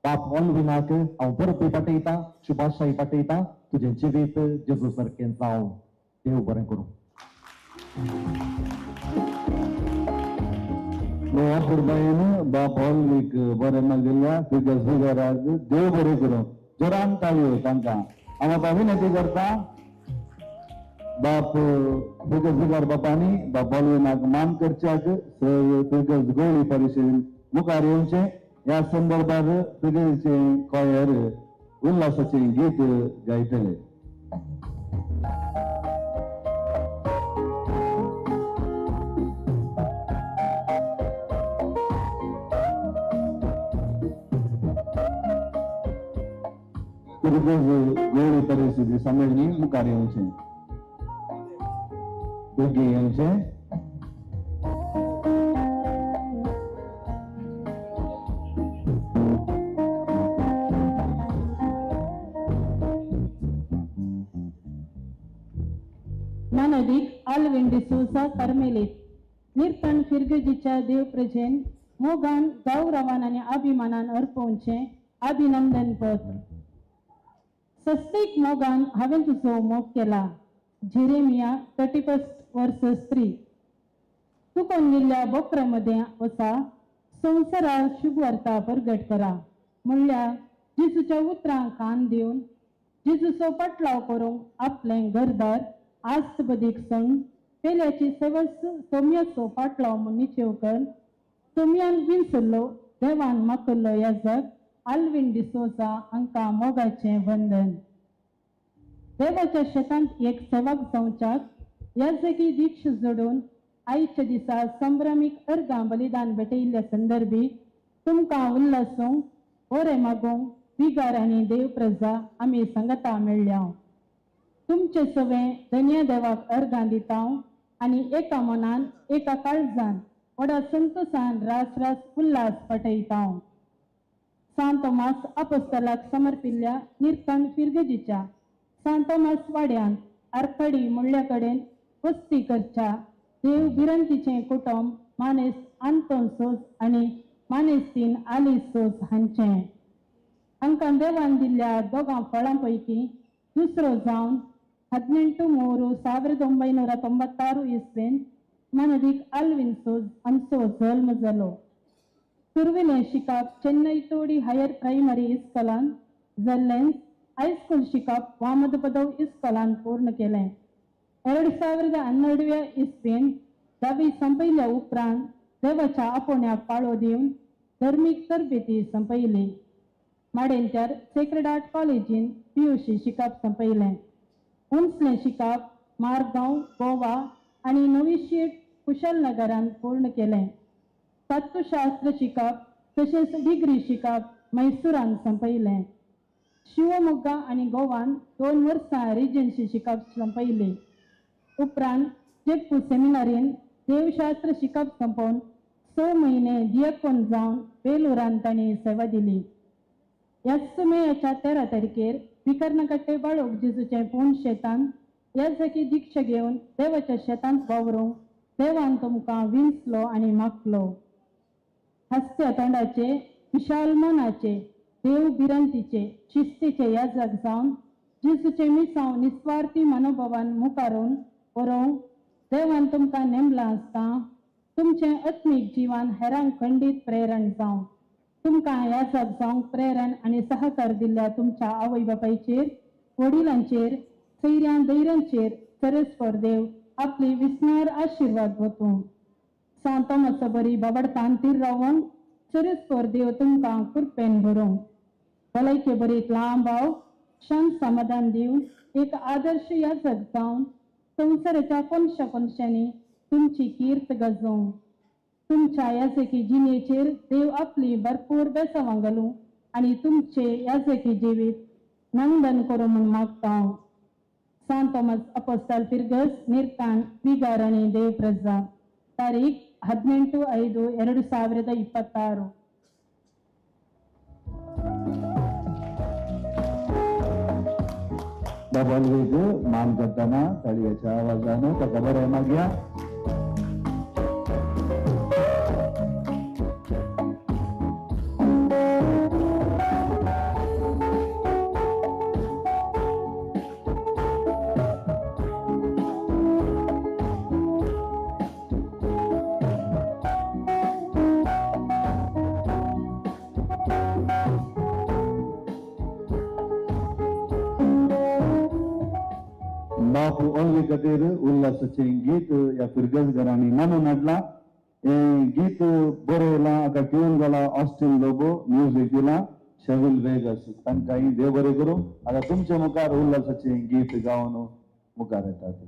बाप ऑलविनाक हांव बरोवपी पाठयता, शुभाशाय पाठयता. तुजें जिवीत जेजू सारकें जावं. देव बरें करूं. अपुरबायेन बाप ऑलवीक बरें मागिल्ल्या फिगर्स फिगराक देव बरें करूं. जोरान ताळयो तांकां. हांव आतां विनंती करता बाप फिगर्स फिगर बापांनी बाप ऑलविनाक मान करच्याक सर फिगर्स गोळी परिशदेन मुखार येवचें. ह्या संदर्भार फिगर्सचें कॉयर उल्हासाचें गीत गायतले. गोळी परिस्थिती सम्मेलनी मुखार येवचें, बेगीन येवचें. मानादीक आल्विन डिसोजा कार्मेलीत निर्तन फिरगजीच्या देवप्रजेन मोगान गौरवान आनी अभिमानान अर्पवचें अभिनंदन पत्र. सस्तीक मोगान हांवें तुजो मोग केला. Jeremiah 31 verses 3. तुकोन गेल्ल्या बोकरा मदें वसा संवसारार शुभवार्ता परगट करा म्हणल्यार जेजूच्या उतरांक कान दिवन जेजूचो पटलाव करूंक आपलें घरदार आस्त बदीक संग पेल्याची सेवस सोम्याचो पाटलाव म्हूण निचेव कर सोम्यान विंचल्लो देवान माकल्लो याजक आल्विन डिसोजा हांकां मोगाचें वंदन. देवाच्या शेतांत एक सेवक जावच्याक याजकी दीक्ष जोडून आयच्या दिसा संभ्रमीक अर्गां बलिदान भेटयिल्ल्या संदर्भी तुमकां उल्लासूंक बरें मागूंक बिगार आनी देव प्रजा आमी सांगता मेळ्ळ्या. तुमचे सवें धन्य देवाक अर्गां दिता आनी एका मनान एका काळजान व्हडा संतोसान रास रास उल्हास पटयता. सांत तोमास अपोस्तलाक समर्पिल्ल्या निर्तन फिरगजीच्या सांत तोमास वाड्यांत आरखडी म्हणल्या कडेन वस्ती करच्या देव भिरंतीचें कुटुंब मानेस आंतोन सोज आनी मानेस्तीन आली सोज हांचें. हांकां देवान दिल्ल्या दोगां फळां पैकी दुसरो जावन 18-3-1996 इस्वेन मानदीक आल्विन सोज हांचो जल्म जालो. सुरविलें शिकप चेन्नई तोडी हायर प्रायमरी इस्कोलान जाल्लेंच हायस्कूल शिकप वामदपदव इस्कोलान पूर्ण केलें. 2012 इस्वेन धावी संपयल्या उपरांत देवाच्या आपोवण्याक पाळो दिवन धर्मीक तरबेती संपयली. माडेंत्यार सेक्रेड आर्ट कॉलेजीन PUC शिकप संपयलें. उंचलें शिकप मारगांव गोवा आनी नविशिएट कुशलनगरान पूर्ण केलें. तत्वशास्त्र शिकप तशेंच डिग्री शिकप मैसुरान संपयलें. शिवमोग्गा आनी गोवान 2 वर्सां रिजन्सी शिकप संपयली. उपरांत जेप्पू सेमिनारीन देवशास्त्र शिकप संपोवन 6 म्हयने दियकोन जावन बेलूरान तांणी सेवा दिली. ह्याच मेयाच्या 13 तारखेर विकर्णकट्टे बाळूक जेजूचें पूर्ण शेतान याजकी दीक्षा घेवन देवाच्या शेतांत वावरूंक देवान तुमकां विंचलो आनी मागलो. हास्त्या तोंडाचे विशाल मनाचे देव भिरांतीचे शिस्तीचे याजक जावन जेजूचे मिसांव निस्वार्थी मनोभावान मुखारून बरोवंक देवान तुमकां नेमलां आसता. तुमचें आत्मीक जिवन हेरांक खंडीत प्रेरण जावं. तुमकां याजक जावंक प्रेरण आनी सहकार दिल्ल्या तुमच्या आवय बापायचेर वडिलांचेर सैऱ्यां दैऱ्यांचेर सरस्वर देव आपली विस्नार आशिर्वाद वतूं. सांत तोमासा बरी बाबडपान तीर रावोंक सरस्वर देव तुमकां कृपेन भरूं. भलायके बरीत लांब भाव शांत समाधान दिवन एक आदर्श याजक जावन संवसाराच्या कोनशा कोनशांनी तुमची कीर्त गाजोवं. तुमच्या याजकी जिणेचेर देव आपली भरपूर बेसावां घालूं आनी तुमचे याजकी जिवीत नंदन करूं म्हूण मागता. सांत तोमास अपोस्ताल फिरगस निर्तान बिगार आनी देव प्रजा. तारीख 18-5-2026. बाबा ऑलवीक मान करतना ताळयेच्या आवाजान ताका बरें मागया. बाप ओलवी खातीर उल्हासाचें गीत ह्या फिरगज घरांनी म्हणून हाडलां. हें गीत बरयलां, हाका ट्यून घाला ऑस्टीन लोबो, म्युजीक दिलां शेवील वेगस. तांकांय देव बरें करूं. आतां तुमच्या मुखार उल्हासाचें गीत गावन मुखार येतात.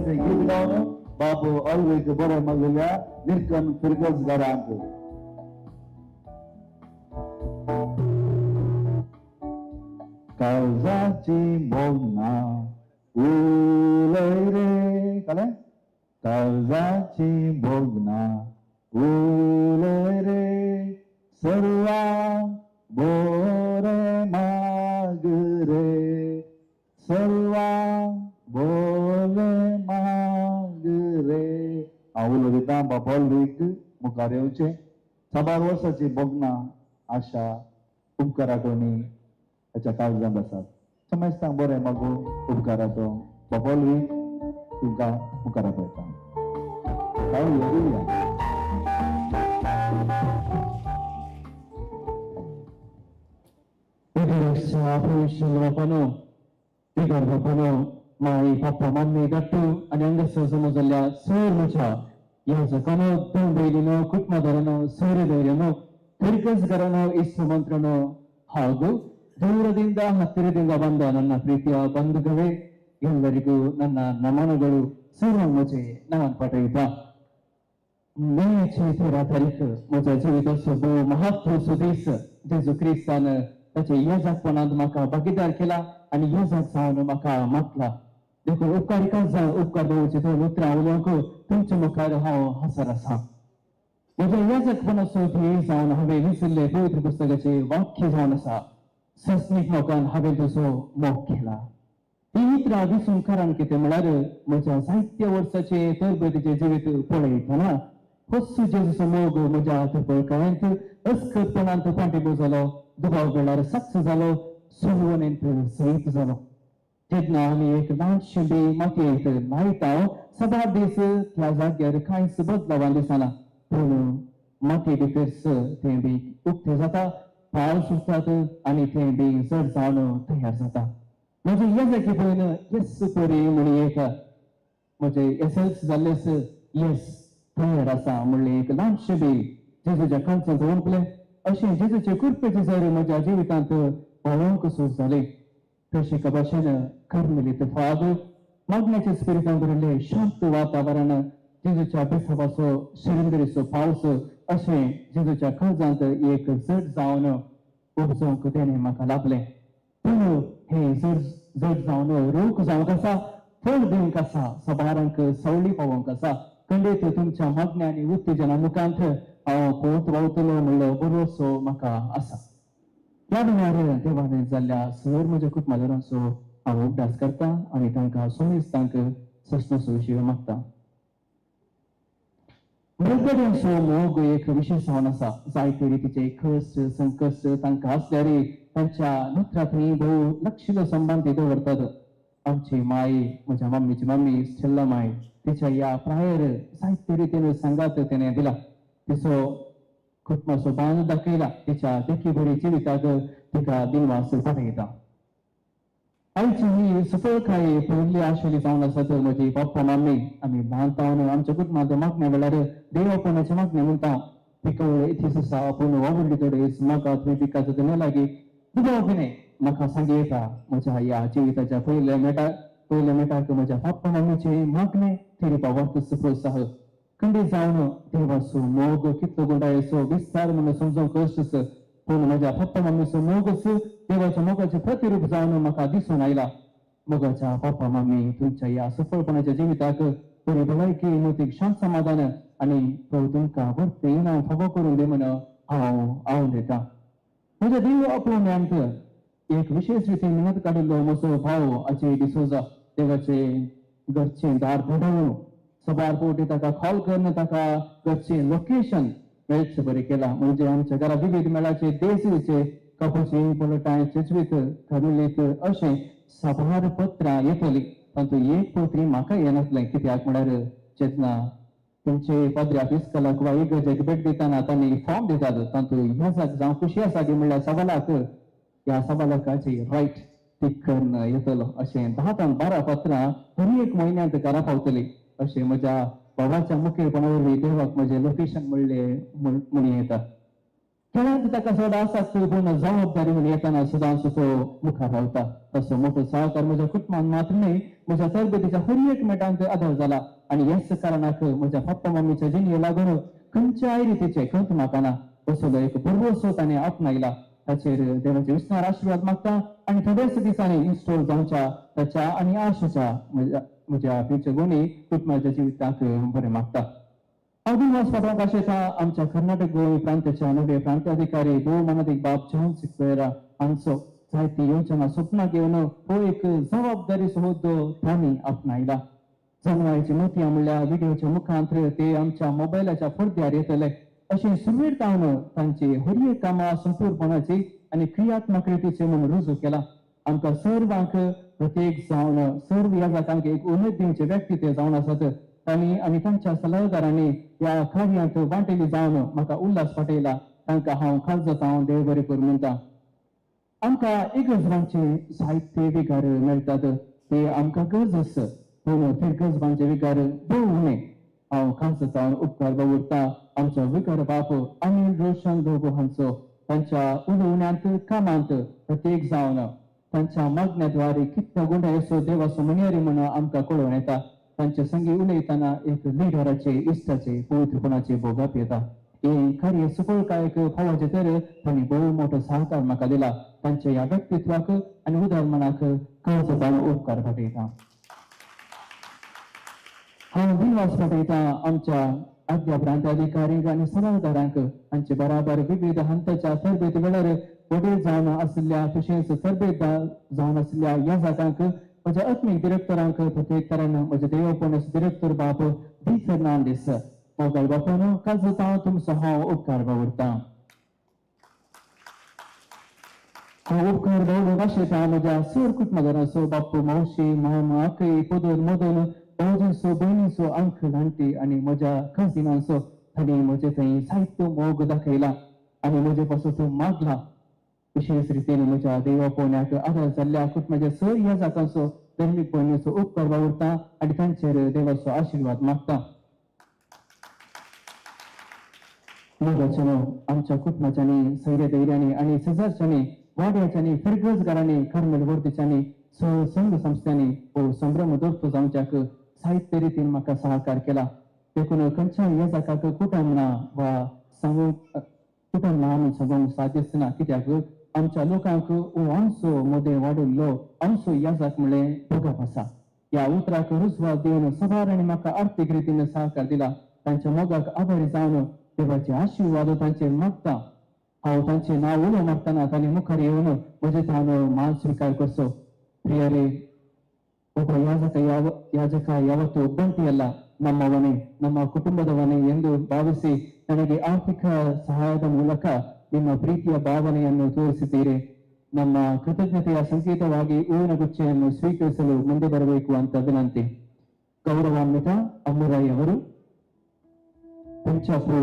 गीत गावन बाबू ऑलवेज बरें मागल्या निर्कन फिरगज घरांत. काळजाची भोगना उलय रे, कळ्ळें? काळजाची भोगना उलय रे, सर्वा बोरे माग रे, सर्वा बोले माग रे. हांव उलयतां बाबा ऑलवीक मुखार येवचें. साबार वर्साची भोगणां आशा उपकाराटोनी ताच्या काळजांत आसात. समेस्तांक बरें मागू उपकाराचो. बाबा ऑलवीक तुमकां मुखार पळयता. हालेलुया. बापानो, बिगर बापानो, माई पप्पा मम्मी गट्टू आनी हांगासर जमा जाल्ल्या सर म्हज्या याजकानो, दोन भयणीनो, कुटुंबादारानो, सोयरे धैर्यानो, ತಿರ್ಗಸ್ಗರನೋ, ಇಸ್ಸು ಮಂತ್ರನೋ ಹಾಗೂ ದೂರದಿಂದ ಹತ್ತಿರದಿಂದ ಬಂದ ನನ್ನ ಪ್ರೀತಿಯ ಬಂಧುಗಳೇ, ಎಲ್ಲರಿಗೂ ನನ್ನ ನಮನಗಳು. ಸರ್ವ ಮಜೆ ನಮನ್ ಪಡೆಯುತ್ತ मेचे 13 तारीख म्हज्या जिविताचो भोव महत्वाचो दीस. जेजू क्रिस्तान ताचे येजाकपणांत म्हाका भागीदार केला आनी येजाक जावन म्हाका मागला. देखून उपकारिका जावन उपकार दिवचे दोन उतरां उलोवंक तुमच्या मुखार हांव हाजर आसा. म्हज्या येजाकपणाचो ध्येय जावन हांवें विसरले पवित्र पुस्तकाचे वाक्य जावन आसा, सस्नीक मोगान हांवें तुजो मोग केला. ही उतरां दिसूंक कारण कितें म्हळ्यार म्हज्या जायत्या वर्साचे तरबेतीचें जिवीत पळयतना होस्सू जेजूचो मोग म्हज्या दुबळकायेंत अस्कतपणांत पांटेबो जालो, दुबाव वेळार साक्ष जालो, सोडवणेंत सयत जालो. जेन्ना आमी एक ल्हानशें बी मातयेंत लायता, सदां दीस त्या जाग्यार कांयच बदलावान दिसना, पूण मातये भितर तें बी उक्तें जाता, पावस उरतात आनी तें बी जड जावन तयार जाता. म्हजें येजाकी पळयन येस परी म्हणी एक म्हजें एस जाल्लेच येस तयार आसा म्हणलें एक ल्हानशें बी जेजूच्या काळजांत ओंपलें. अशें जेजूचे कृपेचें जर म्हज्या जिवितांत पळोवंक सुरू जालें. तशें भाशेन कर्मेलीत फाद मागण्याच्या स्पिरिटान भरिल्लें शांत वातावरण, जेजूच्या बेसावाचो शिरंदरीचो पावस, अशें जेजूच्या काळजांत एक जड जावन उपजोवंक तेणें म्हाका लाभलें. पूण हें जड जड जावन रूख जावंक आसा, फळ दिवंक आसा, सबारांक सवळी पावोवंक आसा. खंडीत तुमच्या मागण्या आनी उत्तेजना मुखांत हांव पोत रावतलो म्हणलो भरोसो म्हाका आसा. ह्या वेळार देवान जाल्ल्या सर म्हज्या कुटुंबादारांचो हांव उगडास करता आनी तांकां सोमेस्तांक सस्नसो विशय मागता. मृगड्यांचो मोग एक विशेश जावन आसा. जायते रितीचे कश्ट संकश्ट तांकां आसल्यार तांच्या नत्रां थंय भोव लक्षीलो संबंद दवरतात. आमची माय, म्हज्या मम्मीची मम्मी स्टेल्ला माय, तिच्या ह्या प्रायर जायते रितीन सांगात तिणें दिला. तिचो कुटुंबाचो बांद दाखयला. तिच्या देखी बरी जिविताक तिका दिनवास पाठयता. आयची ही सफळकाय पयली आशिल्ली जावन आसा तर म्हजी पप्पा मम्मी. आमी ल्हान पावन आमच्या कुटुंबांत मागण्या वेळार देवापणाचे मागणें म्हणटा. पिकवळ इतीस आसा पूण वावुडली थोडेस म्हाका थंय पिकाचो तेन्ना लागीं दुबाव बी म्हाका सांगी येता. म्हज्या ह्या जिविताच्या पयल्या मेटाक म्हज्या पप्पा मम्मीचे मागणें तेरी पावत प्रोत्साह खंडीत जावन देवाचो मोग कितलो गुंडायेचो विस्तार म्हणून समजूंक कश्टच, पूण म्हज्या पप्पा मम्मीचो मोगच देवाच्या मोगाचें प्रतिरूप जावन म्हाका दिसून आयला. मोगाच्या पप्पा मम्मी, तुमच्या ह्या सफळपणाच्या जिविताक बरी भलायकी, मोतीक शांत समाधान आनी तो तुमकां भरते इनाम फावो करून दी म्हण हांव आवन दिता. म्हज्या देव आपोवण्यांत एक विशेष रितीन मेहनत काडिल्लो म्हजो भाव अजय डिसोजा देवाचे घरचें दार धडोवन सबार फावटी ताका कॉल करून ताका घरचें लोकेशन मेळचें बरें केलां. म्हणजे आमच्या घरा विविध मेळाचे देसीचे कपूची पलटां चेचवीत कर्मेलीत अशें साबार पत्रां येतलीं. तातूंत एक पत्री म्हाका येनासलें, कित्याक म्हळ्यार जेन्ना तुमचे पाद्र्या फिस्कलाक वा इगर्जेक भेट दितना तांणी फॉर्म दितात, तातूंत ह्या जाग जावं खुशी आसा की म्हणल्यार सवालाक ह्या सवालाकाची रायट टीक करून येतलो. अशें 10 ते 12 पत्रां हर एक म्हयन्यांत घरा पावतली अशें म्हज्या भावाच्या मुखेलपणा वरवीं देवाक म्हजें लोकेशन म्हणलें म्हणी येता. खेळांत ताका चड आसात पूण जबाबदारी म्हण येतना सदांच तो मुखार रावता. तसो मोटो सहकार म्हज्या कुटुंबान मात्र न्हय, म्हज्या तरबेतीच्या हर एक मेटांत आदार जाला आनी ह्याच कारणाक म्हज्या पप्पा मम्मीच्या जिणये लागून खंयच्याय रितीचे खंत म्हाका ना. असलो एक भरवसो ताणें आपणायला. ताचेर देवाचे विस्तार आशिर्वाद मागता आनी थोड्याच दिसांनी इन्स्टॉल जावच्या ताच्या आनी आशेच्या म्हज्या फ्युचर गुणी कुटुंबाच्या जिविताक बरें मागता. हांव दिनवास पाठोवंक आशेता आमच्या कर्नाटक गोंय प्रांताच्या नवे प्रांताधिकारी भोव मानादीक बाब जॉन सिक्वेरा हांचो. जायती योजना स्वप्नां घेवन हो एक जबाबदारीचो हुद्दो तांणी आपणायला. जनवायची मोतयां म्हणल्यार व्हिडियोच्या मुखांत ते आमच्या मोबायलाच्या पडद्यार येतले अशें सुरवेर जावन तांची हर एक कामां संपूर्णपणाची आनी क्रियात्मक रितीचे म्हणून रुजू केला. आमकां सर्वांक प्रत्येक जावन सर्व ह्या जातांक एक उमेद दिवचे व्यक्ती ते जावन आसात. तांणी आनी तांच्या सल्लागारांनी ह्या कार्यांत वांटेली जावन म्हाका उल्हास पाठयला. तांकां हांव काळजांत हांव देव बरें करूं म्हणटा. आमकां इगर्जवांचे जायते विगार मेळटात, ते आमकां गरज आसा, पूण फिरगर्जवांचे विगार भोव उणें. हांव काळजांत हांव उपकार बावुरता आमचो विगार बाप अनिल रोशन लोबो हांचो तांच्या उलोवण्यांत कामांत प्रत्येक जावन तांच्या मागण्याद्वारे कितलो गुंडायचो देवाचो म्हणयारी म्हणून आमकां कळोवन येता. तांचे संगी उलयतना एक लिडराचे इश्टाचे पवित्रपणाचे भोगप येता. हें कार्य सफळकायेक पावचें तर तांणी भोव मोठो सहकार म्हाका दिला. तांच्या ह्या व्यक्तित्वाक आनी उदाहरणाक काळजांत उपकार पाठयता. हांव विनवास पाठयता आमच्या आद्या प्रांताधिकाऱ्यांक आनी सल्लागारांक हांचे बराबर विविध हंताच्या तरबेती वेळार वडील जावन आशिल्ल्या तशेंच तरबेत जावन आशिल्ल्या ह्या जातांक म्हज्या आत्मीक डिरेक्टरांक प्रत्येक तरेन म्हज्या देवपण डिरेक्टर बाब डी फेर्नांडीस मोगल बापानो काळजांत हांव तुमचो हांव उपकार बावुरता. हांव उपकार बावडूंक आशेता म्हज्या सर कुटुंबादारांचो बाप्पू मावशी मामा आकय पदर मदन भावजांचो भयणीचो अंकल आंटी आनी म्हज्या कजिनांचो तांणी म्हजे थंय जायतो मोग दाखयला आनी म्हजे पासून मागला. विशेष रितीन म्हज्या देवापोण्याक आदार जाल्ल्या कुटुंबाच्या सर ह्या जातांचो धर्मीक भयणीचो उपकार बावुरता आनी तांचेर देवाचो आशिर्वाद मागता. मोगाच्यानो आमच्या कुटुंबाच्यांनी सैरे धैर्यांनी आनी शेजारच्यांनी वाड्याच्यांनी फिरगजगारांनी कर्मेल वर्दीच्यांनी संघ संस्थांनी हो संभ्रम दोस्त जावच्याक साहित्य रितीन म्हाका सहकार केला. देखून खंयच्या ह्या जाकाक कुटुंब ना वा सांगूंक कुटुंब ना म्हणून सांगूंक साध्यच ना, कित्याक आमच्या लोकांक हो आमचो मदें वाडिल्लो आमचो याजाक म्हणलें भोगप आसा. ह्या उतराक रुजवात दिवन सभारांनी म्हाका आर्थीक रितीन सहकार दिला. तांच्या मोगाक आभारी जावन देवाचे आशिर्वाद तांचेर मागता. हांव तांचें नांव उलो मारतना तांणी मुखार येवन म्हजे थावन मान स्विकार करचो. ಪ್ರಿಯರೇ, ಒಬ್ಬ ಯಾಜಕ ಯಾಜಕ ಯಾವತ್ತೂ ಒಬ್ಬಂಟಿಯಲ್ಲ, ನಮ್ಮವನೇ ನಮ್ಮ ಕುಟುಂಬದವನೇ ಎಂದು ಭಾವಿಸಿ ನನಗೆ ಆರ್ಥಿಕ ಸಹಾಯದ ಮೂಲಕ ನಿಮ್ಮ ಪ್ರೀತಿಯ ಭಾವನೆಯನ್ನು ತೋರಿಸಿದ್ದೀರಿ. ನಮ್ಮ ಕೃತಜ್ಞತೆಯ ಸಂಕೇತವಾಗಿ ಹೂವಿನ ಗುಚ್ಛೆಯನ್ನು ಸ್ವೀಕರಿಸಲು ಮುಂದೆ ಬರಬೇಕು ಅಂತ ವಿನಂತಿ. ಗೌರವಾನ್ವಿತ ಅಮ್ಮುರಾಯ್ ಅವರು, ಪಂಚಾಪು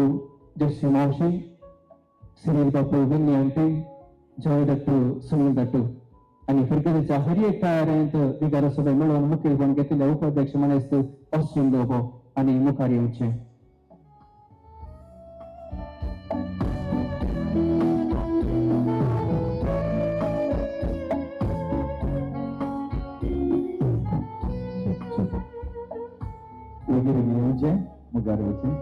ಜಸ್ಸಿ ಮಾವಶಿ, ಸಿರಿಲ್ ಬಾಪು ವಿನ್ನಿ ಅಂಟಿ, ಜಯ ದಟ್ಟು ಸುನಿಲ್ ದಟ್ಟು आणि फिरगजेच्या हर एक तयारेंत बिगार सभे मेळोवन मुखेलपण घेतिल्ले उपाध्यक्ष मानेस्त ऑस्टिन लोबो आनी मुखार येवचे. वगैरे येवचे मुखार येवचे.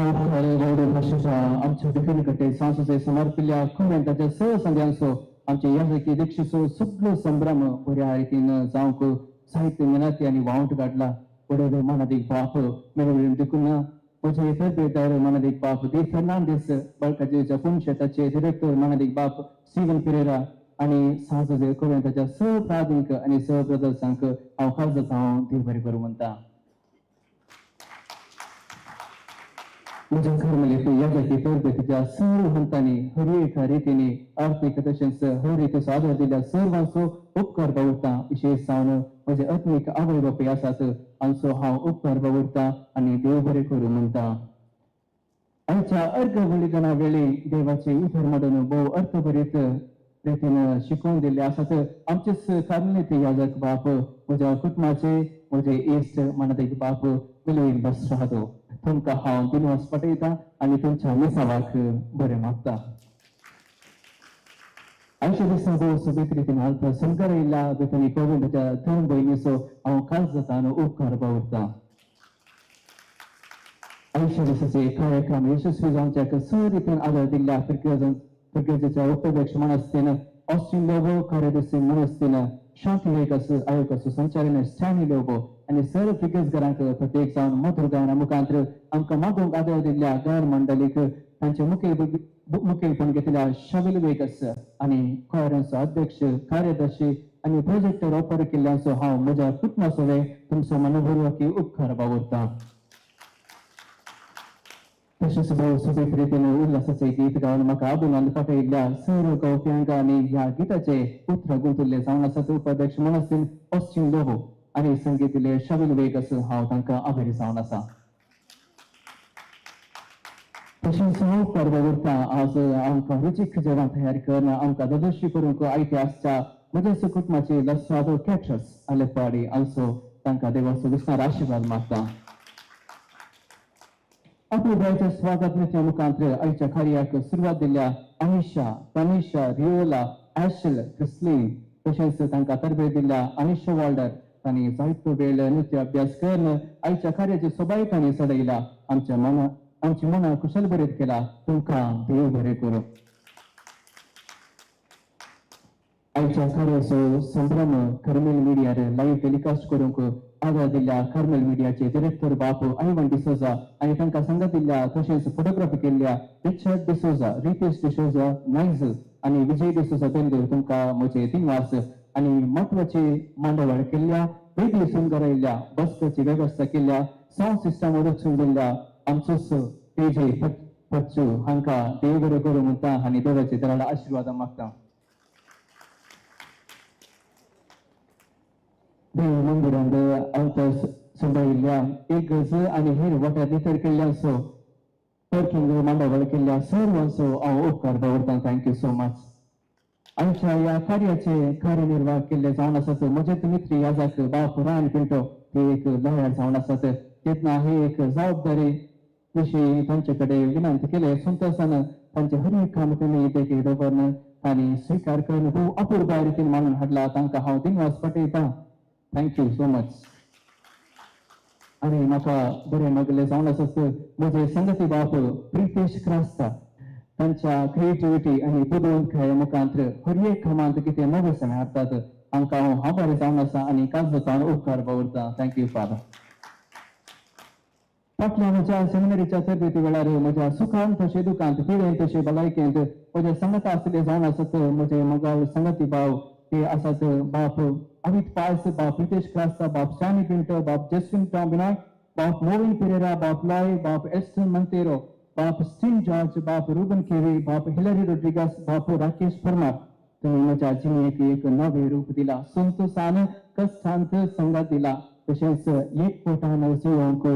हांव भाशेच्या आमच्या विखणी सांसचे समर्पिल्ल्या कोमेंताच्या स संध्यांचो आमचे याजकी दीक्षेचो सगळो संभ्रम बऱ्या रितीन जावंक साहित्य मेहनती आनी वावंट काडला. वडील मानादीक बाप मेळून देखून म्हजे तरबेदार मानादीक बाप दी फेर्नांडीस, बाळकाजेच्या पुनशेताचे डिरेक्टर मानादीक बाप स्टीवन पिरेरा आनी सांसचे कोवेंताच्या स प्रादींक आनी स ब्रदर्सांक हांव खास हांव देव बरें करूं म्हणटा. म्हज्या कर्मलेपी याजकी तरबेतीच्या सर्व हंतांनी हर एका रितीनी आर्थीक तशेंच हर रितीचो आदार दिल्या सर्वांचो उपकार बावुरता. विशेश जावन म्हजे आत्मीक आवय बापूय आसात हांचो हांव उपकार बावुरता आनी देव बरें करूं म्हणटा. आयच्या अर्घ बलिदाना वेळी देवाचे उतर मांडून भोव अर्थभरीत रितीन शिकोवन दिल्ले आसात. आमचेच कार्मेलीत याजक बाप म्हज्या कुटुंबाचे म्हजे इश्ट मानादीक बाप मिलवीन बसरादो तुमकां हांव दिनवास पटयता आनी तुमच्या मिसावाक बरें मागता. आयच्या दिसा भोव सोबीत रितीन आल्त संकर आयिल्ल्या बेतनी कोविंदाच्या धर्म भयणीचो हांव खास जाता उपकार बावुरता. आयच्या दिसाचे कार्यक्रम यशस्वी जावच्याक स रितीन आदार दिल्ल्या फिर्गजेच्या उपाध्यक्ष मनस्तीन ऑस्टिन लोबो, कार्यदर्शी मनस्तीन शांती वेगस आयोगाचो संचालन स्टॅनी लोबो आनी सर्व फिगर्सघरांक प्रत्येक जावन मधुर गायना मुखांत आमकां मागूंक आदार दिल्ल्या गायन मंडळीक तांचे मुखेलपण घेतिल्ल्या शविल वेगस आनी कॉयरांचो अध्यक्ष कार्यदर्शी आनी प्रोजेक्टर ऑपर केल्ल्यांचो हांव म्हज्या कुटुंबा तुमचो मनोपूर्वकी उपकार बावुरता. तशेंच भोव सोबीत रितीन उल्हासाचें गीत गावन म्हाका अभिनंद पाठयिल्ल्या सर्व गावप्यांक आनी ह्या गिताचे उतरां गुंतुल्ले जावन आसात उपाध्यक्ष मनस्तीन ऑस्टिन लोबो आनी संगीत दिले शविल वेगस हांव तांकां आभारी जावन आसा. तशेंच हांव उपकार बावुरता आज आमकां रुचीक जेवण तयार करून आमकां ददर्शी करूंक आयते आसच्या म्हज्या कुटुंबाचे लसादो कॅटरस आलेपाडी आल्सो तांकां देवाचो विस्तार आशिर्वाद मागता. आपल्या बायच्या स्वागत नृत्या मुखांत आयच्या कार्याक सुरवात दिल्ल्या अनिशा, तनिशा, रिओला, ऍशल, क्रिस्लिन तशेंच तांकां तरबेज दिल्ल्या अनिशा वॉल्डर तांणी जायतो वेळ नृत्य अभ्यास करून आयच्या कार्याची सोबाय तांणी चडयला. आमच्या मना आमची मनां कुशल बरीत केला. तुमकां देव बरें करूं. आयच्या कार्याचो संभ्रम कर्मेल मिडियार लायव्ह टेलिकास्ट करूंक आदार दिल्ल्या कार्मेल मिडियाचे डिरेक्टर बाप आयवन डिसोजा आनी तांकां सांगत दिल्ल्या तशेंच फोटोग्राफी केल्ल्या रिचर्ड डिसोजा, रितेश डिसोजा, नायझल आनी विजय डिसोजा बेंदूर तुमकां म्हजे दिनवास. आनी म्हत्वाची मांडावळ केल्ल्या वेगळी सुंदर आयिल्ल्या बसकाची वेवस्था केल्ल्या सावंड सिस्टम रचून दिल्ल्या आमचोच पेजे पच्चू हांकां देव बरें करूं म्हणटा आनी देवाचे दराला आशिर्वादां मागता. देव मंदिरांत अवतार सांबाळिल्ल्या एक गज आनी हेर वाट्यार नितर केल्ल्यांचो पार्किंग मांडावळ केल्ल्या सर्वांचो हांव उपकार दवरता. Thank you so much. आमच्या ह्या कार्याचे कार्यनिर्वाह केल्ले जावन आसात म्हजेच मित्र याजाक बाप रायन पिंटो हे एक लॉयर जावन आसात. तेन्ना ही एक जबाबदारी विशीं तांचे कडेन विनंती केले संतोशान तांचे हर एक काम तेणी देखी दवरून तांणी स्विकार करून भोव अपुरबाय रितीन मानून हाडला. तांकां हांव दिनवास पटयतां. Thank you so much. आनी म्हाका बरें मागलें जावन आसात म्हजे संगती बाप प्रितेश क्रास्ता तांच्या क्रिएटिविटी आनी बुदवंतकाये मुखांत हर एक कामांत कितें नवेसण हाडटात. हांकां हांव आभारी जावन आसा आनी काळजाचो हांव उपकार बावुरता. Thank you father. फाटल्या म्हज्या सेमिनरीच्या तरबेती वेळार म्हज्या सुखान तशें दुखांत पिडेन तशें भलायकेंत म्हज्या संगता आसले जावन आसात म्हजे मोगाळ संगती भाव ते आसात बाप अमित पायस, बाप रितेश क्रास्ता, बाप स्टॅनी पिंटो, बाप जस्विन टॉम्बिनाय, बाप मोविन पिरेरा, बाप लॉय, बाप एस्टन मंतेरो, बाप स्टीन जॉर्ज, बाप रुबन केवी, बाप हिलरी रोड्रिगस, बाप राकेश परमार. तुमी म्हज्या जिणेक एक नवें रूप दिला. संतोशान कश्टांत संगात दिला. तशेंच एक पोटान जिवोवंक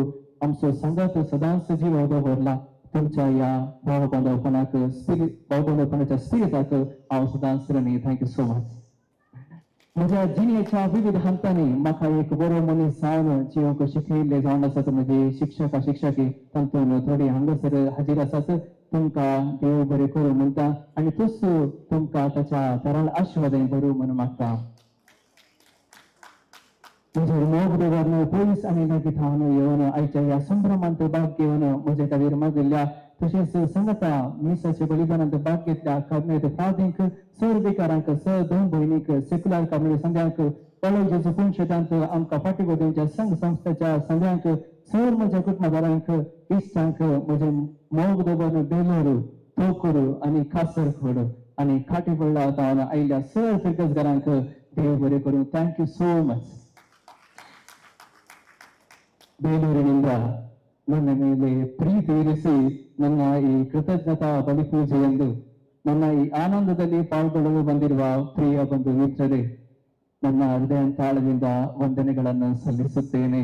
आमचो संगात सदांच जिवो दवरला. तुमच्या ह्या भाव बांदवपणाक स्पिरीट भाव बांदवपणाच्या स्पिरिटाक हांव सदांच ऋणी. Thank you so much. म्हज्या जिणेच्या विविध हंतांनी म्हाका एक बरो मनीस जावन जिवंक शिकयल्ले जावन आसात म्हजे शिक्षक शिक्षकी तातूंत थोडे हांगासर हाजीर आसात. तुमकां देव बरें करूं म्हणटा आनी तोच तुमकां ताच्या तराल आशिर्वादांनी भरूं म्हणून मागता. म्हजेर मोग दवरन पयस आनी लागीं थावन येवन आयच्या ह्या संभ्रमांत भाग घेवन म्हजे खातीर मागिल्ल्या तशेंच सांगता मिसाच्या बलिदानांत भाग घेतल्या कार्मेत फादींक सर विकारांक सर दोन भयणीक सेक्युलर कार्मेली संध्यांक कॉलेजीचो पंचायतांत आमकां फाटीबो दिवच्या संघ संस्थेच्या संध्यांक सर म्हज्या कुटुंबादारांक इश्टांक म्हजें मोग दवरन बेलोर तोकूर आनी कासरखोड आनी खाटीपडला तावन आयिल्ल्या सर फिरगजगारांक देव बरें करूं. Thank you so much. ಬೇಲೂರಿನಿಂದ ನನ್ನ ಮೇಲೆ ಪ್ರೀತಿ ಇರಿಸಿ ನನ್ನ ಈ ಕೃತಜ್ಞತಾ ಬಲಿಪೂಜೆಯೆಂದು ನನ್ನ ಈ ಆನಂದದಲ್ಲಿ ಪಾಲ್ಗೊಳ್ಳಲು ಬಂದಿರುವ ಪ್ರಿಯ ಬಂಧು ಮಿತ್ರರೇ, ನನ್ನ ಹೃದಯಾಂತಾಳದಿಂದ ವಂದನೆಗಳನ್ನು ಸಲ್ಲಿಸುತ್ತೇನೆ.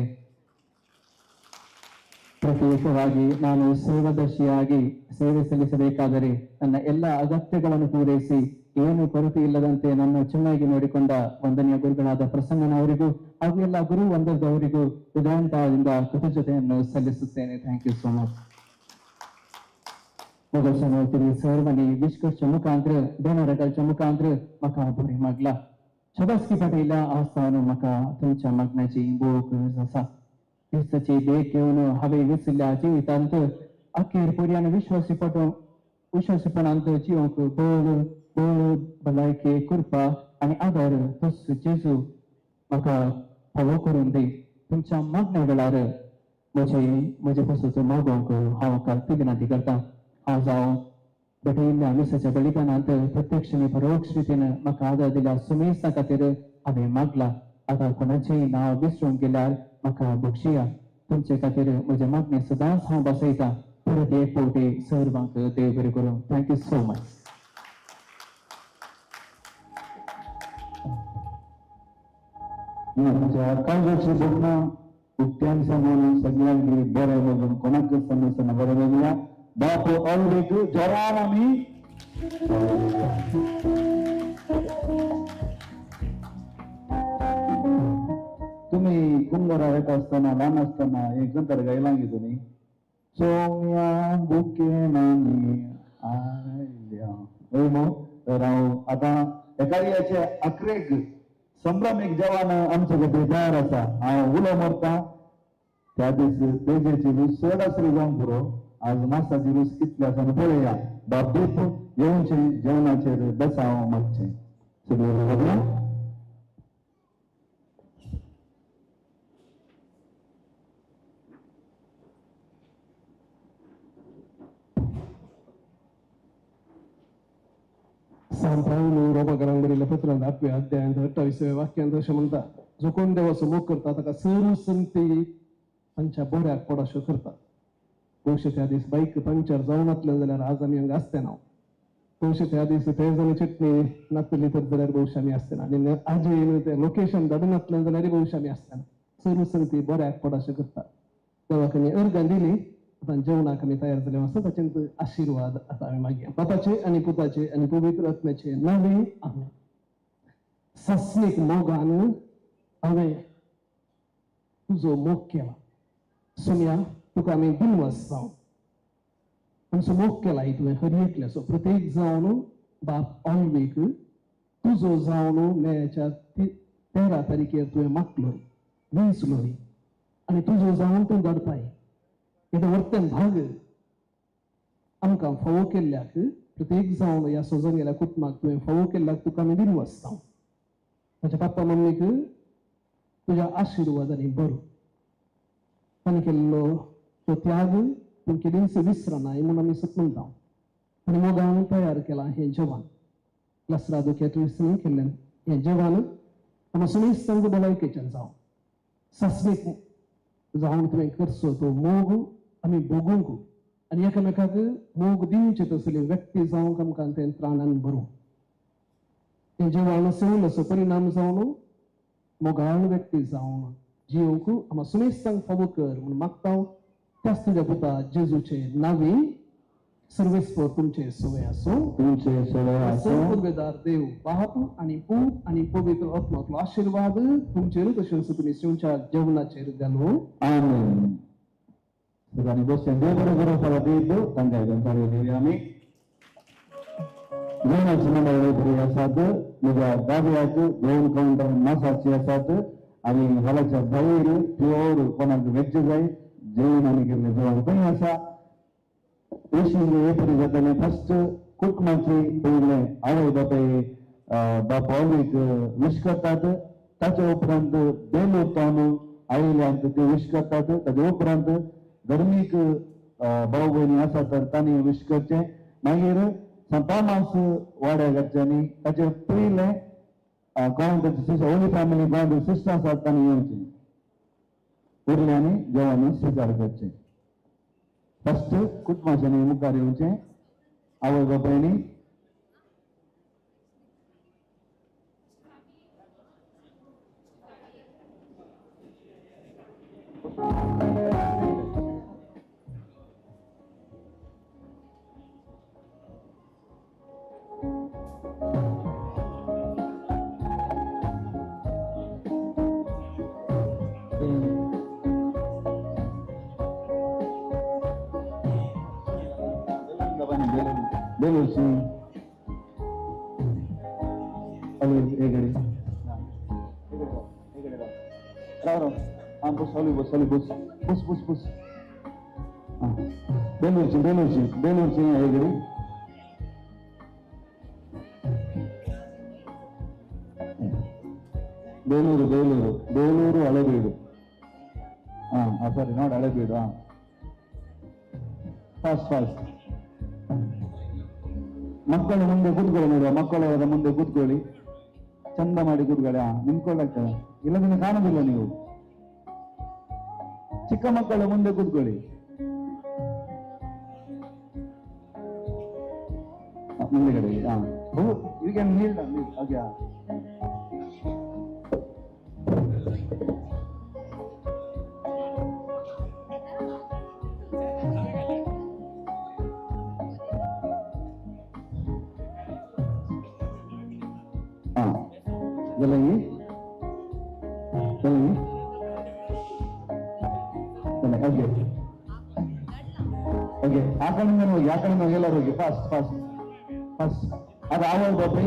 ಪ್ರತ್ಯೇಕವಾಗಿ ನಾನು ಸೇವಾದರ್ಶಿಯಾಗಿ ಸೇವೆ ಸಲ್ಲಿಸಬೇಕಾದರೆ ನನ್ನ ಎಲ್ಲ ಅಗತ್ಯಗಳನ್ನು ಪೂರೈಸಿ ಏನು ಕೊರತೆ ಇಲ್ಲದಂತೆ ನನ್ನ ಚೆನ್ನಾಗಿ ನೋಡಿಕೊಂಡ ವಂದನೆಯ ಗುರುಗಳಾದ ಪ್ರಸನ್ನನವರಿಗೂ ಹಾಗೂ ಎಲ್ಲ ಗುರು ವಂದದವರಿಗೂ ಹೃದಯಾಂತಾಳದಿಂದ ಕೃತಜ್ಞತೆಯನ್ನು ಸಲ್ಲಿಸುತ್ತೇನೆ. Thank you so much. ಮೊದಲ ಸರ್ವನಿ विश्कच्या मुखांत्र दोनरकालच्या मुखांत्र म्हाका बरें मागला. शबासकी पाटयल्या आसतना म्हाका तुमच्या मागण्याची भोव गरज आसा. क्रिस्ताची देख घेवन हांवें विसरल्या जिवितांत अखेर पर्यान विश्वासीपणांत जिवंक बळ बळ भलायकी कृपा आनी आदार तस जेजू म्हाका फावो करून दी. तुमच्या मागण्या वेळार म्हजे म्हजे पासून मागोवंक हांव काल विनंती करता. हांव जावं भेटयिल्ल्या मिसाच्या बलिदानांत प्रत्यक्ष आनी परोक्ष रितीन म्हाका आदार दिल्या सुमेस्ता खातीर हांवें मागला. आतां कोणाचेंय नांव विसरूंक गेल्यार म्हाका बक्षिया. तुमचे खातीर म्हजें मागणें सदांच हांव बसयतां. परत एक फावटी सर्वांक देव बरें करूं. Thank you so much. आमच्या काळजाची भोगणां उक्त्यान सांगून सगळ्यांक बरें लागून कोणाक समजतना बरें लागला. बाप ऑलवेक जोरान आमी तुमी कुंगरा येता आसतना ल्हान आसतना एक गंतर गायलां गी तुमी सोम्या बुकेनानी आयल्या हय मो. तर हांव आतां एकाद्याचे अकरेक संभ्रमीक जेवण आमचे खातीर तयार आसा. हांव उलो मारता त्या दीस पेजेची रूच चड आसली जावंक पुरो. आज मासाची रूच कितली आसा आनी पळया. बाबदीप येवचें जेवणाचेर बेसांव मागचें सगळें. सांत पावलू रोमाकारांक बरयल्ल्या पत्रांत 8व्या अध्यायांत 28व्या वाक्यांत अशें म्हणटा, जो कोण देवाचो मोग करता ताका सर्व संती तांच्या बऱ्याक पडाश्यो करता. भोवशे त्या दीस बायक पंक्चर जावनातलें जाल्यार आज आमी हांगा आसते ना. भोवशे त्या दीस पेज आनी चटणी नासली तर जाल्यार भोवशे आमी आसते ना. आनी आजयेन तें लोकेशन धाडूनातलें जाल्यार भोवशे आमी आसते ना. सर्व संती बऱ्याक पडाश्यो करता. देवाक आमी अर्गां दिली. आतां जेवणाक आमी तयार जाले आसा. ताचें आशिर्वाद आतां आमी मागया. बापाचे आनी पुताचे आनी पवित्र आत्म्याचे नांवे आमेन. सासणीक मोगान हांवें तुजो मोग केला. सोम्या तुका आमी दिनवास जावं. आमचो मोग केला तुवें हर एकल्याचो प्रत्येक जावन बाप ऑलवेक तुजो जावन मेच्या 13 तारखेर तुवें मागलोय विंचलोय आनी तुजो जावन तूं धाडपाय. येदो वर्तन भाग आमकां फावो केल्ल्याक प्रत्येक जावन ह्या सोजंगेल्या कुटुंबाक तुवें फावो केल्ल्याक तुका आमी दिनवास जावं. ताच्या पाप्पा मम्मीक तुज्या आशिर्वादांनी बरो ताणें केल्लो तो त्याग तूं केदींच विसरनाय म्हूण आमी सत म्हणटा. आनी मोगान तयार केलां हें जेवण लसरादो कॅथलिक्सांनी केल्लें हें जेवण आमकां सुमेस्तांक भलायकेचें जावं. सासणीक जावन तुवें करचो तो मोग आमी भोगूंक आनी एकामेकाक मोग दिवचे तसली व्यक्ती जावंक आमकां तें त्राणान भरूं. हें जेवण सेवून असो परिणाम जावन मोगाळ व्यक्ती जावन जिवंक आमकां सुमेस्तांक फावो कर म्हूण मागता. त्याच तुज्या पुता जेजूचे नांवी सर्वेस्पर तुमचे सवय आसूं. तुमचे सवय आसूं. पुर्वेदार देव बाप आनी पूत आनी पवित्र आत्माचो आशिर्वाद तुमचेर तशेंच तुमी शिवच्या जेवणाचेर घालूं. आमेन. सगळ्यांनी बसचें. देव बरें करूं. फाल्यां दीप तांकां एकदम दिवया आमी. जेवणाची मंडळी बरी आसात. म्हज्या दाव्याक 2 कावंटर मासाची आसात. आनी हॉलाच्या भायर प्युअर कोणाक वेज जाय जेवण आनी केल्लें जेवण खंय आसा. विशींग हे परी जातालें. फर्स्ट कुटुंबाची पयलें आवय बापाय बाप आवयक विश करतात. ताच्या उपरांत बेलूर तावन आयिल्ल्यांक ते विश करतात. ताच्या उपरांत धर्मीक भाव भयणी आसा तर तांणी विश करचें. मागीर संतामास वाड्या घरच्यांनी, ताचे पयलें गोंयांत होली फॅमिली गोंयांत सिस्टर आसात तांणी येवचें. उरल्यांनी जेवण स्विकार करचें. फर्स्ट कुटुंबाच्यांनी मुखार येवचें, आवय बापायनी. बेलूरची राव राव हां बस हॉली बस हॉली बस बस बस बस. हां बेलूरची बेलूरची बेलूरची हेगडी. बेलूರು ಬೇಲೂರು ಬೇಲೂರು ಹಳೆಬೀಡು. ಹಾಂ ಹಾಂ ಸಾರಿ not Halebidu. ಹಾಂ ಫಾಸ್ಟ್ ಫಾಸ್ಟ್. ಮಕ್ಕಳ ಮುಂದೆ ಕೂತ್ಕೊಳ್ಳಿ ನೋಡುವ, ಮಕ್ಕಳ ಮುಂದೆ ಕೂತ್ಕೊಳ್ಳಿ, ಚಂದ ಮಾಡಿ ಕೂತ್ಕೊಳ್ಳಿ. ಹಾ ನಿಂತ್ಕೊಳ್ಳಾಗ್ತದೆ, ಇಲ್ಲದ್ರೆ ಕಾಣುದಿಲ್ಲ ನೀವು. ಚಿಕ್ಕ ಮಕ್ಕಳ ಮುಂದೆ ಕೂತ್ಕೊಳ್ಳಿ. ಮುಂದೆಗಡೆ. ಹಾ you can kneel down. Okay. Lagi, lagi, okay, okay. ಆ ಕಡೆಯಿಂದ ಹೋಗಿ, ಆ ಕಡೆಯಿಂದ ಹೋಗಿ, ಎಲ್ಲರೂ ಹೋಗಿ. Fast fast fast. ಅದು ಆವಲ್ ಬಾಪಿ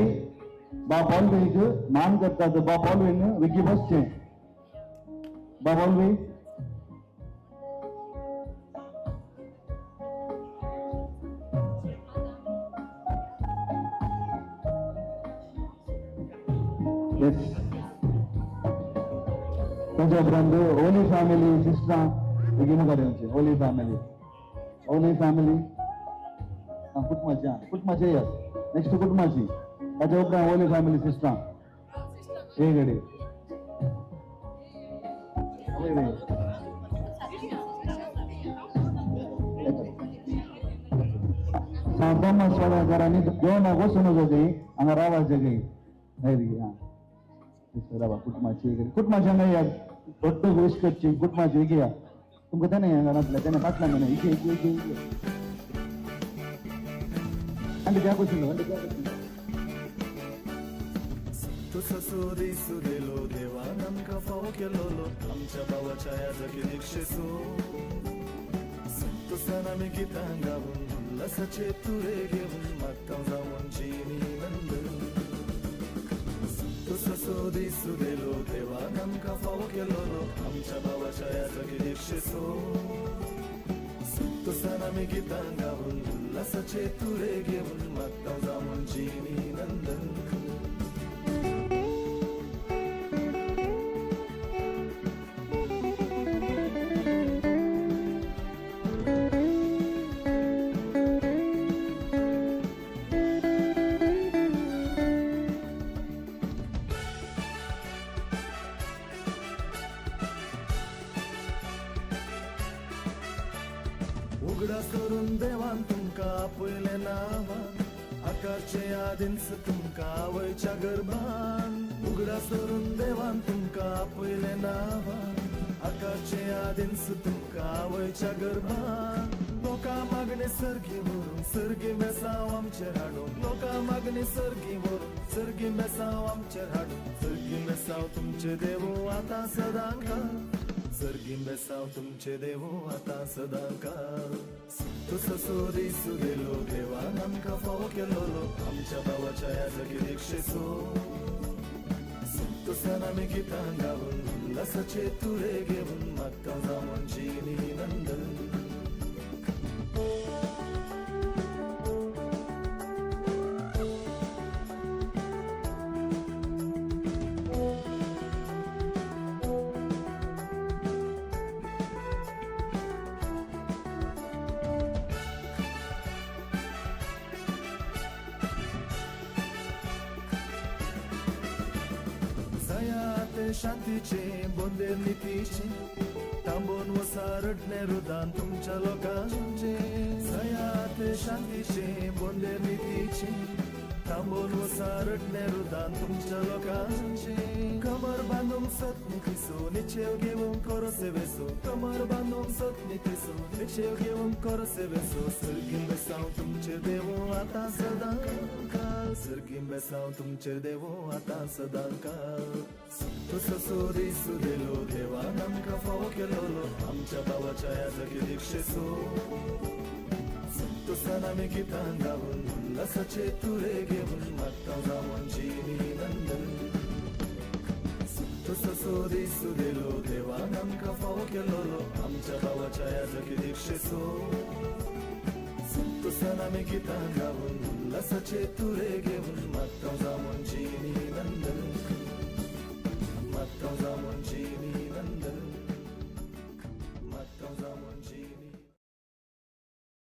ಬಾ ಪಾಲ್ವೀಗ್ ನಾನ್ ಕರ್ತಾದ ಬಾ ಪಾಲ್ವೀನ್ ವಿಕ್ಕಿ ಬಸ್ಚೆ ಬಾ ಪಾಲ್ವಿ. ಎಸ್ ताच्या उपरांत होली फॅमिली सिस्टरां बेगीन मुखार येवचें. होली फॅमिली, होली फॅमिली कुटुंबाची. आं कुटुंबाची येस नेक्स्ट कुटुंबाची. ताच्या उपरांत होली फॅमिली सिस्टरां हे घडी. सांत थॉमस वाड्याकारांनी जेवणाक वचून वचूं हांगा रावाचें खंय हां रावा कुटुंबाची. कुटुंबाची हांगा या ದೊಡ್ಡ ವಿಶ್ करची कुटुंबाची. इगे तुमकां तेणें हांगा नासलें तेणें फाटल्यान म्हणे इगे इगे इगे इगे आनी त्या बशिल्लो आनी त्या बशिल्लो. तुसो दिसू दिलो देवान आमकां फावो केलोलो आमच्या भावाच्या याजकी दीक्षेसो. संतोसान आमी गितां गावन उल्हासाचे तुरे घेवन मागता जावन जिणी नंद. तुसो दिसू दिलो देवान आमकां फावो केलोलो आमच्या भावाच्या याजकी दीक्षेसो. संतोसान आमी गितां गावन उल्हासाचे तुरे घेवन मागता जावन जिणी नंदन. उगडास करून देवान तुमकां आपयलें नांवान आकारचे आदींच तुमकां आवयच्या गर्भान. उगडास करून देवान तुमकां आपयलें नांवान आकारचे आदींच तुमकां आवयच्या गर्भान. लोकां मागणे सर्गी व्हरून सर्गी बेसांव आमचेर हाडून. लोकां मागणे सर्गी व्हरून सर्गी बेसांव आमचेर हाडून. सर्गी बेसांव तुमचे देवो आतां सदांकाळ. सर्गी बेसांव तुमचे देवो आतां सदांकाळ. तुसो दिसू दिलो देवान आमकां फावो केलोलो आमच्या भावाच्या याजकी दीक्षेसो. संतोसान आमी गितां गावन उल्हासाचे तुरे घेवन मागता जावन जिनी नंदन. शांतीचे बोंदेर नितीचे तांबोन वसा रडणे रुदान तुमच्या लोकांचे. सयात शांतीचे बोंदेर नितीचे तांबोन वसा रडणे रुदान तुमच्या लोकांचे. कमर बांदूंक सतनितीसो निचेव घेवंक करो सेवेसो. कमर बांदूंक सतनितीसो निचेव घेवंक करो सेवेसो. सर्गीं बेसांव तुमचेर देवो आतां सदां काल. सर्गीं बेसांव तुमचेर देवो आतां सदां काल. तसो दिसू दिलो देवान आमकां फावो केलोलो आमच्या भावाच्या याजकी दीक्षेसो. संतोसान आमी गितां गावन उल्हासाचे तुरे घेवन मागता जावन जिनी नंदन. तसो दिसू दिलो देवान आमकां फावो केलोलो आमच्या भावाच्या याजकी दीक्षेसो. संतोसान आमी गितां गावन उल्हासाचे तुरे घेवन